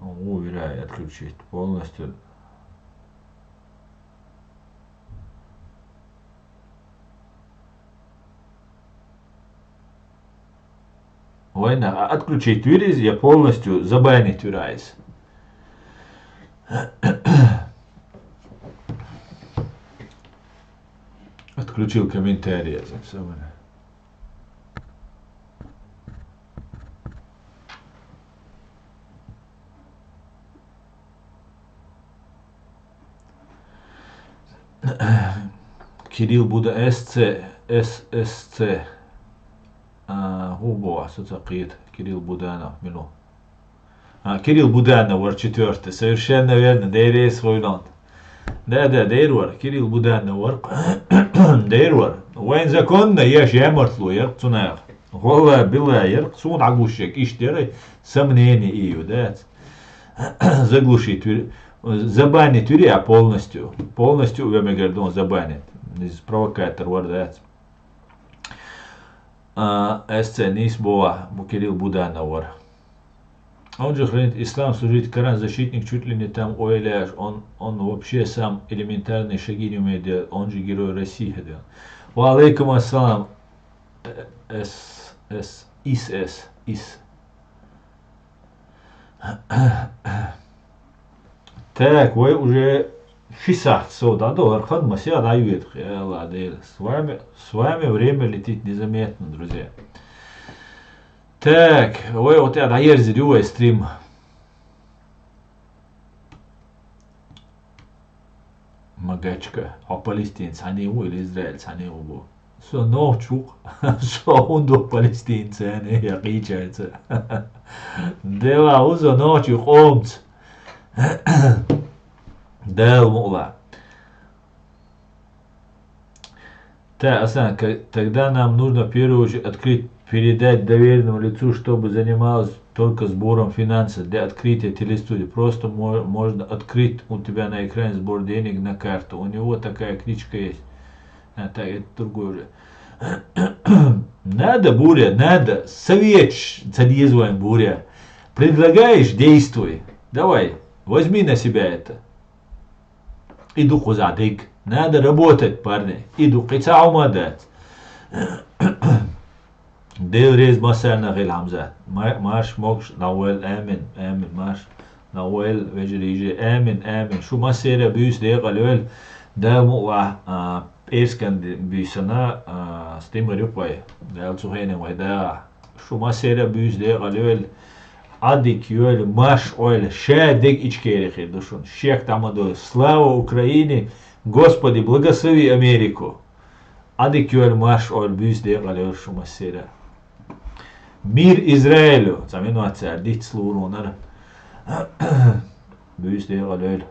ГӀу вирай отключить. Полностью. Вайна, а, отключить вирийз, я полностью забанить вирайс. Отключил комментарии, я сам. Кирилл Буда-, С Ц, С С Ц. А, хӀун боху, со ца кхета, Кирилл Буданов, мила ву? А, Кирилл Буданов вара четвёртый. Совершенно верно, деррис хуйнан. Да, да, дер вара, Кирилл Буданов вара. Дер вара. Вайн законно еш ямартло яра цунах. Валла, билла яра, суна гуш ерг иштта яра, сомнение и ю, дац. Заглушить вир-, забанить вири, а полностью. Полностью вемегардон забанить. Из провокатор вар, дац. А, С Ц Н из боху, бу Кирилл Буданов вара. Он же хранит ислам, служит Коран, защитник чуть ли не там ойляш. Он, он вообще сам элементарные шаги не умеет делать. Он же герой России, хӀа. Ва алейкум ассалам. Э, С, С, Ис, С, Ис. Так, вай уже ши сахьт сов дӀадолу, хӀара хан масех дӀайоьду, я Аллах Дела. С вами, с вами время летит незаметно, друзья. Так, вай вот я дӀаерзир ю вай стрим. Магачка, хьо палестинец хьан ву или Израиль хьан ву бу? Со нохчи ву-кх. Со хӀунда ву палестинца, я кхечаьрца? Дела ву со нохчи къомца. Дала мукъ лахь. Та, Асан, к-, тогда нам нужно в первую очередь открыть, передать доверенному лицу, чтобы занималось только сбором финансов для открытия телестудии. Просто мо-, можно открыть у тебя на экране сбор денег на карту. У него такая кличка есть. А, так, это другой уже. Надо, Буря, надо. Совет ш-, ца деза вайн, Буря. Предлагаешь — действуй. Давай, возьми на себя это. И ду кхузахь дерг. Надо работать, парни. И ду кхин цхьа хӀума дац. Дела реза массарна хила, Хьамзат. Ма-, марш могуш дӀагӀойла, амин, амин, марш дӀагӀойла, вежарий, йижарий, амин, амин. Шу массеран буьйса декъала йойла. Дала мукъ лахь, а, пӀераскан ди-, буьйсанна, а, стимгӀа юкъ вай. Дала цу хенахь вай дагӀахь. Шу массеран буьйса декъала йойла. Ӏадика йойла, марш Ӏойла, ша дерг Ичкери хир ду шуна. Шек тӀе ма дойла. Слава Украине! Господи, благослови Америку! Ӏадика йойла, марш Ӏойла, буьйса декъала йойла шу массеран. Мир Израилю! Цхьа минут цара диц луурунара. Буьйса дегӀа лойла.